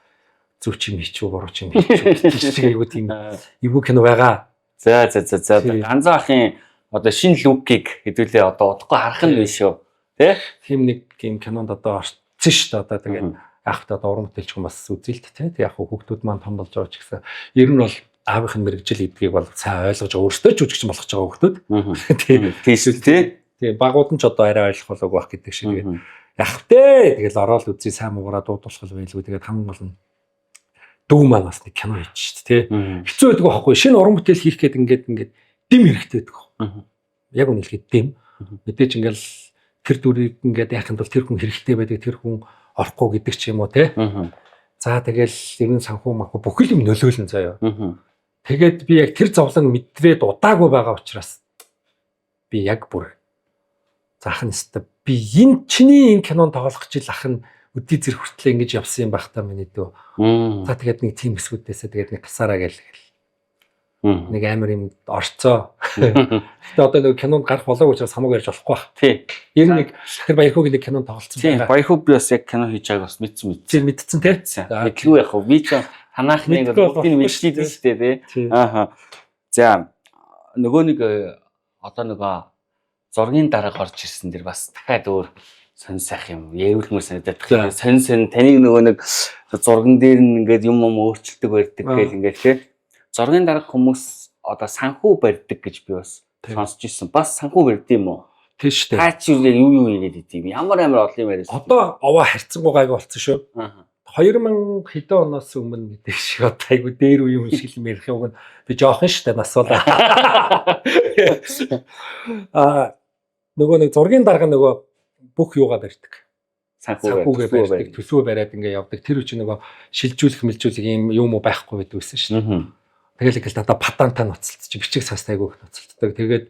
зөв чим хийчихв, буруу чим хийчихв гэдэг шиг айгуу тийм эвгүй кино байгаа. За за за за Ганзаа ахын одоо шинэ look-ийг хэдүүлээ одоо удахгүй харах нь биш шүү. Тэ? Тийм нэг тийм кинонд одоо орцсон шүү дээ. Одоо тэгээд яг та одоо уран бүтээлч хүн бас үзэл т тэ. Яг хүүхдүүд маань том болж байгаа ч гэсэн ер нь бол аавынх нь мэрэгжил гэдгийг бол сайн ойлгож өөрсдөө ч жүжигчин болгож байгаа хүүхдүүд. Тийм. Тийм шүү тий. Тийм багууд нь ч одоо арай ойлгох болоог байх гэдэг шиг. Тэгээд Яах вэ? Тэгэл ороод үзье, сайн муугараа дуудуулах байлгүй. Тэгээд хамгийн гол нь дүү маань бас нэг кино хийж шүү дээ, тэ. Хэцүү байдаг байхгүй. Шинэ уран бүтээл хийх гээд ингээд дэм хэрэгтэй байдаг. Яг үнэ хэлэхэд дэм. Мэдээж ингээл тэр дүрийг ингээд яахын тулд тэр хүн хэрэгтэй байдаг, тэр хүн орохгүй гэдэг ч юм уу, тэ. За тэгэл ер нь санхүү манхүү бүхэл юм нөлөөлнө заяа. Тэгээд би яг тэр зовлон мэдрээд удаагүй байгаа учраас би яг бүр заах нь өстө би энэ чиний энэ кинонд тоглох жил ах нь өдий зэрэг хүртлээ ингэж явсан юм байх та миний дүү. За тэгээд нэг тийм хэсгүүдээсээ тэгээд нэг гасаараа гэл нэг амар юм орцоо. Гэтэ одоо нэг кинонд гарах болоогүй учраас хамаагүй ярьж болохгүй бах. Тий. Ер нь нэг тэр Баярхүүгийн нэг кинонд тоглолцсон Тийм. байгаа. Баярхүү би бас яг кино хийж байгааг бас мэдсэн мэдсэн. Тийм мэдсэн тий. Мэдлгүй яг хөө би ч танаахны Мэдгүй бол бүгдийг болохгүй мэдчихсэн шүү дээ тий. Тийм. Ааха. За нөгөө нэг одоо нөгөө зургийн дарга орж ирсэн дэр бас дахиад өөр сонь сайх юм ярилмөр санагдаад За. байна. Сонь сонь таныг нөгөө нэг зурган дээр нь ингээд юм юм өөрчилдөг барьдаг Аа. гэл ингээд тий. Зургийн дарга хүмүүс одоо санхүү барьдаг гэж би бас Тийм. сонсч ирсэн. Бас санхүү барьд юм уу? Тийм шүү дээ. Та чи юу юу хийгээд идэв юм? Ямар амар олон юм яриасан. Одоо овоо харьцангуй гайгүй болсон шүү. Аа. 2000 хэдэн оноос өмнө гэдэг шиг одоо айгу дээр үе юм шиг юм ярих юм би жоохон шүү дээ нас бол. Аа нөгөө нэг зургийн дарга нөгөө бүх юугаа барьдаг. Санхүү Санхүүгээ барьдаг, төсвөө бариад ингээ явдаг. Тэр үчи нөгөө шилжүүлэх мэлжүүлэх юм юм уу байхгүй байдаг гэсэн шүү дээ. Аа. Тэгэл ингээл надаа патантаа ноцолцож бичиг цаас айгу их ноцолцдог. Тэгээд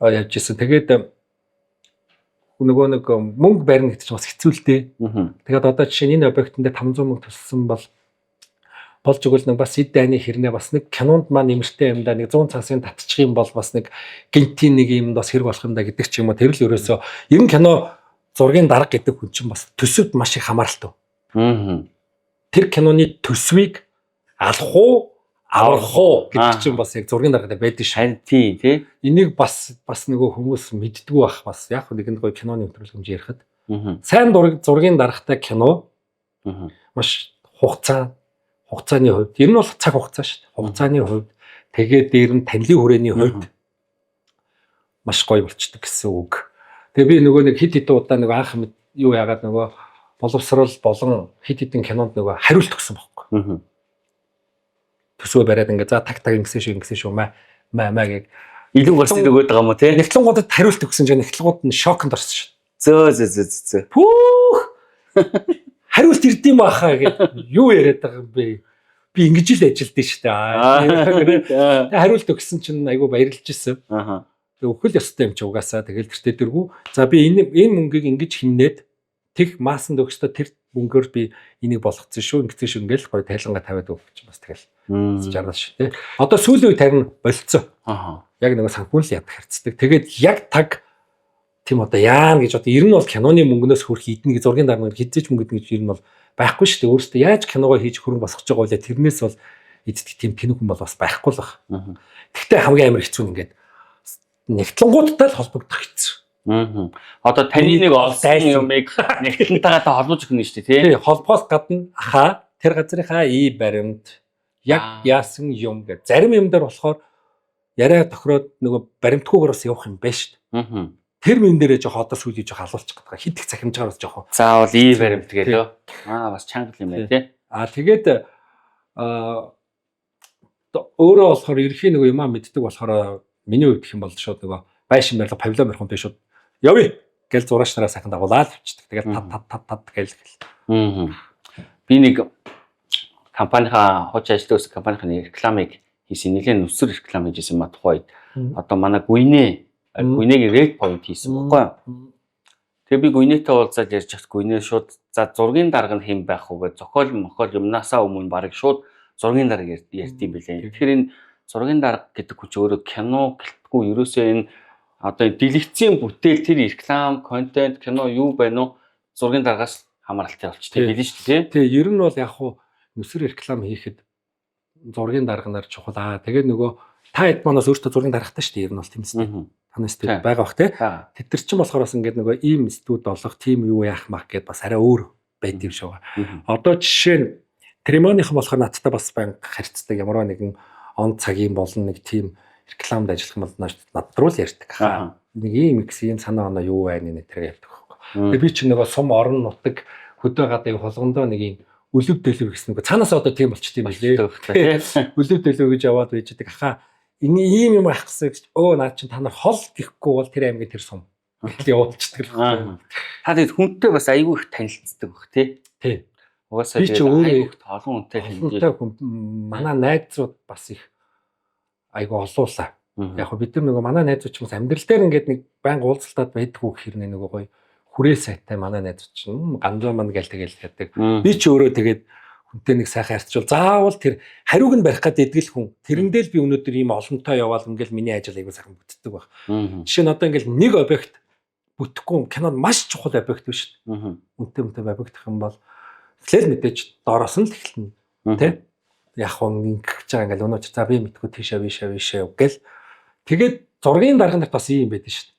явж исэн. Тэгээд нөгөө нэг мөнгө барина гэдэг чинь бас хэцүү л дээ. Аа. Тэгээд одоо жишээ нь энэ объектын дээр 500 мөнгө төлсөн бол болж өгвөл нэг бас эд дайны хэрнээ бас нэг кинонд маань нэмэртэй юм да нэг 100 цагсын татчих юм бол бас нэг гинтийн нэг юм бас хэрэг болох юм да гэдэг ч юм уу. Тэр л ерөөсөө ер нь кино зургийн дарга гэдэг хүн чинь бас төсөвд маш их хамааралтай. Аа. Тэр киноны төсвийг алах уу аврах уу гэдэг чинь бас яг зургийн дарга дээр байдаг шээ. Харин тий тий. Энийг бас бас нөгөө хүмүүс мэддэггүй бах бас яг нэгэн гоё киноны өндөрлөмж ярихад Аа. сайн зургийн даргатай кино Аа. маш хугацааны хувьд ер нь бол цаг хугацаа шүү дээ. Хугацааны хувьд тэгээд дээр нь танилын хүрээний хувьд маш гоё болчдөг гэсэн үг. Тэгээ би нөгөө нэг хэд хэдэн удаа нөгөө анх юу яагаад нөгөө боловсрол болон хэд хэдэн кинонд нөгөө хариулт өгсөн байхгүй. Аа. Төсвөө бариад ингээ за таг таг ингэсэн шүү ингэсэн шүү маа маа маа гэх. Илүү гарсан өгөөд байгаа юм уу тий? Нэгтлэнгуудад хариулт өгсөн чинь нэгтлэнгууд нь шоконд орсон шүү. Зөө зөө зөө зөө. Пүүх. Хариулт ирдэм бахаа гэд юу яриад байгаа юм бэ? Би ингэж л ажилдээ шүү дээ. Аа. Тэгээ хариулт өгсөн чинь айгүй баярлж ирсэн. Аа. Тэгээ өхөл ёстой юм чи угаасаа тэгэл тэртээ дэргүү. За би энэ мөнгийг ингэж химнээд тэг маасанд өгчдөө тэр мөнгөөр би энийг болгоцсон шүү ингэсэн шүү ингээл гоё тайлангаа тавиад өгөх чинь бас тэгэл жаргал шүү дээ. Одоо сүүлийн үед харин болцсон. Аа. Яг нэг санхүүн л ядах харцдаг. Тэгээд яг таг тийм одоо яана гэж одоо ер нь бол киноны мөнгнөөс хөрх идэнэ гэж зургийн дарга хизээч мөнгө идэнэ гэж ер нь бол байхгүй шүү дээ. Өөрөөсөө яаж киногоо хийж хөрөнгө босгож байгаа вэ? Тэрнээс бол эцдэг тийм тэнэг хүн бол бас байхгүй л баг. Тэгтээ хамгийн амар хэцүү нь ингээд нэгтлэнгуудтай л холбогдох хэцүү. Аа. Одоо таны нэг олсон юмыг нэгтлэнтэйгээ та холбож өгнө шүү дээ тий? Тий, холбоос гадна хаа тэр газрынхаа и баримт яг яасан юм гэх. Зарим юм дээр болохоор яриа тохироод нөгөө баримтгүйгээр бас явах юм байна шүү дээ. Аа. Тэр юм дээрээ жоох одоо сүүлийн жоох алуулчих гэдэг. Хит их цахимжгаар бас жоох. Заавал и баримт гэлөө. Аа бас чанга юм байна тий. Аа тэгээд аа өөрөө болохоор ерхий нөгөө юмаа мэддэг болохоор миний хувьд гэх юм бол шууд нөгөө байшин барилга павильон барих юм биш шууд явъя гэл зураач нараа сайхан дагуулаад авчдаг. Тэгэл тат тат тат тат гэл гэл. Аа. Би нэг компанийнхаа хуучин ажилладаг байсан компанийнхаа рекламыг хийсэн. Нэлээд нүсэр реклам хийжсэн ба тухайд. Одоо манай Гүнэ Гүнэгийн Red Point хийсэн баггүй юу? Тэгээ би Гүнэтэй уулзаад ярьж байхад Гүнэ шууд за зургийн дарга нь хэн байх вэ гэж зохиол мохиол юмнасаа өмнө бараг шууд зургийн дарга ярьд юм билээ. Тэгэхээр энэ зургийн дарга гэдэг хүн чинь өөрөө кино гэлтгүй ерөөсөө энэ одоо дэлгэцийн бүтээл тэр реклам, контент, кино юу байна уу зургийн даргаас хамааралтай болчихтой билээ шүү дээ. Тий, ер нь бол яг хуу нүсэр реклам хийхэд зургийн дарга нар чухал. Аа тэгээд нөгөө та хэд манаас өөртөө зургийн даргатай шүү дээ. Ер нь бол тийм үстэй. Таны студ байгаа бах тий. Тэд нар чинь болохоор бас ингээд нөгөө ийм студ олох, тийм юу яах мах гэд бас арай өөр байд юм шиг байгаа. Одоо жишээ нь Тремоныхан болохоор надтай бас байнга харьцдаг ямар нэгэн он цагийн болон нэг тийм рекламд ажиллах юм бол над руу л ярьдаг. Нэг ийм их ийм санаа оноо юу байна нэ тэр ярьдаг байхгүй. Тэгээ би чинь нөгөө сум орон нутаг хөдөө гадаа хулгандаа нэг юм өлөв дэлв гэсэн нэг цаанаас одоо тийм болчт юм билээ. Өлөв дэлв гэж яваад байж байгаа. Ахаа энэ ийм юм авах гэсэн гэж өө наа чин та нар хол гэхгүй бол тэр аймгийн тэр сум гэл явуулчихдаг л байна. Та тэгэд хүнтэй бас айгүй их танилцдаг бах тий. Тий. Угаасаа Би чи өөрөө айгүй их олон хүнтэй Хүнтэй хүн манай найзууд бас их айгүй олуулаа. Яг хөө бид нар нөгөө манай найзууд ч юм уу амьдрал дээр ингээд нэг байнга уулзалтад байдгүй гэх хэрнээ нөгөө гоё хүрээ сайтай манай найзууд чинь ганзуу мань гээл тэгэл яадаг. Би ч өөрөө тэгээд хүнтэй нэг сайхан харьцвал заавал тэр хариуг нь барих гээд идэгэл хүн тэрэндээ л би өнөөдөр ийм олонтой яваал ингээл миний ажил айгүй сайхан бүтдэг байх. Жишээ нь одоо ингээл нэг объект бүтэхгүй кинонд маш чухал объект биш. Үнтэй үнтэй объект юм бол эхлээл мэдээж доороос нь л эхэлнэ. Тэ? Яг хүн ингэж байгаа ингээл өнөөч за би мэдгүй тийшээ вишээ вишээ гэл тэгээд зургийн дарга нарт бас ийм байдаг шүү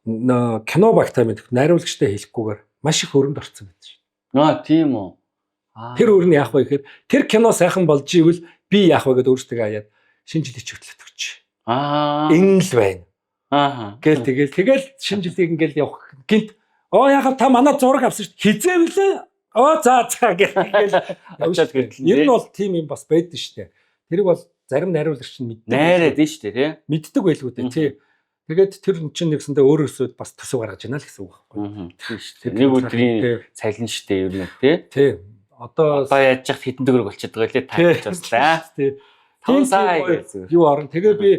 дээ. Кино багтаа мэдэх найруулагчтай хэлэхгүйгээр маш их өрөнд орсон гэдэг шүү. Аа тийм үү. Тэр өөр нь яах вэ гэхээр тэр кино сайхан болж ивэл би яах вэ гэдээ өөртөө аяад шинэ жилийн чиглэлд өгч. Аа. Энэ л байна. Аа. Гэл тэгэл шинэ жилийг ингээл явах гинт оо яхав та манай зураг авсан шүү дээ. Хизээ вүлээ. Оо за за гэл тэгэл очиад гэртэл. Ер нь бол тийм юм бас байдаг шүү дээ. Тэрийг бол зарим найруулагч нь мэддэг. Найраад нь шүү дээ тий. Мэддэг байлгүй дээ тий. Тэгээд тэр чинь нэгсэндээ өөрөөсөө бас төсөв гаргаж байна л гэсэн үг байхгүй. Тийм шүү дээ. Нэг өдрийн цалин шүү дээ ер нь тий. Тий. Одоо яаж яхад хэдэн төгрөг болчиход байгаа лээ та гэж баслаа. Тий. 5 сая гэсэн. Юу орно. Тэгээ би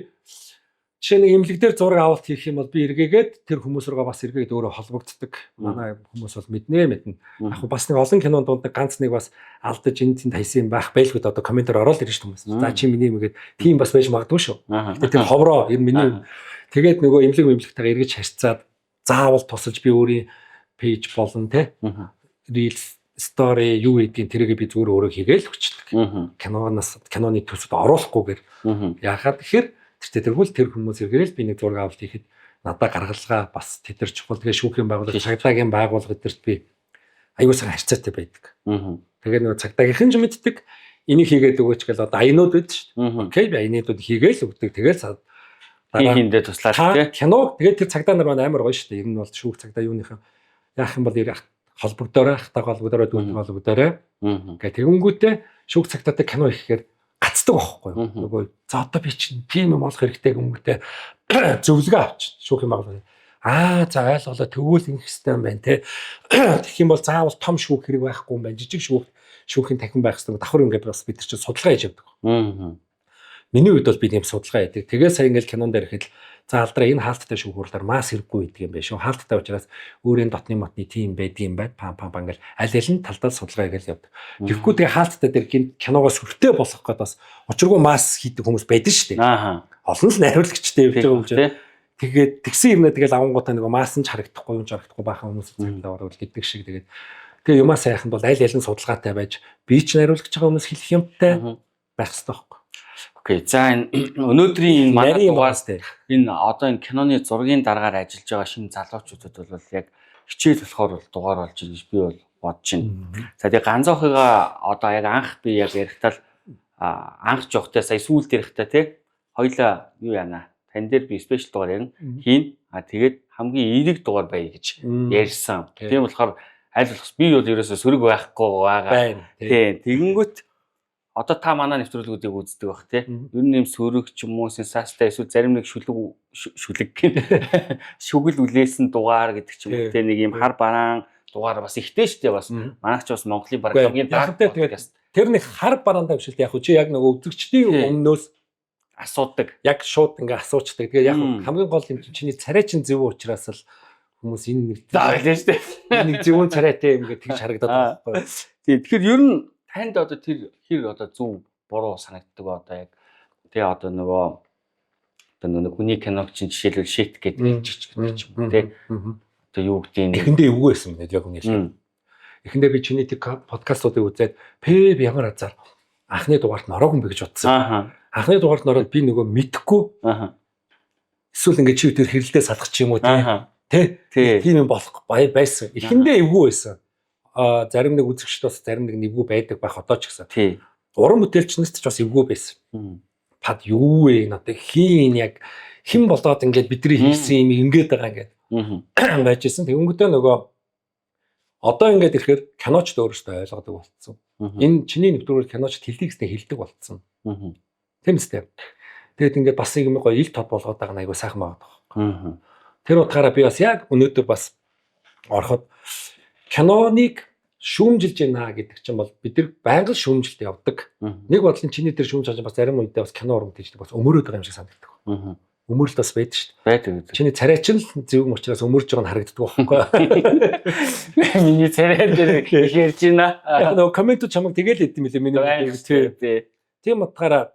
жишээ нэг эмнэлэг дээр зураг авалт хийх юм бол би эргээгээд тэр хүмүүс рүүгээ бас эргээгээд өөрөө холбогддог. Манай хүмүүс бол мэднэ мэднэ. Яг бас нэг олон кинонд дунд ганц нэг бас алдаж энэ тэнд хайсан юм байх байлгүй одоо комментээр ороод ирж шүү хүмүүс. За чи миний юм гээд тийм бас байж магадгүй шүү. Гэтэ тэр ховроо ер миний тэгээд нөгөө эмнэлэг эмнэлэгтэйгээ эргэж харьцаад заавал тусалж би өөрийн пэйж болон те reels story юу гэдгийг тэрийг би зүгээр өөрөө хийгээл өгчдөг. Киноноос киноны төсөлд оруулахгүйгээр яхаад тэгэхээр тэр тэргүүл тэр хүмүүс эргэрэл би нэг зураг авалт хийхэд надаа гаргалгаа бас тэд нар чухал. Тэгээ шүүхийн байгууллага, цагдаагийн байгууллага эдэрт би аюул сайн харьцаатай байдаг. Тэгээ нөгөө цагдаагийнхан ч мэддэг. Энийг хийгээд өгөөч гэл одоо аянууд байд шүү дээ. Окей би аянуудад хийгээл өгдөг. Тэгэл дараа хиндэ туслаад тий. Кино тэгээд тэр цагдаа нар маань амар гоё шүү дээ. Ер нь бол шүүх цагдаа юуныхан яах юм бол холбогдоорой, хатаг холбогдоорой, дүүтэй холбогдоорой. Гэ тэгэнгүүтээ шүүх цагдаатай кино ихээр гацдаг байхгүй юу? Нөгөө за одоо би чинь тийм юм олох хэрэгтэй гэмгүүтээ зөвлөгөө авч шүүх юм байгууллага. Аа за ойлголоо тэгвэл ингэх хэрэгтэй юм байна те. Тэгэх юм бол заавал том шүүх хэрэг байхгүй юм байна. Жижиг шүүхийн танхим байх хэрэгтэй. Давхар ингээд бас бид нар чинь судалгаа хийж явдаг. Миний хувьд бол би тийм судалгаа хийдэг. Тэгээ сая ингээд кинон дээр ихэд за алдраа энэ хаалттай шүүх хурлаар мас хэрэггүй гэдэг юм байна шүү. Хаалттай учраас өөрийн дотны мотны тийм байдгийн юм байна. Пам пам пам ингээл аль аль нь талдаа судалгаа хийгээл явдаг. Тэгэхгүй тэгээ хаалттай дээр гин киногоо сүртэй болгох гээд бас учиргүй мас хийдэг хүмүүс байдаг шүү дээ. Аа. Олон л найруулагчтай явж байгаа юм чинь. Тэгээд тэгсэн юмнаа тэгэл авангуудаа нөгөө мас нь ч харагдахгүй юм ч харагдахгүй баахан хүмүүс цагдаа орвол гэдэг шиг тэгээд тэгээ юмаа сайхан бол аль аль нь судалгаатай байж би ч найруулагч байгаа хүмүүс хэлэх юмтай байх хэрэгтэй байхгүй. Окей. За энэ өнөөдрийн энэ манай дугаар энэ энэ одоо энэ киноны зургийн дараагаар ажиллаж байгаа шинэ залуучуудад бол яг хичээл болохоор бол дугаар болж ийн гэж би бол бодож байна. За тэгээ ганцоохыгаа одоо яг анх би яг ярихдаа л анх жоохтой сая сүүлд ярихдаа тий хоёлаа юу яана. Тань дээр би спешиал дугаар ярина. Хийн. А тэгээд хамгийн эерэг дугаар бай гэж ярьсан. Тийм болохоор аль болох би бол ерөөсөө сөрөг байхгүй байгаа. Тий. Тэгэнгүүт одоо та манай нэвтрүүлгүүдийг үздэг бах тий. Ер нь юм сөрөг ч юм уу сенсацтай эсвэл зарим нэг шүлэг шүлэг гин шүгэл үлээсэн дугаар гэдэг ч юм уу тий нэг юм хар бараан дугаар бас ихтэй штэ бас. Манайх ч бас Монголын баг хамгийн дараг тэгээд тэр нэг хар бараандаа биш л яг чи яг нөгөө үзэгчдийн өмнөөс асуудаг. Яг шууд ингээ асуучдаг. Тэгээ яг хамгийн гол юм чинь чиний царай чинь зөв учраас л хүмүүс энэ нэг заа байлаа штэ. Энэ нэг зөвүүн царайтай юм ингээ тэгж харагдаад байгаа байхгүй. Тий тэгэхээр ер нь танд одоо тэр хэр одоо зөв буруу санагддаг одоо яг тий одоо нөгөө одоо нөгөө хүний киног чинь жишээлбэл shit гэдэг чич гэдэг ч юм уу тий одоо юу гэдгийг эхэндээ эвгүй байсан юм яг үнэ л. Эхэндээ би чиний тэр подкастуудыг үзээд пэ ямар азар анхны дугаарт нь ороогүй юм бэ гэж бодсон. Анхны дугаарт нь ороод би нөгөө мэдхгүй. Эсвэл ингээ чи тэр хэрэлдээ салах ч юм уу тий. Тий. Тийм юм болох байсан. Эхэндээ эвгүй байсан. Зарим нэг үзэгчд бас зарим нэг нэвгүй байдаг байх одоо ч гэсэн. Тий. Уран бүтээлчнэрт ч бас эвгүй байсан. Пад юу вэ? Надад хийн яг хэн болоод ингээд бидний хийсэн юм ингээд байгаа ингээд. Байж исэн. Тэгэнгүүтээ нөгөө одоо ингээд ирэхээр киночд өөрөөсөө ойлгодог болцсон. Энэ чиний нэвтрүүлэг киночд хэлдэг гэснээр хэлдэг болцсон. Тийм үстэй. Тэгээд ингээд бас нэг юм гоё ил тод болгоод байгаа нь айгуу сайхан байгаа даа. Тэр утгаараа би бас яг өнөөдөр бас ороход киноныг шүүмжилж байна гэдэг чинь бол бид нар байнга л шүүмжилт явдаг. Нэг бодлон чиний дээр шүүмж байгаа чинь бас зарим үедээ бас кино урам тийждэг бас өмөрөөд байгаа юм шиг санагддаг. Өмөрөлт бас байдаг шүү дээ. Байдаг үү. Чиний царай чинь л зөв учраас өмөрж байгаа нь харагддаг байхгүй. Миний царай дээр их ярьж байна. Яг нөгөө комментүүд чамайг тэгэл идэм билээ миний мэдээ. Тий. Тийм утгаараа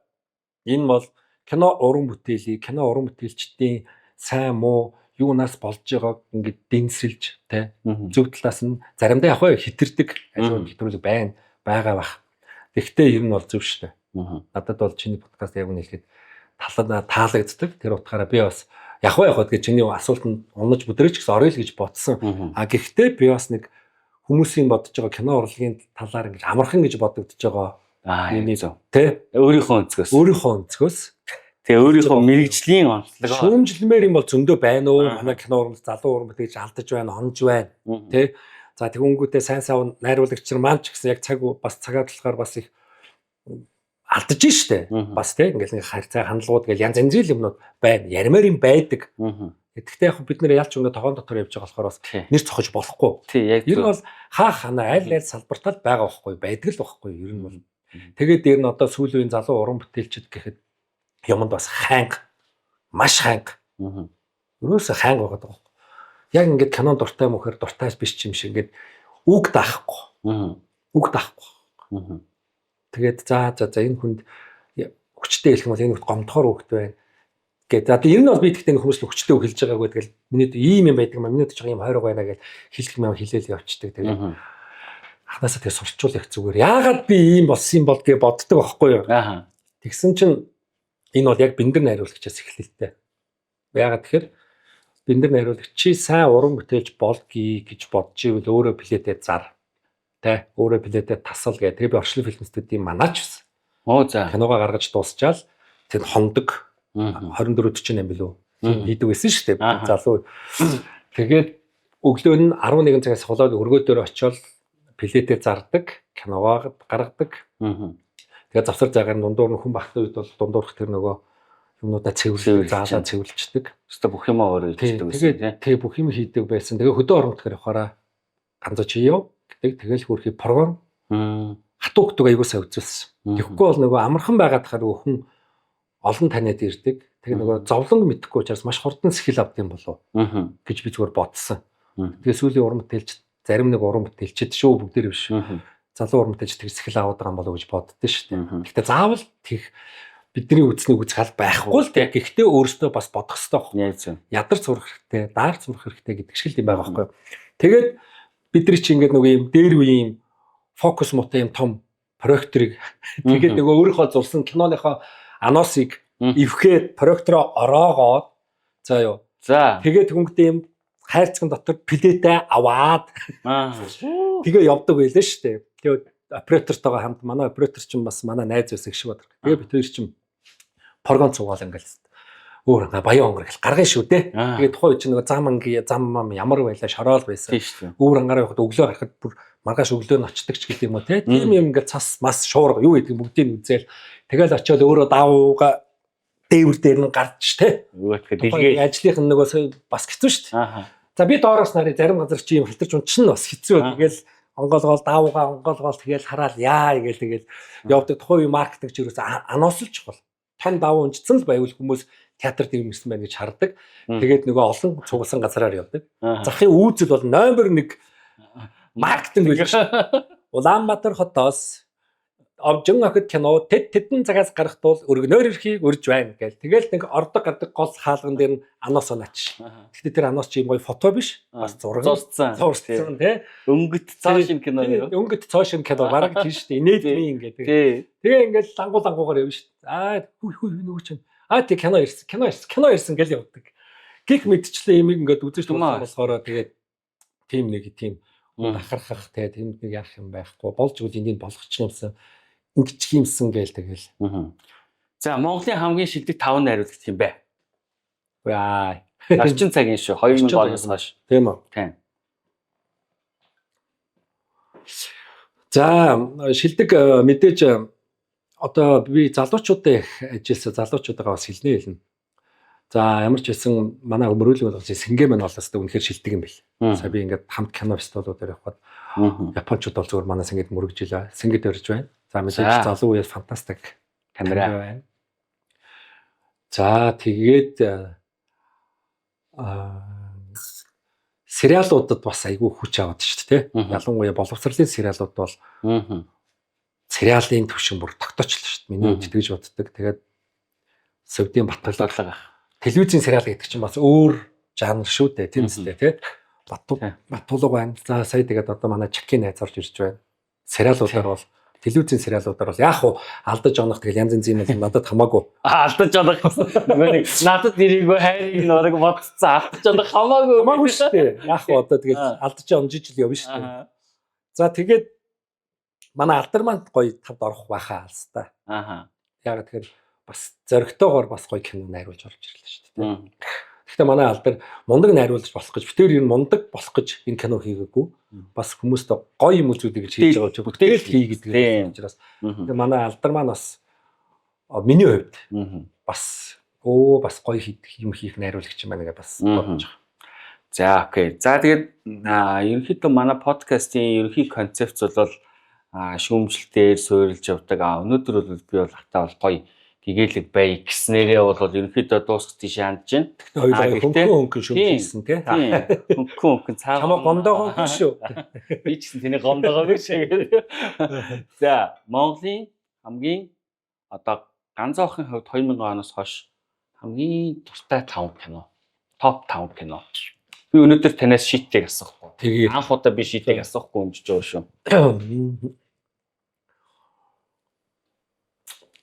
энэ бол кино уран бүтээлийг, кино уран бүтээлчдийн сайн муу юунаас болж байгааг ингээд дэнсэлж тэ зөв талаас нь заримдаа яг хөө хитэрдэг ажил хэтрүүлэг байна байгаа бах. Тэгвэл ер нь бол зөв шүү дээ. Надад бол чиний подкаст яг үнэ хэлэхэд талаа таалагддаг. Тэр утгаараа би бас яг хөө яг хөө гэж чиний асуултанд унаж бүдрэж гэсэн орё л гэж бодсон. А гэхдээ би бас нэг хүмүүсийн бодож байгаа кино урлагийн талаар ингэж амархан гэж бодогдож байгаа Аа Миний- зөв. тэ Өөрийнхөө өнцгөөс. өөрийнхөө өнцгөөс Тэгээ өөрийнхөө мэрэгжлийн онцлогоо. шүүмжлэмээр юм бол зөндөө байна уу? Аа. Манай кино уран залуу уран бүтээлч алдаж байна, онж байна. Тэ. За тэгэнгүүтээ сайн сав найруулагч нар маань ч гэсэн яг цаг бас цагаа талахаар бас их алдаж штэ. Бас тэ ингээл нэг харьцаа хандлагууд гэл янз янзын юмнууд байна. Ярмаар юм байдаг. Тэгэхдээ яг бид нэр ялч өнөө тогоон дотор явж байгаа болохоор бас Тий. нэр цохиж болохгүй. Тий, яг Ер нь зөв. бол хаа ханаа аль аль салбартаа л байгаа байхгүй байдаг л байхгүй ер нь бол. Тэгээд дээр нь одоо сүүлийн үеийн залуу уран бүтээлчд гэхэд юмд бас хайнга маш хайнга. Ерөөсөө хайнга байгаа даа. Яг ингээд кинон дуртай мөхөр дуртай биш юм шиг ингээд үг даахгүй. Үг даахгүй. Тэгээд за за за энэ хүнд хүчтэй хэлэх юм бол энэ хүнд гомдохоор үгт байна. Гээд за ер нь бол би тэгтээ хүмүүс л хүчтэй үг хэлж байгаагүй тэгэл миний ийм юм байдаг юм а миний ч ийм хойрог байна гэж хэлэх юм хэлээл явчихдаг. Тэгээд анхнаасаа тэгээ сурчвал их зүгээр. Яагаад би ийм болсон юм бол гэж боддог байхгүй юу? Аа. Тэгсэн чинь энэ бол яг бэндэр найруулагчаас эхлэлтэй. Яагаад тэгэхээр бэндэр найруулагч чи сайн уран бүтээлч болдгийг гэж бодож ивэл өөрөө плетээ зар. Тэ өөрөө плетээ тасал гэх. Тэгээ би орчлон фильм студийн манаач байсан. Оо за. Киногоо гаргаж дуусчаал тэр хондог 24 48 билүү хийдэг байсан шүү дээ. Залуу. Тэгээд өглөө нь 11 цагаас хулаад өргөө дээр очиод плетээ зардаг, киногоо гаргадаг. Тэгээд завсар цагаар дундуур нь хүн багтсан үед бол дундуурх тэр нөгөө юмнуудаа цэвэрлдэг, заалаа цэвэрлждэг. Өстө бүх юмаа өөрөө хийдэг байсан. Тэгээд тий бүх юм хийдэг байсан. Тэгээ хөдөө оромтгоор явахаараа ганцаа чи яв гэдэг. Тэгэл хөрхи програм хатуу хөтөг аягүй сайн үзүүлсэн. Тэгэхгүй бол нөгөө амархан байгаад хахаар нөгөө хүн олон таниад ирдэг. Тэгээ нөгөө зовлон мэдэхгүй учраас маш хурдан сэхэл авд юм болов гэж би зүгээр бодсон. Тэгээ сүүлийн уран бүтээлч зарим нэг уран бүтээлчд шүү бүгдээр биш. Залуу уран бүтээлч тэр сэхэл аваад байгаа юм болов гэж боддоо шүү дээ. Гэхдээ заавал тех бидний үзснийг үзэх аль байхгүй л дээ. Гэхдээ өөрөөсөө бас бодох хэрэгтэй байхгүй. Яг зөв. Ядарч сурах хэрэгтэй, даарч сурах хэрэгтэй гэдэг шиг л юм байгаа байхгүй. Тэгээд бидний чи ингээд нөгөө юм дээр үеийн юм фокус муутай юм том проекторыг тэгээд нөгөө өөрийнхөө зурсан киноныхоо анонсыг эвхээд проектороо ороогоод за юу. За. Тэгээд хөнгөдөө юм хайрцаган дотор плетээ аваад тэгээ явдаг байлаа шүү дээ. Тэгээд оператортойгоо хамт манай оператор чинь бас манай найз байсан гэх шиг бадар. Тэгээ бид хоёр чинь прогон цугаал ингээл өөр ингээ баян онгор гэл гаргана шүү дээ. Тэгээд тухайн үед чинь нөгөө зам анги зам мам ямар байлаа шороол байсан. Өөр ангараа явахад өглөө гарахад бүр маргааш өглөө нь очдөг ч гэдэг юм уу те. Тийм юм ингээ цас мас шуурга юу гэдэг бүгдийг үзээл тэгэл очиод өөрөө давууга дээвэр дээр нь гарч те. Өгөөдгөө дэлгээ ажлынх нь нөгөө бас хэцүү шүү дээ. За би доороос нарыг зарим газар чи юм халтарч унчин бас хэцүү. Тэгэл онгоолгоол давууга онгоолгоол тэгэл хараал яа гээл тэгэл явдаг. Тухайн үеийн маркетинг ч ерөөсөө анонсолж чухал. Том давуу унжсан л байвал хүмүүс театрт юм ирсэн байна гэж хардаг. Тэгээд нөгөө олон цугласан газраар явдаг. Захын үүзэл бол номер 1 маркетинг байлаа шүү. Улаанбаатар хотоос овжин охид кино тэд тэдэн цагаас гарах тул өргөнөөр ирэхийг урьж байна гэл. Тэгэл нэг ордог гардаг гол хаалган дээр нь анонс унаач. Гэхдээ тэр анонс чи юм гоё фото биш. Бас зураг. Зурцсан. Зурцсан тий. Өнгөт цоо шин кино нэр. Өнгөт цоо шин кино бараг тийм шүү дээ. Инээдмийн ингээд. Тэгээ ингээд лангуу лангуугаар явна шүү дээ. Аа хүй хүй нөгөө чинь аа тий кино ирсэн. Кино ирсэн. Кино ирсэн гэл явдаг. Гэх мэдчлээ имийг ингээд үзэж дууссан болохоор тэгээд тийм нэг тийм бахархах те тэнд нэг яах юм байхгүй болж үл энийг болгочих юмсан ингэчих юмсан гээл тэгэл. За Монголын хамгийн шилдэг 5 найруулагч юм бэ? Яа. Орчин цагийн шүү. 2000 оноос хойш. Тийм үү. Тийм. За шилдэг мэдээж одоо би залуучуудаа их ажилласан залуучуудаа бас хэлнэ. За ямар ч байсан манай мөрөөлөг болгосон сэнгэ маань бол өстой үнэхээр шилдэг юм бэл. Сая би ингээд хамт кино фестивалуудаар явхад Япончууд бол зүгээр манай сэнгэд мөрөг жилээ. Сэнгэд орж байна. За мэдээж залуу үеэс фантастик камера байна. За тэгээд сериалуудад бас айгүй хүч аваад шүү дээ. Ялангуяа боловсролын сериалууд бол сериалын төвшин бүр тогтоочлоо шүү дээ. Миний хувьд тэгж боддог. Тэгээд Совдын Батлаг телевизийн сериал гэдэг чинь бас өөр жанр шүү дээ. Тийм үстэй тий. Батулга байна. За сая тэгээд одоо манай Чаки найз орж ирж байна. Сериалуудаар бол телевизийн сериалуудаар бол яг хуу алдаж онох тэгэл янз янзын юм надад хамаагүй. Алдаж онох нөгөө нэг надад нэрийгөө хайрыг нураг бодцсон алдаж онох хамаагүй. Хамаагүй шүү дээ. Яг хуу одоо тэгэл алдаж онж ижил явна шүү дээ. За тэгээд манай алдар маань гоё тавд орох байхаа алстаа. Яг тэгэхээр бас зоригтойгоор бас гоё кино найруулж орж ирлээ шүү дээ. Гэхдээ манай алдар мундаг найруулж болох гэж битээр ер нь мундаг болох гэж энэ кино хийгээгүй. Бас хүмүүстээ гоё юм үзүүлдэг гэж хийж байгаа ч бүтээл хий гэдэг учраас тэгээ манай алдар маань бас миний хувьд бас бас гоё юм хийх найруулагч юм байна гэж бас бодож байгаа. За окей. За тэгээд ерөнхийдөө манай подкастын ерөнхий концепц бол шүүмжлэлтээр суурилж явдаг. Өнөөдөр бол би бол хатаа бол гоё гэгээлэг бай гэснээрээ бол ерөнхийдөө дуусах тийш хандж байна. Хоёулаа хөнгөн шүүмжилсэн тий. Хөнгөн цаа. Чамаа гомдоогоогүй шүү. Би ч гэсэн тэний гомдоогоогүй шүү. За, Монголын хамгийн одоо ганцоохын хувьд 2000 оноос хойш хамгийн дуртай 5 кино. Топ 5 кино. Би өнөөдөр танаас шийтийг асуухгүй. Тэгээ. Анх удаа би шийтийг асуухгүй өмжиж байгаа шүү.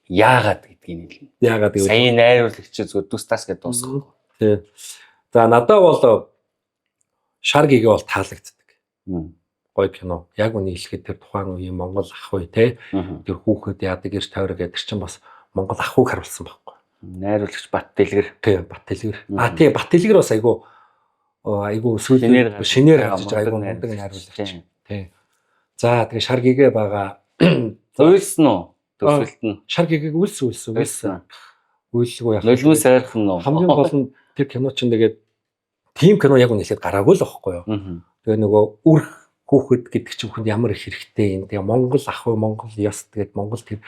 Яагаад гэдгийг хэлнэ. Яагаад гэвэл саяын найруулагч зүгээр дүс тас гэдээ дуусгах. Тий. За надад бол Шар гэгээ бол таалагддаг. Гоё кино. Яг үний хэлэхэд тэр тухайн үеийн Монгол ах үе те. Тэр хүүхэд яадаг эрт тойрог гэдэг чинь бас Монгол ах хүүг харуулсан байхгүй. Найруулагч Бат Дэлгэр. Тий, Бат Дэлгэр. А тий, Бат Дэлгэр бас айгу сүүлийн шинээр гарч иж айгу мундаг найруулагч. Тий. За тэгээ Шар гэгээ байгаа. Уйлсан уу? Төгсөлт нь. Шар гэгээг үлсэн. Үйлсгүй яах. Нулимын сайрхан уу? Хамгийн гол нь тэр кино чинь тэгээд тийм кино яг үнэхээр гараагүй л байхгүй юу. Тэгээ нөгөө үр хүүхэд гэдэг чинь хүнд ямар их хэрэгтэй юм. Тэгээ Монгол ах уу, Монгол ёс тэгээд Монгол тэр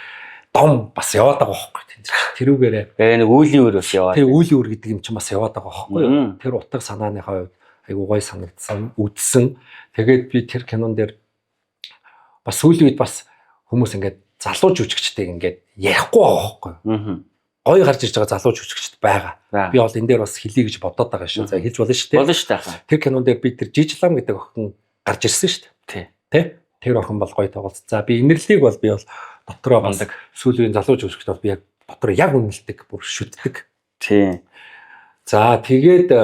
дом бас яваад байгаа байхгүй юу. Тэрүүгээрээ. Тэгээ нэг үүлийн үр бас яваад. Тэгээ үүлийн үр гэдэг юм чинь бас яваад байгаа байхгүй юу. Тэр утга санааныхаа хувьд айгуу гой санагдсан, үдсэн. Тэгээд би тэр кинон дээр бас сүүлийн үед бас хүмүүс ингээд залуу жүжигчдийг ингээд ярихгүй байгаа байхгүй юу. Гоё гарч ирж байгаа залуу жүжигчд байгаа. Би бол энэ дээр бас хэлье гэж бодоод байгаа шүү. За хэлж болно шүү дээ. Болно шүү дээ. Тэр кинон дээр би тэр Жижлам гэдэг охин гарч ирсэн шүү дээ. Тэ? Тэр охин бол гоё тоглолт. За би инэрлийг бол би бол дотроо бас сүүлийн залуу жүжигчд бол би яг дотроо яг үнэлдэг, бүр шүтдэг. Тий. За тэгээд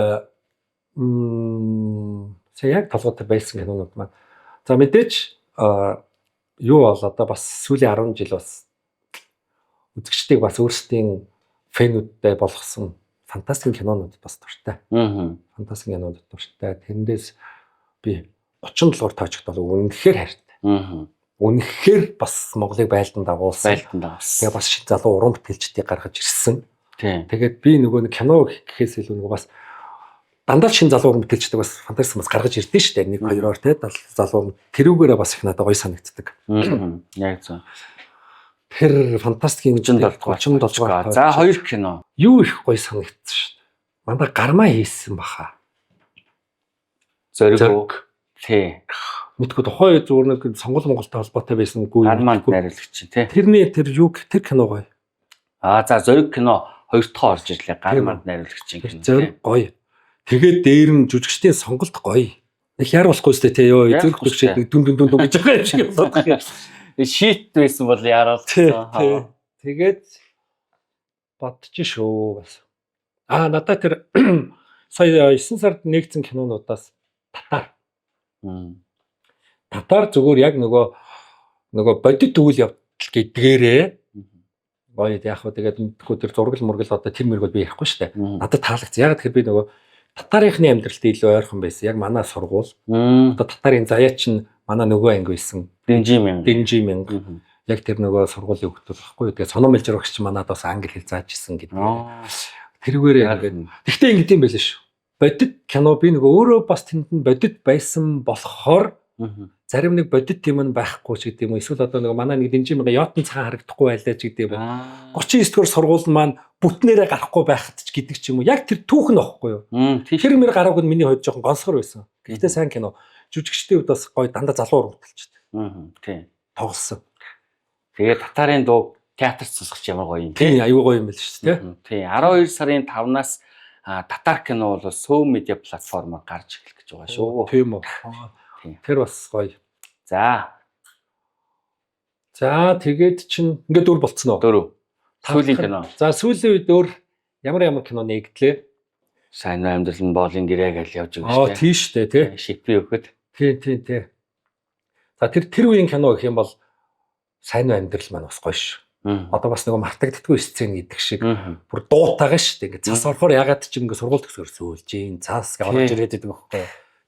сая яг толгойд байсан кинонууд маань. За мэдээж юу бол одоо бас сүүлийн 10 жил бас үзэгчдийг бас өөрсдийн фэнүүдтэй болгосон фантастик кинонууд бас дуртай. Фантастик кинонууд дуртай. Тэндээс би 37 дугаар тоочогт бол үнэхээр хайртай. Үнэхээр бас Монголыг байлдан дагуулсан. Тэгээ бас шин залуу уран бүтээлчдийг гаргаж ирсэн. Тэгээд би нөгөө нэг кино гэхээс илүү нөгөө бас дандаа шин залуу уран бүтээлчдэг бас фантастик бас гаргаж ирдэ шүү дээ. 1 2-оор те залуу тэрүүгээрээ бас их надад гоё санагддаг. Яг зөв. Тэр фантастикийн 37 дугаар. За 2 кино. Юу их гоё санагдсан шүү дээ. Манай гармаа хийсэн баха. Зориг. Тий. Мэдгүй тухайн үед зүгээр нэг сонгол Монголтой холбоотой байсан үгүй. Гармаанд найруулагч тий. Тэрний тэр юу тэр кино гоё. Аа за Зориг кино 2 дахь орж ирлээ. Гармаанд найруулагчийн кино. Зориг гоё. Тэгээд дээр нь жүжигчдийн сонголт гоё. Нэг яар болохгүй сте тий ёо зүрх зүрхшээд дүн дүн дүн дүн гэж байгаа юм шиг болоод байгаа. Шит байсан бол яарал. Тэгээд бодож шүү бас. Аа надад тэр сая 9 сард нэгдсэн кинонуудаас Татар. Татар зүгээр яг нөгөө бодит үйл явдал гэдгээрээ гоё яг хөө тэгээд мэдхгүй тэр зургал мургал одоо тэр мөргөл би ярихгүй шүү дээ. Надад таалагдсан. Яг тэгэхээр би нөгөө Татарынхны амьдралд илүү ойрхон байсан. Яг манай сургууль. Одоо татарын заяа чинь манай нөгөө анги байсан. Дэнжи мянга. Дэнжи мянга. Яг тэр нөгөө сургуулийн хүүхдүүд байхгүй юу. Тэгээ Соном Мэлжэр багш чинь манад бас англи хэл зааж исэн гэдэг. Тэрүүгээр ингээд. Тэгтээ ингэдэм юм байл шүү. Бодит кино би нөгөө өөрөө бас тэнд нь бодит байсан болохоор зарим нэг бодит юм нь байхгүй ч гэдэг юм уу. Эсвэл одоо нөгөө манай нэг Дэнжи мянга йотон цагаан харагдахгүй байлаа ч гэдэг юм уу. 39 дугаар сургууль маань бүтнээрээ гарахгүй байхад ч гэдэг ч юм уу. Яг тэр түүх нь багхгүй юу. Тэр мэр гараагүй нь миний хувьд жоохон гонсгор байсан. Гэхдээ сайн кино. Жүжигчдийн хувьд бас гоё дандаа залуу урагталчихдээ. Тийм. Тоглосон. Тэгээ татарын дуу театрт сонсох ч ямар гоё юм. Тийм, аюу гоё юм байл шүү дээ. Тийм. 12 сарын 5-наас татар кино бол сөө медиа платформоор гарч эхлэх гэж байгаа шүү. Тийм үү. Тэр бас гоё. За. За тэгээд чин ингээд дөрв болцсон уу? Дөрөв. Сүүлийн кино. За сүүлийн үед өөр ямар ямар кино нэгдлээ? Сайн амьдрал нь боолын гэрээ гэж явж байгаа шүү дээ. Аа тийм шүү дээ тий. Шипи өгөхөд. Тийм тийм тий. За тэр үеийн кино гэх юм бол сайн амьдрал маань бас гоё шүү. Одоо бас нөгөө мартагддаггүй сцен гэдэг шиг бүр дуутайгаа шүү дээ. Ингээд цас орохоор ягаад ч юм ингээд сургууль төгсгөр сүүлж ийн цас гэж орж ирээд байдаг байхгүй.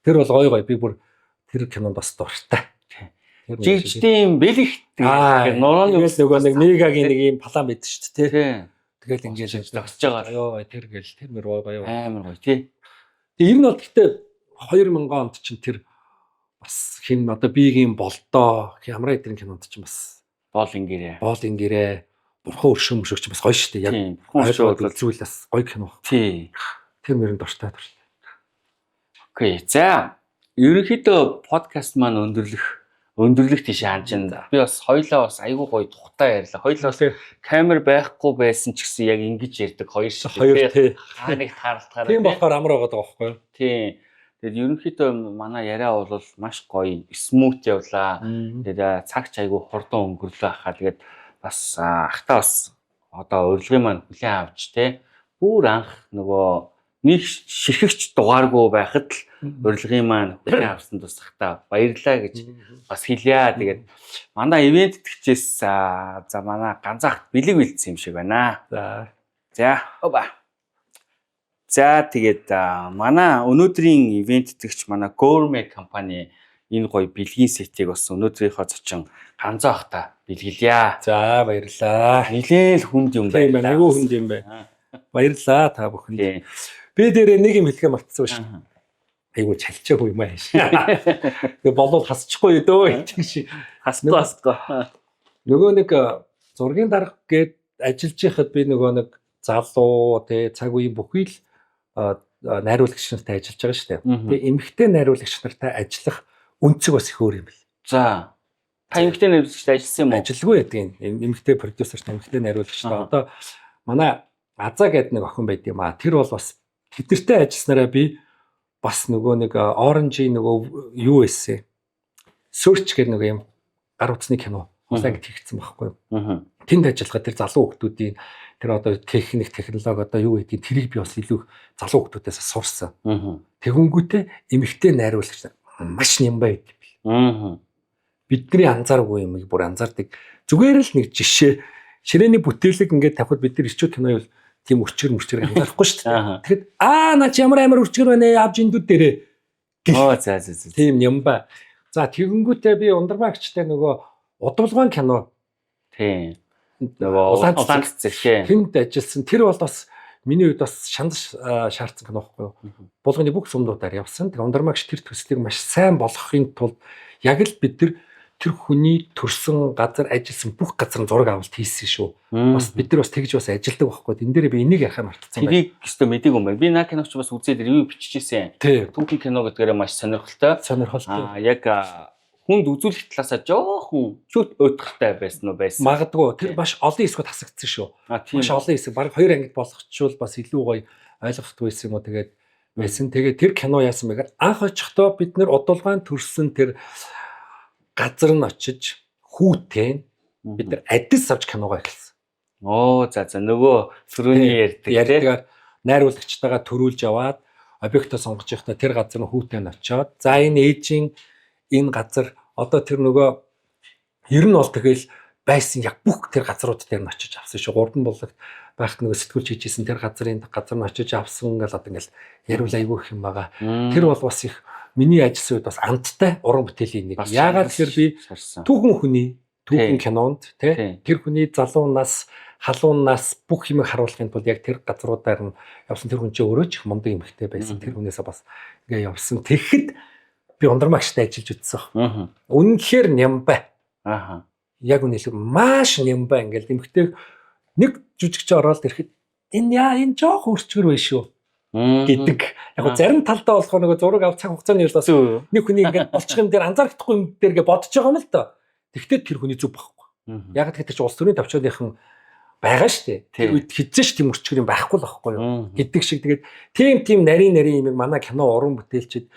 Тэр бол гоё гоё би бүр тэр кинонд бас дуртай. Жигждийн бэлэгт нурууны нөгөө нэг Мегагийн нэг юм план байдаг шүү дээ тий. Тэгэл ингээд зогсож байгаа. Йоо тэр гэл тэр мөр гоё гоё. Амар гоё тий. Тэгээ ер нь бол гэхдээ 2000 онд чинь тэр бас хин одоо бигийн болдоо ямар эдгээр кинонд чинь бас боолын гэрээ. Боолын гэрээ, бурхан өршөө мөшөөч бас гоё шүү дээ. Яг бурхан өршөө бол зүйл бас гоё кино. Тий. Тэр мөрөнд дуртай дуртай. Окей. За, ерөнхийдөө подкаст маань өндөрлөх тийш ханж байна. Би бас хоёлаа бас айгүй гоё тухтай ярьлаа. Хоёлаа бас камер байхгүй байсан ч гэсэн яг ингэж ярьдаг хоёр шүү. Хоёр тий. Хаа нэг таарлахаар. Тийм болохоор амар байгаа даа байхгүй юу? Тий. Тэгээд ерөнхийдөө манай яриа бол маш гоё смут явлаа. Тэгээд цагч айгүй хурдан өнгөрлөө хаа. Тэгээд бас ахтаа бас одоо урилгын маань хүлээн авч те бүр анх нөгөө нэг ширхэгч дугааргүй байхад л урилгын маань хүлээн авсан тус ахтаа баярлаа гэж бас хэлье. Тэгээд манай ивент тэтгэжээс за манай ганцаахт бэлэг бэлдсэн юм шиг байна. За. За. Оба. За тэгээд манай өнөөдрийн ивент тэтгэгч манай Gourmet компани энэ гоё бэлгийн сетийг бас өнөөдрийнхөө зочин ганцаа ахта бэлгэлье. За баярлалаа. Нилээн л хүнд юм байна. Тийм байна. Айгүй хүнд юм байна. Баярлалаа та бүхэнд. Би дээрээ нэг юм хэлэхээ мартсан шүү. Айгүй чалчаагүй юм аа. Тэгээ болвол хасчихгүй дөө гэдэг шиг. Хасахгүй хасахгүй. Нөгөө нэг зургийн дарга гээд ажиллаж байхад би нөгөө нэг залуу тий цаг үеийн бүхий л найруулагч нартай ажиллаж байгаа шүү дээ. Тэгээ эмэгтэй найруулагч нартай ажиллах өнцөг бас их өөр юм бэл. За. Та эмэгтэй найруулагчтай ажилласан юм уу? Ажилгүй байдаг юм. Эмэгтэй продюсерт, эмэгтэй найруулагчтай. Одоо манай Аза гэдэг нэг охин байд юм аа. Тэр бол бас тэдэртэй ажилласнараа би бас нөгөө нэг Orange-ийн нөгөө юу байсан. Search гэдэг нэг юм гар утасны кино. Улаан ингэ хийгдсэн байхгүй юу? Тэнд ажиллахад тэр залуу хүмүүсийн тэр одоо техник, технологи одоо юу гэдгийг тэрийг би бас илүү залуу хүмүүсээс сурсан. Тэгэнгүүтээ эмэгтэй найруулагч маш нямбай байд юм бэл. Бидний анзааргүй юмыг бүр анзаардаг. Зүгээр л нэг жишээ ширээний бүтээлэг ингээд тавихад бид нар ирчүүд кино юу тийм өрчгөр мөрчгөр анзаарахгүй шүү дээ. Тэгэхэд аа наа чи ямар амар өрчгөр байна ээ авч эндүүд дээрээ. Оо за за за. Тийм нямбай. За тэгэнгүүтээ би ундармаагчтай нөгөө удамлгаан кино. Тийм. Нөгөө улаан цэцэг тийм. Тэнд ажилласан. Тэр бол бас миний хувьд бас шанд шаардсан кино байхгүй юу? Булганы бүх сумдуудаар явсан. Тэгээ ундармаагч тэр төслийг маш сайн болгохын тулд яг л бид тэр хүний төрсэн газар ажилласан бүх газар зураг авалт хийсэн шүү. Бас бид нар бас тэгж бас ажилладаг байхгүй. Энд дээр би энийг ярихаа мартсан байна. Тэрийг өстө мэдээг юм байна. Би на киногч бас үзээд ревю биччихсэн. Түүхийн кино гэдгээрээ маш сонирхолтой. Сонирхолтой. Аа яг хүнд үзүүлэх талаасаа жоохон чүт уйтгартай байсан уу байсан. Магадгүй тэр маш олон хэсгүүд хасагдсан шүү. Маш олон хэсэг баг хоёр ангид болгочвол бас илүү гоё ойлголт байсан юм уу тэгээд байсан. Тэгээд тэр кино яасан бэ гэхээр анх очихдоо бид нэр удулгаан төрсөн тэр газар нь очиж хүүтэй бид нар адис авч киногоо эхэлсэн. Оо за за нөгөө сөрөөний ярьдаг ярьдгаар найруулагчтайгаа төрүүлж аваад объектоо сонгож явахдаа тэр газар нь хүүтэй нь очиод за энэ ээжийн энэ газар одоо тэр нөгөө ер нь бол тэгэл Байсан яг бүх тэр газрууд дээр нь очиж авсан шүү. Гурван буллагт байхад нөгөө сэтгүүлч хийжсэн тэр газрын газар нь очиж авсан, ингээл одоо ингээл яриул айгүй их юм байгаа. Тэр бол бас их миний ажилласан үед бас амттай уран бүтээлийн нэг. Яагаад тэгэхээр би түүхэн хүний түүхэн кинонд тий тэр хүний залуу нас, халуун нас бүх юм харуулахын тулд яг тэр газруудаар нь явсан. Тэр хүн чинь өөрөө ч их мундаг эмэгтэй байсан. Тэр хүнээсээ бас ингээ явсан. Тэгэхэд би ундрмагчтай ажиллаж үзсэн. Үнэнхээр нямбай. Яг үнэлэх маш нямбай, ингээл эмэгтэй нэг жүжигч ороод ирэхэд энэ яа, энэ жоох өрчгөр байх шүү гэдэг. Яг гоо зарим талдаа болохоор нөгөө зураг ав цаг хугацааны бас нэг хүний ингээд болчих юм дээр анзаарахдаггүй юм дээр ингээ бодож байгаа юм л доо. Тэгвэл тэр хүний зүв байхгүй. Яг тэгэхээр тэр чинь улс төрийн төвчөөлийнхэн байгаа шүү дээ. Тэр үед хизээ ш тийм өрчгөр юм байхгүй л байхгүй юу гэдэг шиг. Тэгээд тийм тийм нарийн нарийн юм манай кино уран бүтээлчид,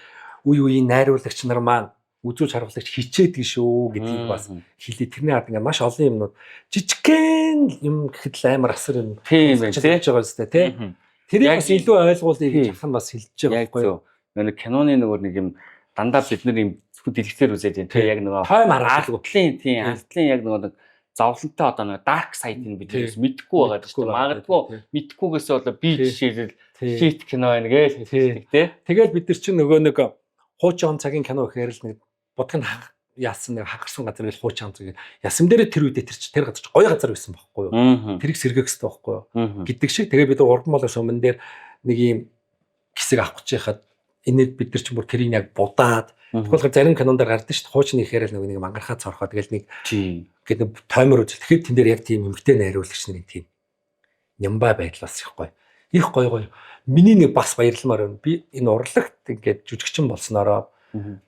үе үеийн найруулагч нар маань үзүүлж харуулагч хичээдэг шүү гэдгийг бас хэлээ. Тэрний ард ингээ маш олон юмнууд, жижигхэн юм гэхэд л амар асар юм Тийм байх тий. байгаа үстэй тий. Тэрийг бас илүү ойлгуулъя гэж ах нь бас хэлж байгаа байхгүй юу? Нэг киноны нөгөө нэг юм дандаа бид нар юм зөвхөн дэлгэцээр үзээд байна тий. Яг нөгөө тойм харагддаг. Артлын тий, артлын яг нөгөө нэг зовлонтой, одоо нэг dark side-ыг бид мэдэхгүй байгаа шүү дээ. Магадгүй мэдэхгүйгээсээ болоо би жишээлбэл shit кино байна гэж хэлдэг тий. Тэгэл бид нар чинь нөгөө нэг хуучин он цагийн кино гэхээр л нэг будг нь яасан, нэг хагарсан газар гэл хуучин он цаг. Ясам дээрээ тэр үедээ тэр чи тэр газар чи гоё газар байсан байхгүй юу? Тэрийг сэргээх хэрэгтэй байхгүй юу гэдэг шиг. Тэгээ бид уран болоо суман дээр нэг юм хэсэг авах гэж яхад энэ бид нар ч бүр тэрийг яг будаад. Тэгвэл зарим кинон дээр гардаг шүү дээ. Хуучин ихээр л нэг мангархаа цорхоо тэгэл нэг гэдэг тоймор үзэл. Тэгэхээр тэн дээр яг тийм эмгтэй найруулагч нарын тийм нямбай байдал бас их гоё. Их гоё гоё. Миний нэг бас баярламаар байна. Би энэ урлагт ингээд жүжигчин болсноороо,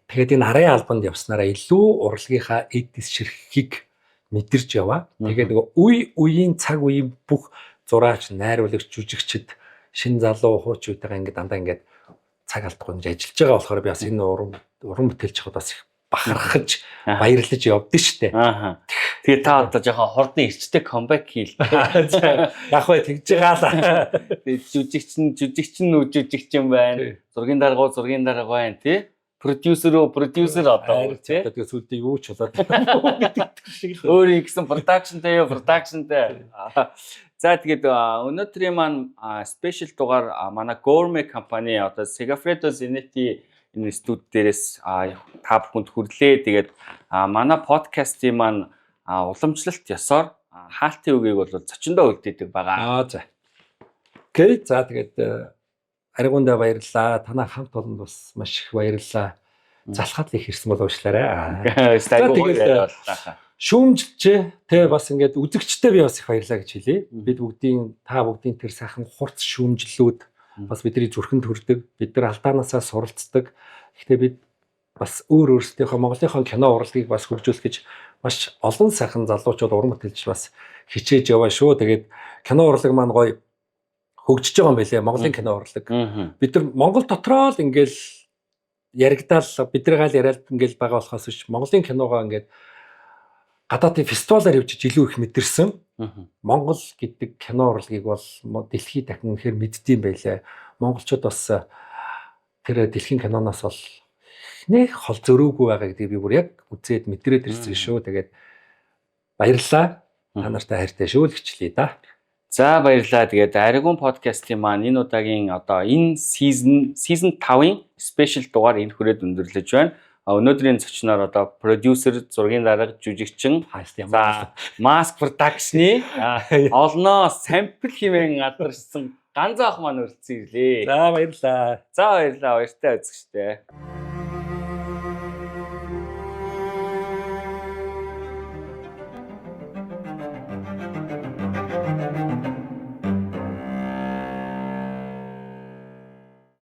тэгээд энэ арын албанд явснараа илүү урлагийнхаа эдис ширхгийг мэдэрч яваа. Тэгээд нөгөө үе үеийн, цаг үеийн бүх зураач, найруулагч, жүжигчд, шин залуу хуучуудаа ингээд дандаа ингээд цаг алдахгүй ингэж ажиллаж байгаа болохоор би бас энэ уран бүтээлч хад бас их бахархаж баярлаж явдсан штэ. Аа. Тэгээ та одоо жоохон хурдан эрчтэй comeback хийл. Яг бай, тэгж байгаа л. Тэгээ жүжигчин үү, жүжигчин байна. Зургийн дарга зургийн дарга байна тий. Продюсер үү, продюсер одоо тий. Тэгээ сүлдээ юу ч болоод гэдэг шиг л. Өөр ингэсэн production тай юу, production тай. За, тэгээд өнөөдрийн маань special дугаар манай Gourmet компани, одоо Segafredo Zanetti энэ студи дээрээс та бүхэнд хүрлээ. Тэгээд манай подкастын маань уламжлалт ёсоор хаалтын үгийг бол зочиндоо үлдээдэг байгаа. Аа, за. Okay. За, тэгээд аригундаа баярлалаа. Танаа хамт олонд бас маш их баярлалаа. Залхаад л их ирсэн бол уушлаарай. За, тэгээд шүүмжилчээ те, бас ингээд үзэгчтэй би бас их баярлалаа гэж хэлье. Бид бүгдийн, та бүгдийн тэр сайхан хурц шүүмжлүүд бас бидний зүрхэнд төрдөг. Бид нар алдаанаасаа суралцдаг. Гэхдээ бид бас өөр өөрсдийнхөө Монголынхоо кино урлагийг бас хөгжүүлэх гэж маш олон сайхан залуучууд, уран бүтээлч бас хичээж яваа шүү. Тэгээд кино урлаг маань гоё хөгжиж байгаа юм байлээ. Монголын кино урлаг. Бид нар Монгол дотроо л ингээл яригдаал, бидний гал яриад ингээл байгаа болохоос биш, Монголын киногоо ингээд гадаадын фестивалаар явж илүү их мэдэрсэн. Монгол гэдэг кино урлагийг бол дэлхийд дахин үнэхээр мэддэм байлээ. Монголчууд бас тэр дэлхийн киноноос бол нэх хол зөрөөгүй байгаа гэдгийг би бүр яг үзээд мэдрээд ирсэн шүү. Тэгээд баярлалаа. Та нартай хайртай шүү л хичлээ да. За, баярлалаа. Тэгээд Аригун подкастын маань энэ удаагийн одоо энэ season 5-ын special дугаар энэ хүрээд өндөрлөж байна. Өнөөдрийн зочноор одоо продюсер, зургийн дарга, жүжигчин, за, Mask Production-ы олноо сампл хэмээн алдаршсан Ганзаах маань өрөлдсөн ирлээ. За, баярлалаа. За, баярлалаа. Баяртай үзэгчдээ.